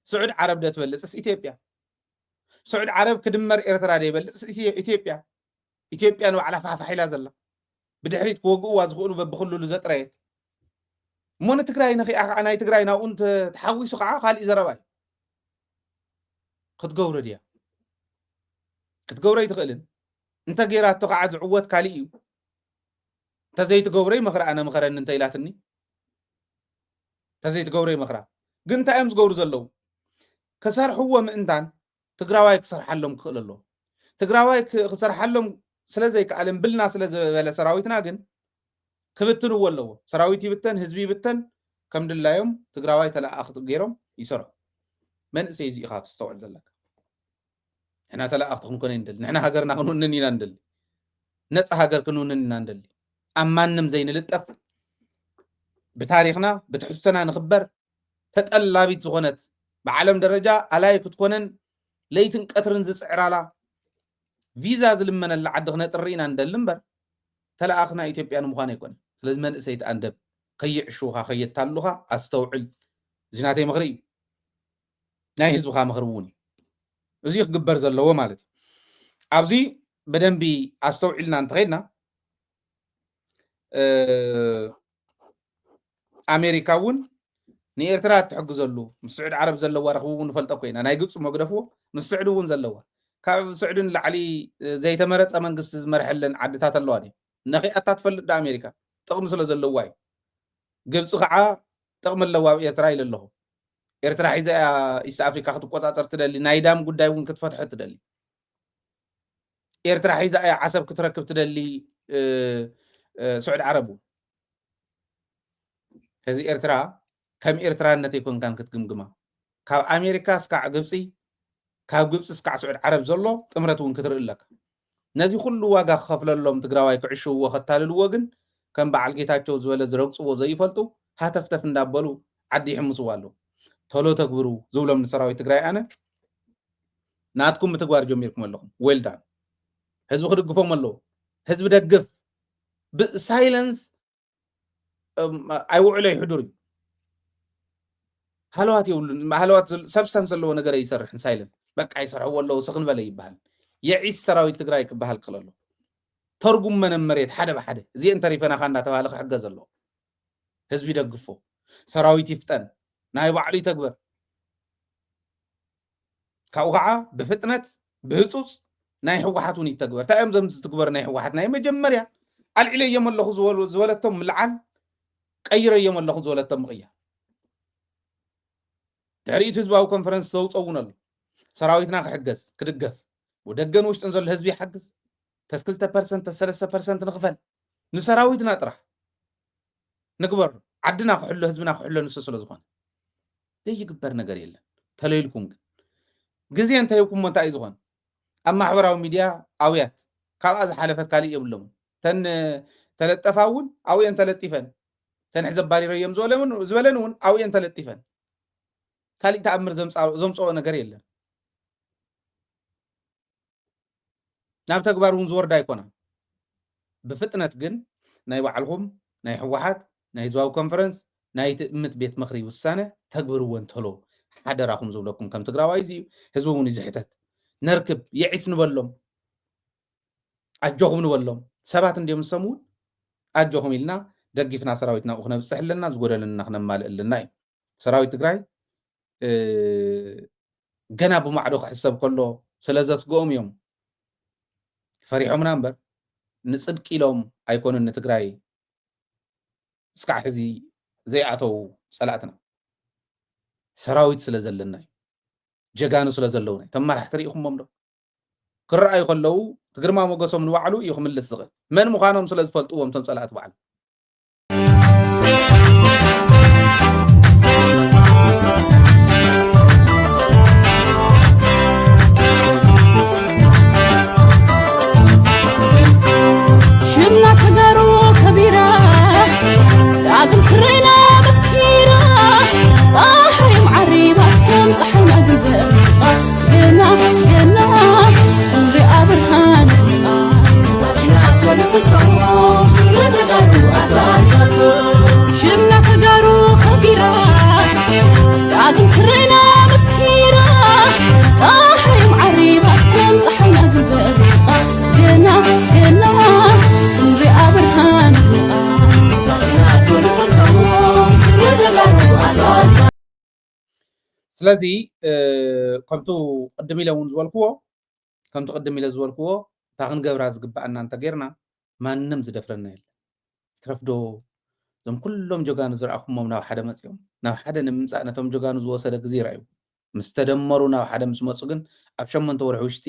ስዑድ ዓረብ ደ ትበልፅስ ኢትዮጵያ? ስዑድ ዓረብ ክድመር ኤርትራ ደ ይበልፅስ ኢትዮጵያ? ኢትዮጵያ ንባዕላ ፋሕፋሕ ኢላ ዘላ ብድሕሪት ክወግእዋ ዝኽእሉ በብክልሉ ዘጥረየት እሞ ንትግራይ ነኺኣ ከዓ ናይ ትግራይ ናብኡ ተሓዊሱ ከዓ ካሊእ ዘረባ እዩ። ክትገብሮ ድያ? ክትገብሮ ኣይትኽእልን። እንተ ገይራቶ ከዓ ዝዕወት ካሊእ እዩ። እንተዘይትገብሮ ይመኽራ ኣነ ምኸረኒ እንተ ኢላትኒ እንተዘይትገብሮ ይመኽራ። ግን እንታይ እዮም ዝገብሩ ዘለዉ? ክሰርሕዎ ምእንታን ትግራዋይ ክሰርሓሎም ክኽእል ኣለዎ። ትግራዋይ ክሰርሓሎም ስለ ዘይከኣለን ብልና ስለ ዝበለ ሰራዊትና ግን ክብትንዎ ኣለዎ። ሰራዊት ይብተን፣ ህዝቢ ይብተን፣ ከም ድላዮም ትግራዋይ ተለኣኣኽቲ ገይሮም ይሰርሑ። መንእሰይ እዚ ኢኻ ተስተውዕል ዘለካ። ንሕና ተለኣኣኽቲ ክንኮነ ንደሊ። ንሕና ሃገርና ክንውንን ኢና ንደሊ። ነፃ ሃገር ክንውንን ኢና ንደሊ። ኣብ ማንም ዘይንልጠፍ ብታሪኽና ብትሕዝቶና ንኽበር ተጠላቢት ዝኾነት ብዓለም ደረጃ ኣላይ ክትኮነን ለይትን ቀትርን ዝፅዕራላ ቪዛ ዝልመነላ ዓዲ ክነጥሪ ኢና ንደሊ እምበር ተለኣኽና ኢትዮጵያ ንምዃን ኣይኮነ። ስለዚ መንእሰይ ተኣንደብ፣ ከይዕሽውኻ ከየታሉኻ ኣስተውዕል። እዚ ናተይ ምኽሪ እዩ። ናይ ህዝብኻ ምኽሪ እውን እዩ። እዚ ክግበር ዘለዎ ማለት እዩ። ኣብዚ ብደንቢ ኣስተውዒልና እንተኸድና ኣሜሪካ እውን ንኤርትራ እትሕግዘሉ ምስ ስዑድ ዓረብ ዘለዋ ረኽቡ እውን ንፈልጦ ኮይና ናይ ግብፂ መግደፍዎ ምስ ስዑድ እውን ዘለዋ ካብ ስዑዲ ንላዕሊ ዘይተመረፀ መንግስቲ ዝመርሐለን ዓድታት ኣለዋ ድዩ? ነኺኣታ ትፈልጥ ዶ ኣሜሪካ? ጥቕሚ ስለ ዘለዋ እዩ። ግብፂ ከዓ ጥቕሚ ኣለዋ ኣብ ኤርትራ ኢለ ኣለኹ። ኤርትራ ሒዛ እያ ኢስት ኣፍሪካ ክትቆፃፀር ትደሊ፣ ናይ ዳም ጉዳይ እውን ክትፈትሖ ትደሊ። ኤርትራ ሒዛ እያ ዓሰብ ክትረክብ ትደሊ ስዑድ ዓረብ እውን። ከዚ ኤርትራ ከም ኤርትራነት ኣይኮንካን ክትግምግማ። ካብ ኣሜሪካ እስካዕ ግብፂ፣ ካብ ግብፂ እስካዕ ስዑድ ዓረብ ዘሎ ጥምረት እውን ክትርኢ ኣለካ። ነዚ ኩሉ ዋጋ ክኸፍለሎም ትግራዋይ ክዕሽውዎ ከታልልዎ ግን ከም በዓል ጌታቸው ዝበለ ዝረግፅዎ ዘይፈልጡ ሃተፍተፍ እንዳበሉ ዓዲ ይሕምስዋ ኣለዉ። ተሎ ተግብሩ ዝብሎም ንሰራዊት ትግራይ ኣነ ናትኩም ምትግባር ጀሚርኩም ኣለኹም። ዌልዳን ህዝቢ ክድግፎም ኣለዎ። ህዝቢ ደግፍ። ሳይለንስ ኣይውዕሎ ይሕዱር እዩ። ሃለዋት የብሉን። ሃለዋት ሰብስታንስ ዘለዎ ነገር ይሰርሕን ሳይለንስ በቃ ይሰርሕዎ ኣለዉ ስኽን በለ ይበሃል። የዒስ ሰራዊት ትግራይ ክበሃል ክኽእል ኣሎ። ተርጉም መነ መሬት ሓደ ብሓደ እዚአን ተሪፈናኻ እንዳተባሃለ ክሕገዝ ኣለዎ። ህዝቢ ይደግፎ፣ ሰራዊት ይፍጠን፣ ናይ ባዕሉ ይተግበር። ካብኡ ከዓ ብፍጥነት ብህፁፅ ናይ ህወሓት እውን ይተግበር። እንታይ እዮም ዘም ዝትግበር ናይ ህወሓት ናይ መጀመርያ ኣልዒለዮም ኣለኹ ዝበለቶም ምልዓል ቀይረዮም ኣለኹ ዝበለቶም ምቕያር ድሕሪኡ ህዝባዊ ኮንፈረንስ ዘውፀ እውን ኣሎ። ሰራዊትና ክሕገዝ ክድገፍ ወደገን ውሽጥን ዘሎ ህዝቢ ይሓግዝ። ተስክልተ ፐርሰንት ተሰለስተ ፐርሰንት ንኽፈል ንሰራዊትና ጥራሕ ንግበሮ። ዓድና ክሕሎ ህዝብና ክሕሎ ንሱ ስለ ዝኾነ ዘይግበር ነገር የለን። ተለይልኩም ግን ግዜ እንተሂብኩሞ እንታይ እዩ ዝኾነ? ኣብ ማሕበራዊ ሚድያ ኣውያት ካብኣ ዝሓለፈት ካሊእ የብሎም። ተን ተለጠፋ እውን ኣውየን ተለጢፈን፣ ተን ሕዘብ ባሪረዮም ዝበለን እውን ኣውየን ተለጢፈን። ካሊእ ተኣምር ዘምፅኦ ነገር የለን። ናብ ተግባር እውን ዝወርዳ ኣይኮና። ብፍጥነት ግን ናይ ባዕልኹም ናይ ህወሓት ናይ ህዝባዊ ኮንፈረንስ ናይ ትእምት ቤት ምኽሪ ውሳነ ተግብርዎ እንተሎ ሓደራኹም ዝብለኩም ከም ትግራዋይ እዚ እዩ። ህዝቢ እውን እዩ ዝሕተት። ነርክብ የዒስ ንበሎም፣ ኣጆኹም ንበሎም። ሰባት እንዲዮም ንሶም እውን ኣጆኹም ኢልና ደጊፍና ሰራዊት ናብኡ ክነብፅሕ ኣለና፣ ዝጎደለና ክነማልእ ኣለና እዩ። ሰራዊት ትግራይ ገና ብማዕዶ ክሕሰብ ከሎ ስለ ዘስግኦም እዮም ፈሪሖምና እምበር ንፅድቂ ኢሎም ኣይኮኑን ንትግራይ እስካዕ ሕዚ ዘይኣተው ፀላእትና። ሰራዊት ስለ ዘለና እዩ። ጀጋኑ ስለ ዘለውና እዩ። ተመራሕቲ ርኢኹሞም ዶ? ክረኣዩ ከለዉ ግርማ ሞገሶም ንባዕሉ እዩ ክምልስ ዝኽእል። መን ምዃኖም ስለ ዝፈልጥዎም እቶም ፀላእቲ ባዕሉ። ሽምና ተጋሩ ከቢራ ዳግም ስረና መስኪራ ፀሓዮም ዓሪባ ከም ፀሓይና ግንበርቃ ገና ገና ንሪኣ ብርሃን ሽምና ተጋሩ ከቢራ ዳግም ስረና መስኪራ ፀሓዮም ዓሪባ ከም ፀሓይና ግንበርቃ ገና ገና ንሪኣ ብርሃን ስለዚ ከምቱ ቅድም ኢለ እውን ዝበልክዎ ከምቲ ቅድም ኢለ ዝበልክዎ እታ ክንገብራ ዝግብኣና እንተጌርና ማንም ዝደፍረና የለን። ይትረፍዶ እዞም ኩሎም ጀጋኑ ዝረኣኹሞም ናብ ሓደ መፂኦም ናብ ሓደ ንምምፃእ ነቶም ጀጋኑ ዝወሰደ ግዜ ይረኣዩ። ምስ ተደመሩ ናብ ሓደ ምስ መፁ ግን ኣብ ሸሞንተ ወርሒ ውሽጢ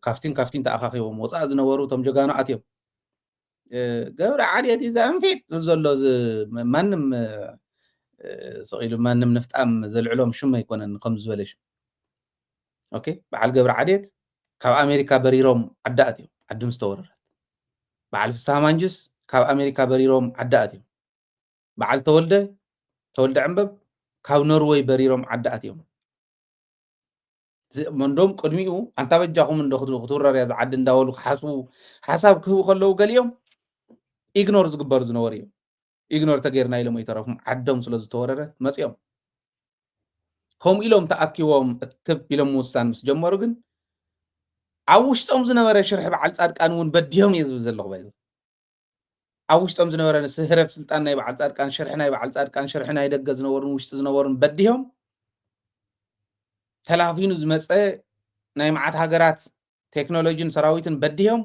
ካፍቲን ካፍቲን ተኣኻኺቦም ወፃእ ዝነበሩ እቶም ጀጋኑ ኣትዮም። ገብረ ዓድየት እዩ ዘንፊጥ ዝብል ዘሎ ማንም ስቕ ኢሉ ማንም ንፍጣም ዘልዕሎም ሽም ኣይኮነን። ከምዚ ዝበለ ሽም ኦኬ በዓል ገብረ ዓድየት ካብ ኣሜሪካ በሪሮም ዓዲ ኣትዮም። ዓዲ ምስ ተወረረት በዓል ፍስሃ ማንጁስ ካብ ኣሜሪካ በሪሮም ዓዲ ኣትዮም። በዓል ተወልደ ተወልደ ዕንበብ ካብ ኖርወይ በሪሮም ዓዲ ኣትዮም። መንዶም ቅድሚኡ ኣንታ በጃኹም እንዶ ክትውረር እያ ዝዓዲ እንዳበሉ ክሓስቡ ሓሳብ ክህቡ ከለዉ ገሊኦም ኢግኖር ዝግበሩ ዝነበሩ እዮም። ኢግኖር ተገይርና ኢሎም ኣይተረፉም። ዓዶም ስለ ዝተወረረት መፂኦም ከምኡ ኢሎም ተኣኪቦም እክብ ኢሎም ምውሳን ምስ ጀመሩ ግን ኣብ ውሽጦም ዝነበረ ሽርሒ በዓል ፃድቃን እውን በዲሆም እየ ዝብል ዘለኹ። ባይ ኣብ ውሽጦም ዝነበረ ህረፍ ስልጣን ናይ በዓል ፃድቃን ሽርሒ ናይ በዓል ፃድቃን ሽርሒ ናይ ደገ ዝነበሩን ውሽጢ ዝነበሩን በዲሆም ተላፊኑ ዝመፀ ናይ መዓት ሃገራት ቴክኖሎጂን ሰራዊትን በዲሆም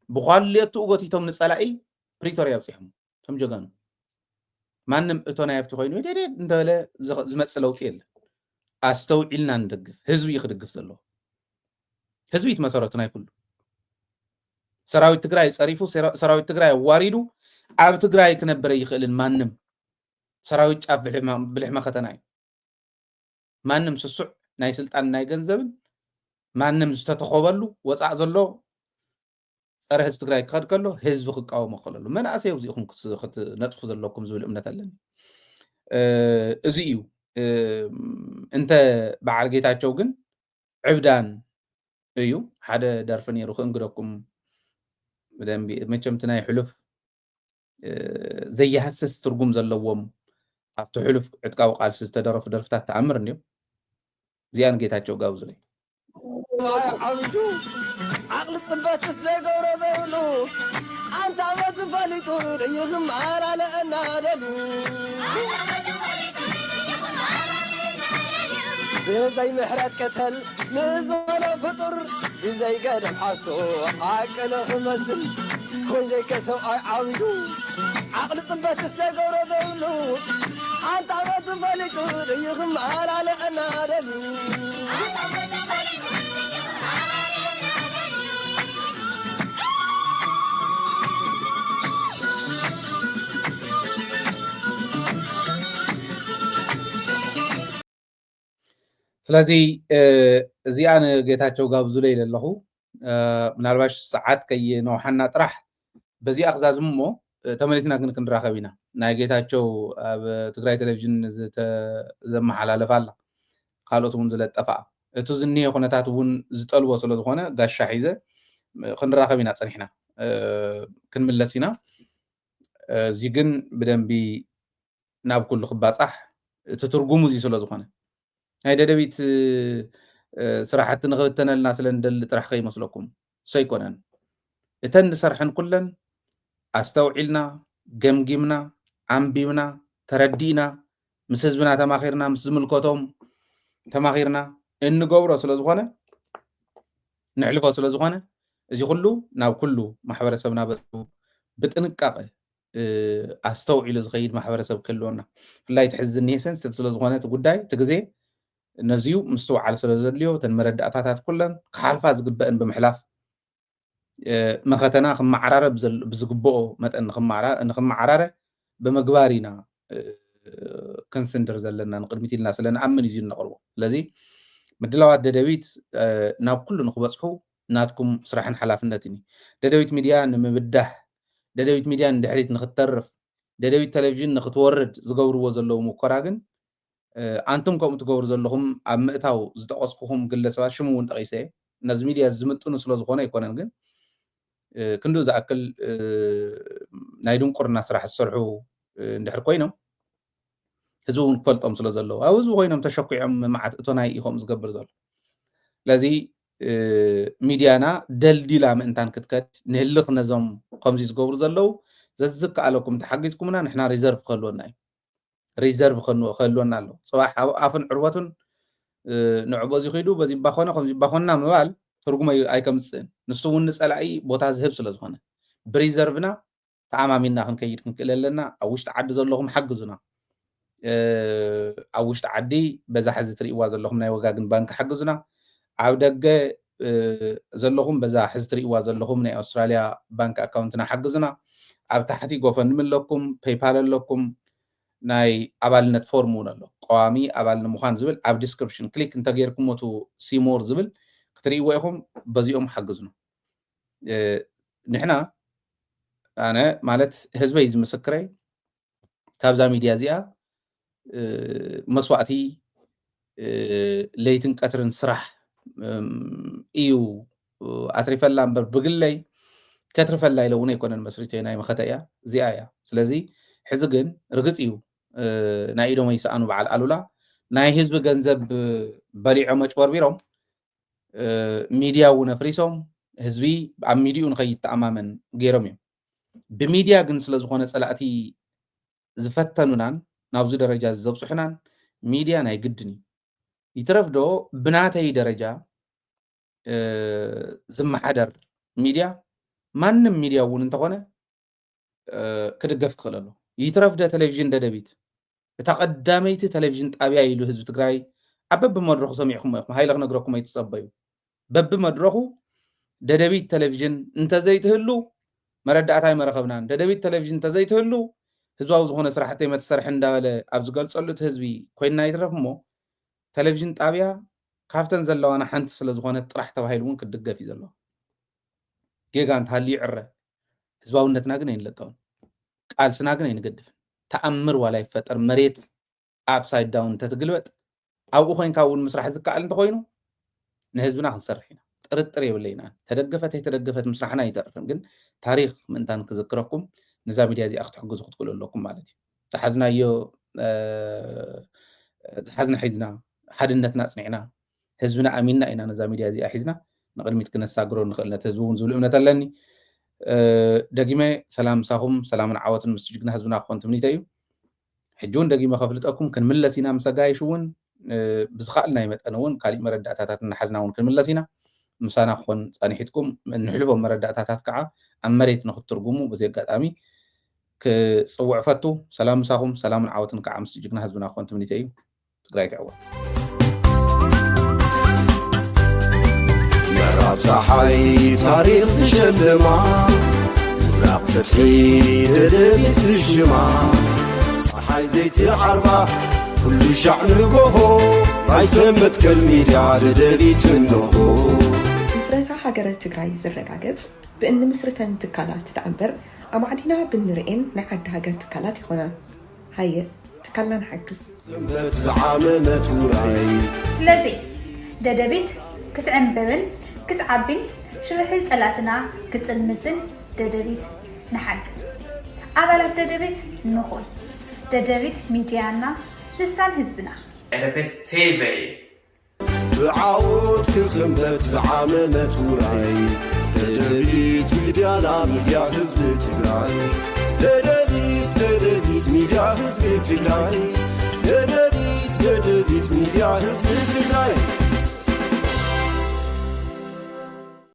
ብኳልየትኡ ጎቲቶም ንፀላኢ ፕሪቶርያ ኣብፂሖም። እቶም ጀጋኑ ማንም እቶ ናይ ኣብቲ ኮይኑ ደደ እንተበለ ዝመፅእ ለውጢ የለን። ኣስተውዒልና ንደግፍ። ህዝቢ እዩ ክድግፍ ዘለዎ። ህዝቢ እዩ መሰረቱ ናይ ኩሉ። ሰራዊት ትግራይ ፀሪፉ ሰራዊት ትግራይ ኣዋሪዱ ኣብ ትግራይ ክነብር ኣይኽእልን። ማንም ሰራዊት ጫፍ ብልሕ መኸተና እዩ። ማንም ስሱዕ ናይ ስልጣን ናይ ገንዘብን ማንም ዝተተኸበሉ ወፃእ ዘሎ ፀረ ህዝቢ ትግራይ ክኸድ ከሎ ህዝቢ ክቃወሞ ክኽእል ኣሎ። መናእሰይ ኣብዚኹም ክትነጥፉ ዘለኩም ዝብል እምነት ኣለኒ። እዚ እዩ። እንተ በዓል ጌታቸው ግን ዕብዳን እዩ። ሓደ ደርፊ ነይሩ ክእንግደኩም ብደንቢ መቸም እቲ ናይ ሕሉፍ ዘይሃስስ ትርጉም ዘለዎም ኣብቲ ሕሉፍ ዕጥቃዊ ቃልሲ ዝተደረፉ ደርፍታት ተኣምር እንዲዮም። እዚኣን ጌታቸው ጋብዙለይ። ዓብዱ ዓቕሊ ፅበትስ ዘይገብሮ ዘይብሉ ኣንታ መዚ ፈሊጡ ድዩ ክመላለአና ደልዩ ብዘይ ምሕረት ቅተል ንዝኾነ ፍጡር ብዘይ ገደብ ሓሶ ሓቂ ንኽመስል ወይ ዘይከ ሰብኣይ ዓብዱ ዓቕሊ ፅበት ዝተገብሮ ዘይብሉ ኣንታ መዚ ፈሊጡ ድዩ ክመላለአና ደልዩ ስለዚ እዚኣ ንጌታቸው ጋብዙለይ ኢለ ኣለኹ። ምናልባሽ ሰዓት ከይነውሓና ጥራሕ በዚኣ ክዛዝም እሞ፣ ተመሊስና ግን ክንራኸብ ኢና። ናይ ጌታቸው ኣብ ትግራይ ቴሌቪዥን ዘመሓላለፍ ኣላ፣ ካልኦት እውን ዝለጠፋ፣ እቲ ዝኒሄ ኩነታት እውን ዝጠልቦ ስለዝኾነ ጋሻ ሒዘ ክንራኸብ ኢና ጸኒሕና። ክንምለስ ኢና። እዚ ግን ብደንቢ ናብ ኩሉ ክባጻሕ፣ እቲ ትርጉሙ እዚ ስለዝኾነ፣ ናይ ደደቢት ስራሕቲ ንክብተነልና ስለ ንደሊ ጥራሕ ከይመስለኩም፣ ሰይኮነን። እተን ንሰርሐን ኩለን ኣስተውዒልና፣ ገምጊምና፣ ኣንቢብና፣ ተረዲእና፣ ምስ ህዝብና ተማኺርና፣ ምስ ዝምልከቶም ተማኺርና እንገብሮ ስለዝኾነ፣ ንሕልፎ ስለዝኾነ፣ እዚ ኩሉ ናብ ኩሉ ማሕበረሰብና በፂሑ ብጥንቃቐ ኣስተውዒሉ ዝኸይድ ማሕበረሰብ ክህልወና፣ ብፍላይ እቲ ሕዚ ዝኒሄ ሰንስቲቭ ስለዝኾነ እቲ ጉዳይ፣ እቲ ግዜ ነዚዩ ምስትውዓል ስለዘድልዮ፣ እተን መረዳእታታት ኩለን ክሓልፋ ዝግበአን ብምሕላፍ፣ መኸተና ክመዓራረ ብዝግብኦ መጠን ንክመዓራረ ብምግባር ኢና ክንስንድር ዘለና፣ ንቅድሚት ኢልና ስለንኣምን እዩ ነቕርቦ። ስለዚ ምድላዋት ደደቢት ናብ ኩሉ ንክበፅሑ ናትኩም ስራሕን ሓላፍነትን እዩ። ደደቢት ሚድያ ንምብዳህ፣ ደደቢት ሚድያ ንድሕሪት ንክትተርፍ፣ ደደቢት ቴሌቪዥን ንክትወርድ ዝገብርዎ ዘለዉ ሙከራ ግን፣ ኣንቱም ከምኡ ትገብሩ ዘለኹም፣ ኣብ ምእታው ዝጠቐስኩኹም ግለሰባት፣ ሽሙ እውን ጠቒሰ፣ ነዚ ሚድያ ዝምጥኑ ስለዝኾነ ኣይኮነን፣ ግን ክንዱ ዝኣክል ናይ ድንቁርና ስራሕ ዝሰርሑ እንድሕር ኮይኖም፣ ህዝቢ እውን ክፈልጦም ስለ ዘለዎ፣ ኣብ ህዝቢ ኮይኖም ተሸኩዖም መዓት እቶ ናይ ኢኾም ዝገብር ዘሎ። ስለዚ ሚድያና ደልዲላ ምእንታን ክትከድ፣ ንህልኽ ነዞም ከምዚ ዝገብሩ ዘለዉ፣ ዘዝከኣለኩም ተሓጊዝኩምና፣ ንሕና ሪዘርቭ ክህልወና እዩ። ሪዘርቭ ክህልወና ኣሎ። ፅባሕ ኣፍን ዕርበቱን ንዕቦ እዚ ኺዱ፣ በዚ ባኾነ፣ ከምዚ ባኾና ምባል ትርጉም ኣይከምፅእን። ንሱ እውን ንፀላኢ ቦታ ዝህብ ስለዝኾነ፣ ብሪዘርቭና ተኣማሚንና ክንከይድ ክንክእል ኣለና። ኣብ ውሽጢ ዓዲ ዘለኹም ሓግዙና። ኣብ ውሽጢ ዓዲ በዛ ሕዚ ትርእይዋ ዘለኹም ናይ ወጋግን ባንክ ሓግዙና። ኣብ ደገ ዘለኹም በዛ ሕዚ ትርእይዋ ዘለኹም ናይ ኣውስትራልያ ባንክ ኣካውንትና ሓግዙና። ኣብ ታሕቲ ጎፈንድሚ ኣለኩም፣ ፔይፓል ኣለኩም፣ ናይ ኣባልነት ፎርም እውን ኣሎ። ቀዋሚ ኣባል ንምዃን ዝብል ኣብ ዲስክሪፕሽን ክሊክ እንተገይርኩም፣ እቲ ሲሞር ዝብል ክትርእይዎ ኢኹም። በዚኦም ሓግዙና። ንሕና፣ ኣነ ማለት ህዝበይ ዝምስክረይ፣ ካብዛ ሚድያ እዚኣ መስዋእቲ፣ ለይትን ቀትርን ስራሕ እዩ ኣትሪፈላ እምበር፣ ብግለይ ከትርፈላ ኢለ እውን ኣይኮነን መስሪተ፣ ናይ መኸተ እያ፣ እዚኣ እያ። ስለዚ ሕዚ ግን ርግፅ እዩ፣ ናይ ኢዶም ኣይሰኣኑ በዓል ኣሉላ ናይ ህዝቢ ገንዘብ በሊዖም ኣጭበርቢሮም፣ ሚድያ እውን ኣፍሪሶም፣ ህዝቢ ኣብ ሚድኡ ንኸይተኣማመን ገይሮም እዮም። ብሚድያ ግን ስለዝኾነ ፀላእቲ ዝፈተኑናን ናብዚ ደረጃ ዘብፅሑናን፣ ሚድያ ናይ ግድን እዩ። ይትረፍ ዶ ብናተይ ደረጃ ዝመሓደር ሚድያ፣ ማንም ሚድያ እውን እንተኾነ ክድገፍ ክኽእል ኣሎ። ይትረፍ ዶ ቴሌቪዥን ደደቢት፣ እታ ቀዳመይቲ ቴሌቪዥን ጣብያ ኢሉ ህዝቢ ትግራይ ኣብ በብመድረኹ ሰሚዕኩሞ ኢኹም። ሃይለ ክነግረኩም ኣይትፀበዩ። በብመድረኹ ደደቢት ቴሌቪዥን እንተዘይትህሉ መረዳእታ ኣይመረኸብናን። ደደቢት ቴሌቪዥን እንተዘይትህሉ ህዝባዊ ዝኾነ ስራሕቲ ኣይመተሰርሐ እንዳበለ ኣብ ዝገልፀሉ እቲ ህዝቢ ኮይንና ይትረፍ እሞ፣ ቴሌቪዥን ጣብያ ካብተን ዘለዋና ሓንቲ ስለዝኾነት ጥራሕ ተባሂሉ እውን ክድገፍ እዩ ዘለዎ። ጌጋ እንተሃልዩ ይዕረ፣ ህዝባውነትና ግን ኣይንለቀውን፣ ቃልስና ግን ኣይንገድፍን። ተኣምር ዋላ ይፈጠር፣ መሬት ኣፕሳይድ ዳውን እንተትግልበጥ፣ ኣብኡ ኮይንካ እውን ምስራሕ ዝከኣል እንተኾይኑ ንህዝብና ክንሰርሕ ኢና፣ ጥርጥር የብለይና። ተደገፈት ኣይተደገፈት ምስራሕና ኣይተርፍን፣ ግን ታሪክ ምእንታን ክዝክረኩም፣ ነዛ ሚድያ እዚኣ ክትሕግዙ ክትክእሉ ኣለኩም ማለት እዩ። ዝሓዝናዮ ዝሓዝና ሒዝና፣ ሓድነትና ኣፅኒዕና፣ ህዝብና ኣሚንና ኢና ነዛ ሚድያ እዚኣ ሒዝና ንቕድሚት ክነሳግሮ ንኽእል፣ ነቲ ህዝቢ እውን ዝብል እምነት ኣለኒ። ደጊመ ሰላም ምሳኹም፣ ሰላምን ዓወትን ምስ ጅግና ህዝብና ክኾን ትምኒተይ እዩ። ሕጂ እውን ደጊመ ከፍልጠኩም፣ ክንምለስ ኢና ምስ ኣጋይሽ እውን፣ ብዝኸኣልናይ መጠን እውን ካሊእ መረዳእታታት እናሓዝና እውን ክንምለስ ኢና። ምሳና ክኾን ፃኒሒትኩም፣ እንሕልፎም መረዳእታታት ከዓ ኣብ መሬት ንክትትርጉሙ በዚ ኣጋጣሚ ክፅውዕ ፈቱ። ሰላም ምሳኹም፣ ሰላምን ዓወትን ከዓ ምስ ጅግና ህዝብና ክኾን ትምኒተይ እዩ። ትግራይ ትዕወት። ምዕራብ ፀሓይ ታሪኽ ዝሸልማ፣ ምብራቕ ፍትሒ ደደቢት ዝሽማ፣ ፀሓይ ዘይትዓርባ ኩሉ ሻዕ ንጎሆ፣ ናይ ሰንበት ከል ሚድያ ደደቢት እንሆ። ምስረታ ሃገረ ትግራይ ዝረጋገጽ ብእንምስርተን ትካላት ደኣ እምበር ኣማዕዲና ብንርእየን ናይ ዓዲ ሃገር ትካላት ይኾና። ሃየ ትካልና ንሓግዝ። ሰንበት ዝዓመመት ውራይ ስለዚ ደደቢት ክትዕምብብን ክትዓቢን ሽርሒ ጸላእትና ክጽልምትን ደደቢት ንሓግዝ። ኣባላት ደደቢት ንኹን። ደደቢት ሚድያና ልሳን ህዝብና። ደደቢት ቲቪ ብዓወት ክኽንበት ዝዓመመት ውራይ ደደቢት ሚድያ ላሚድያ ህዝቢ ትግራይ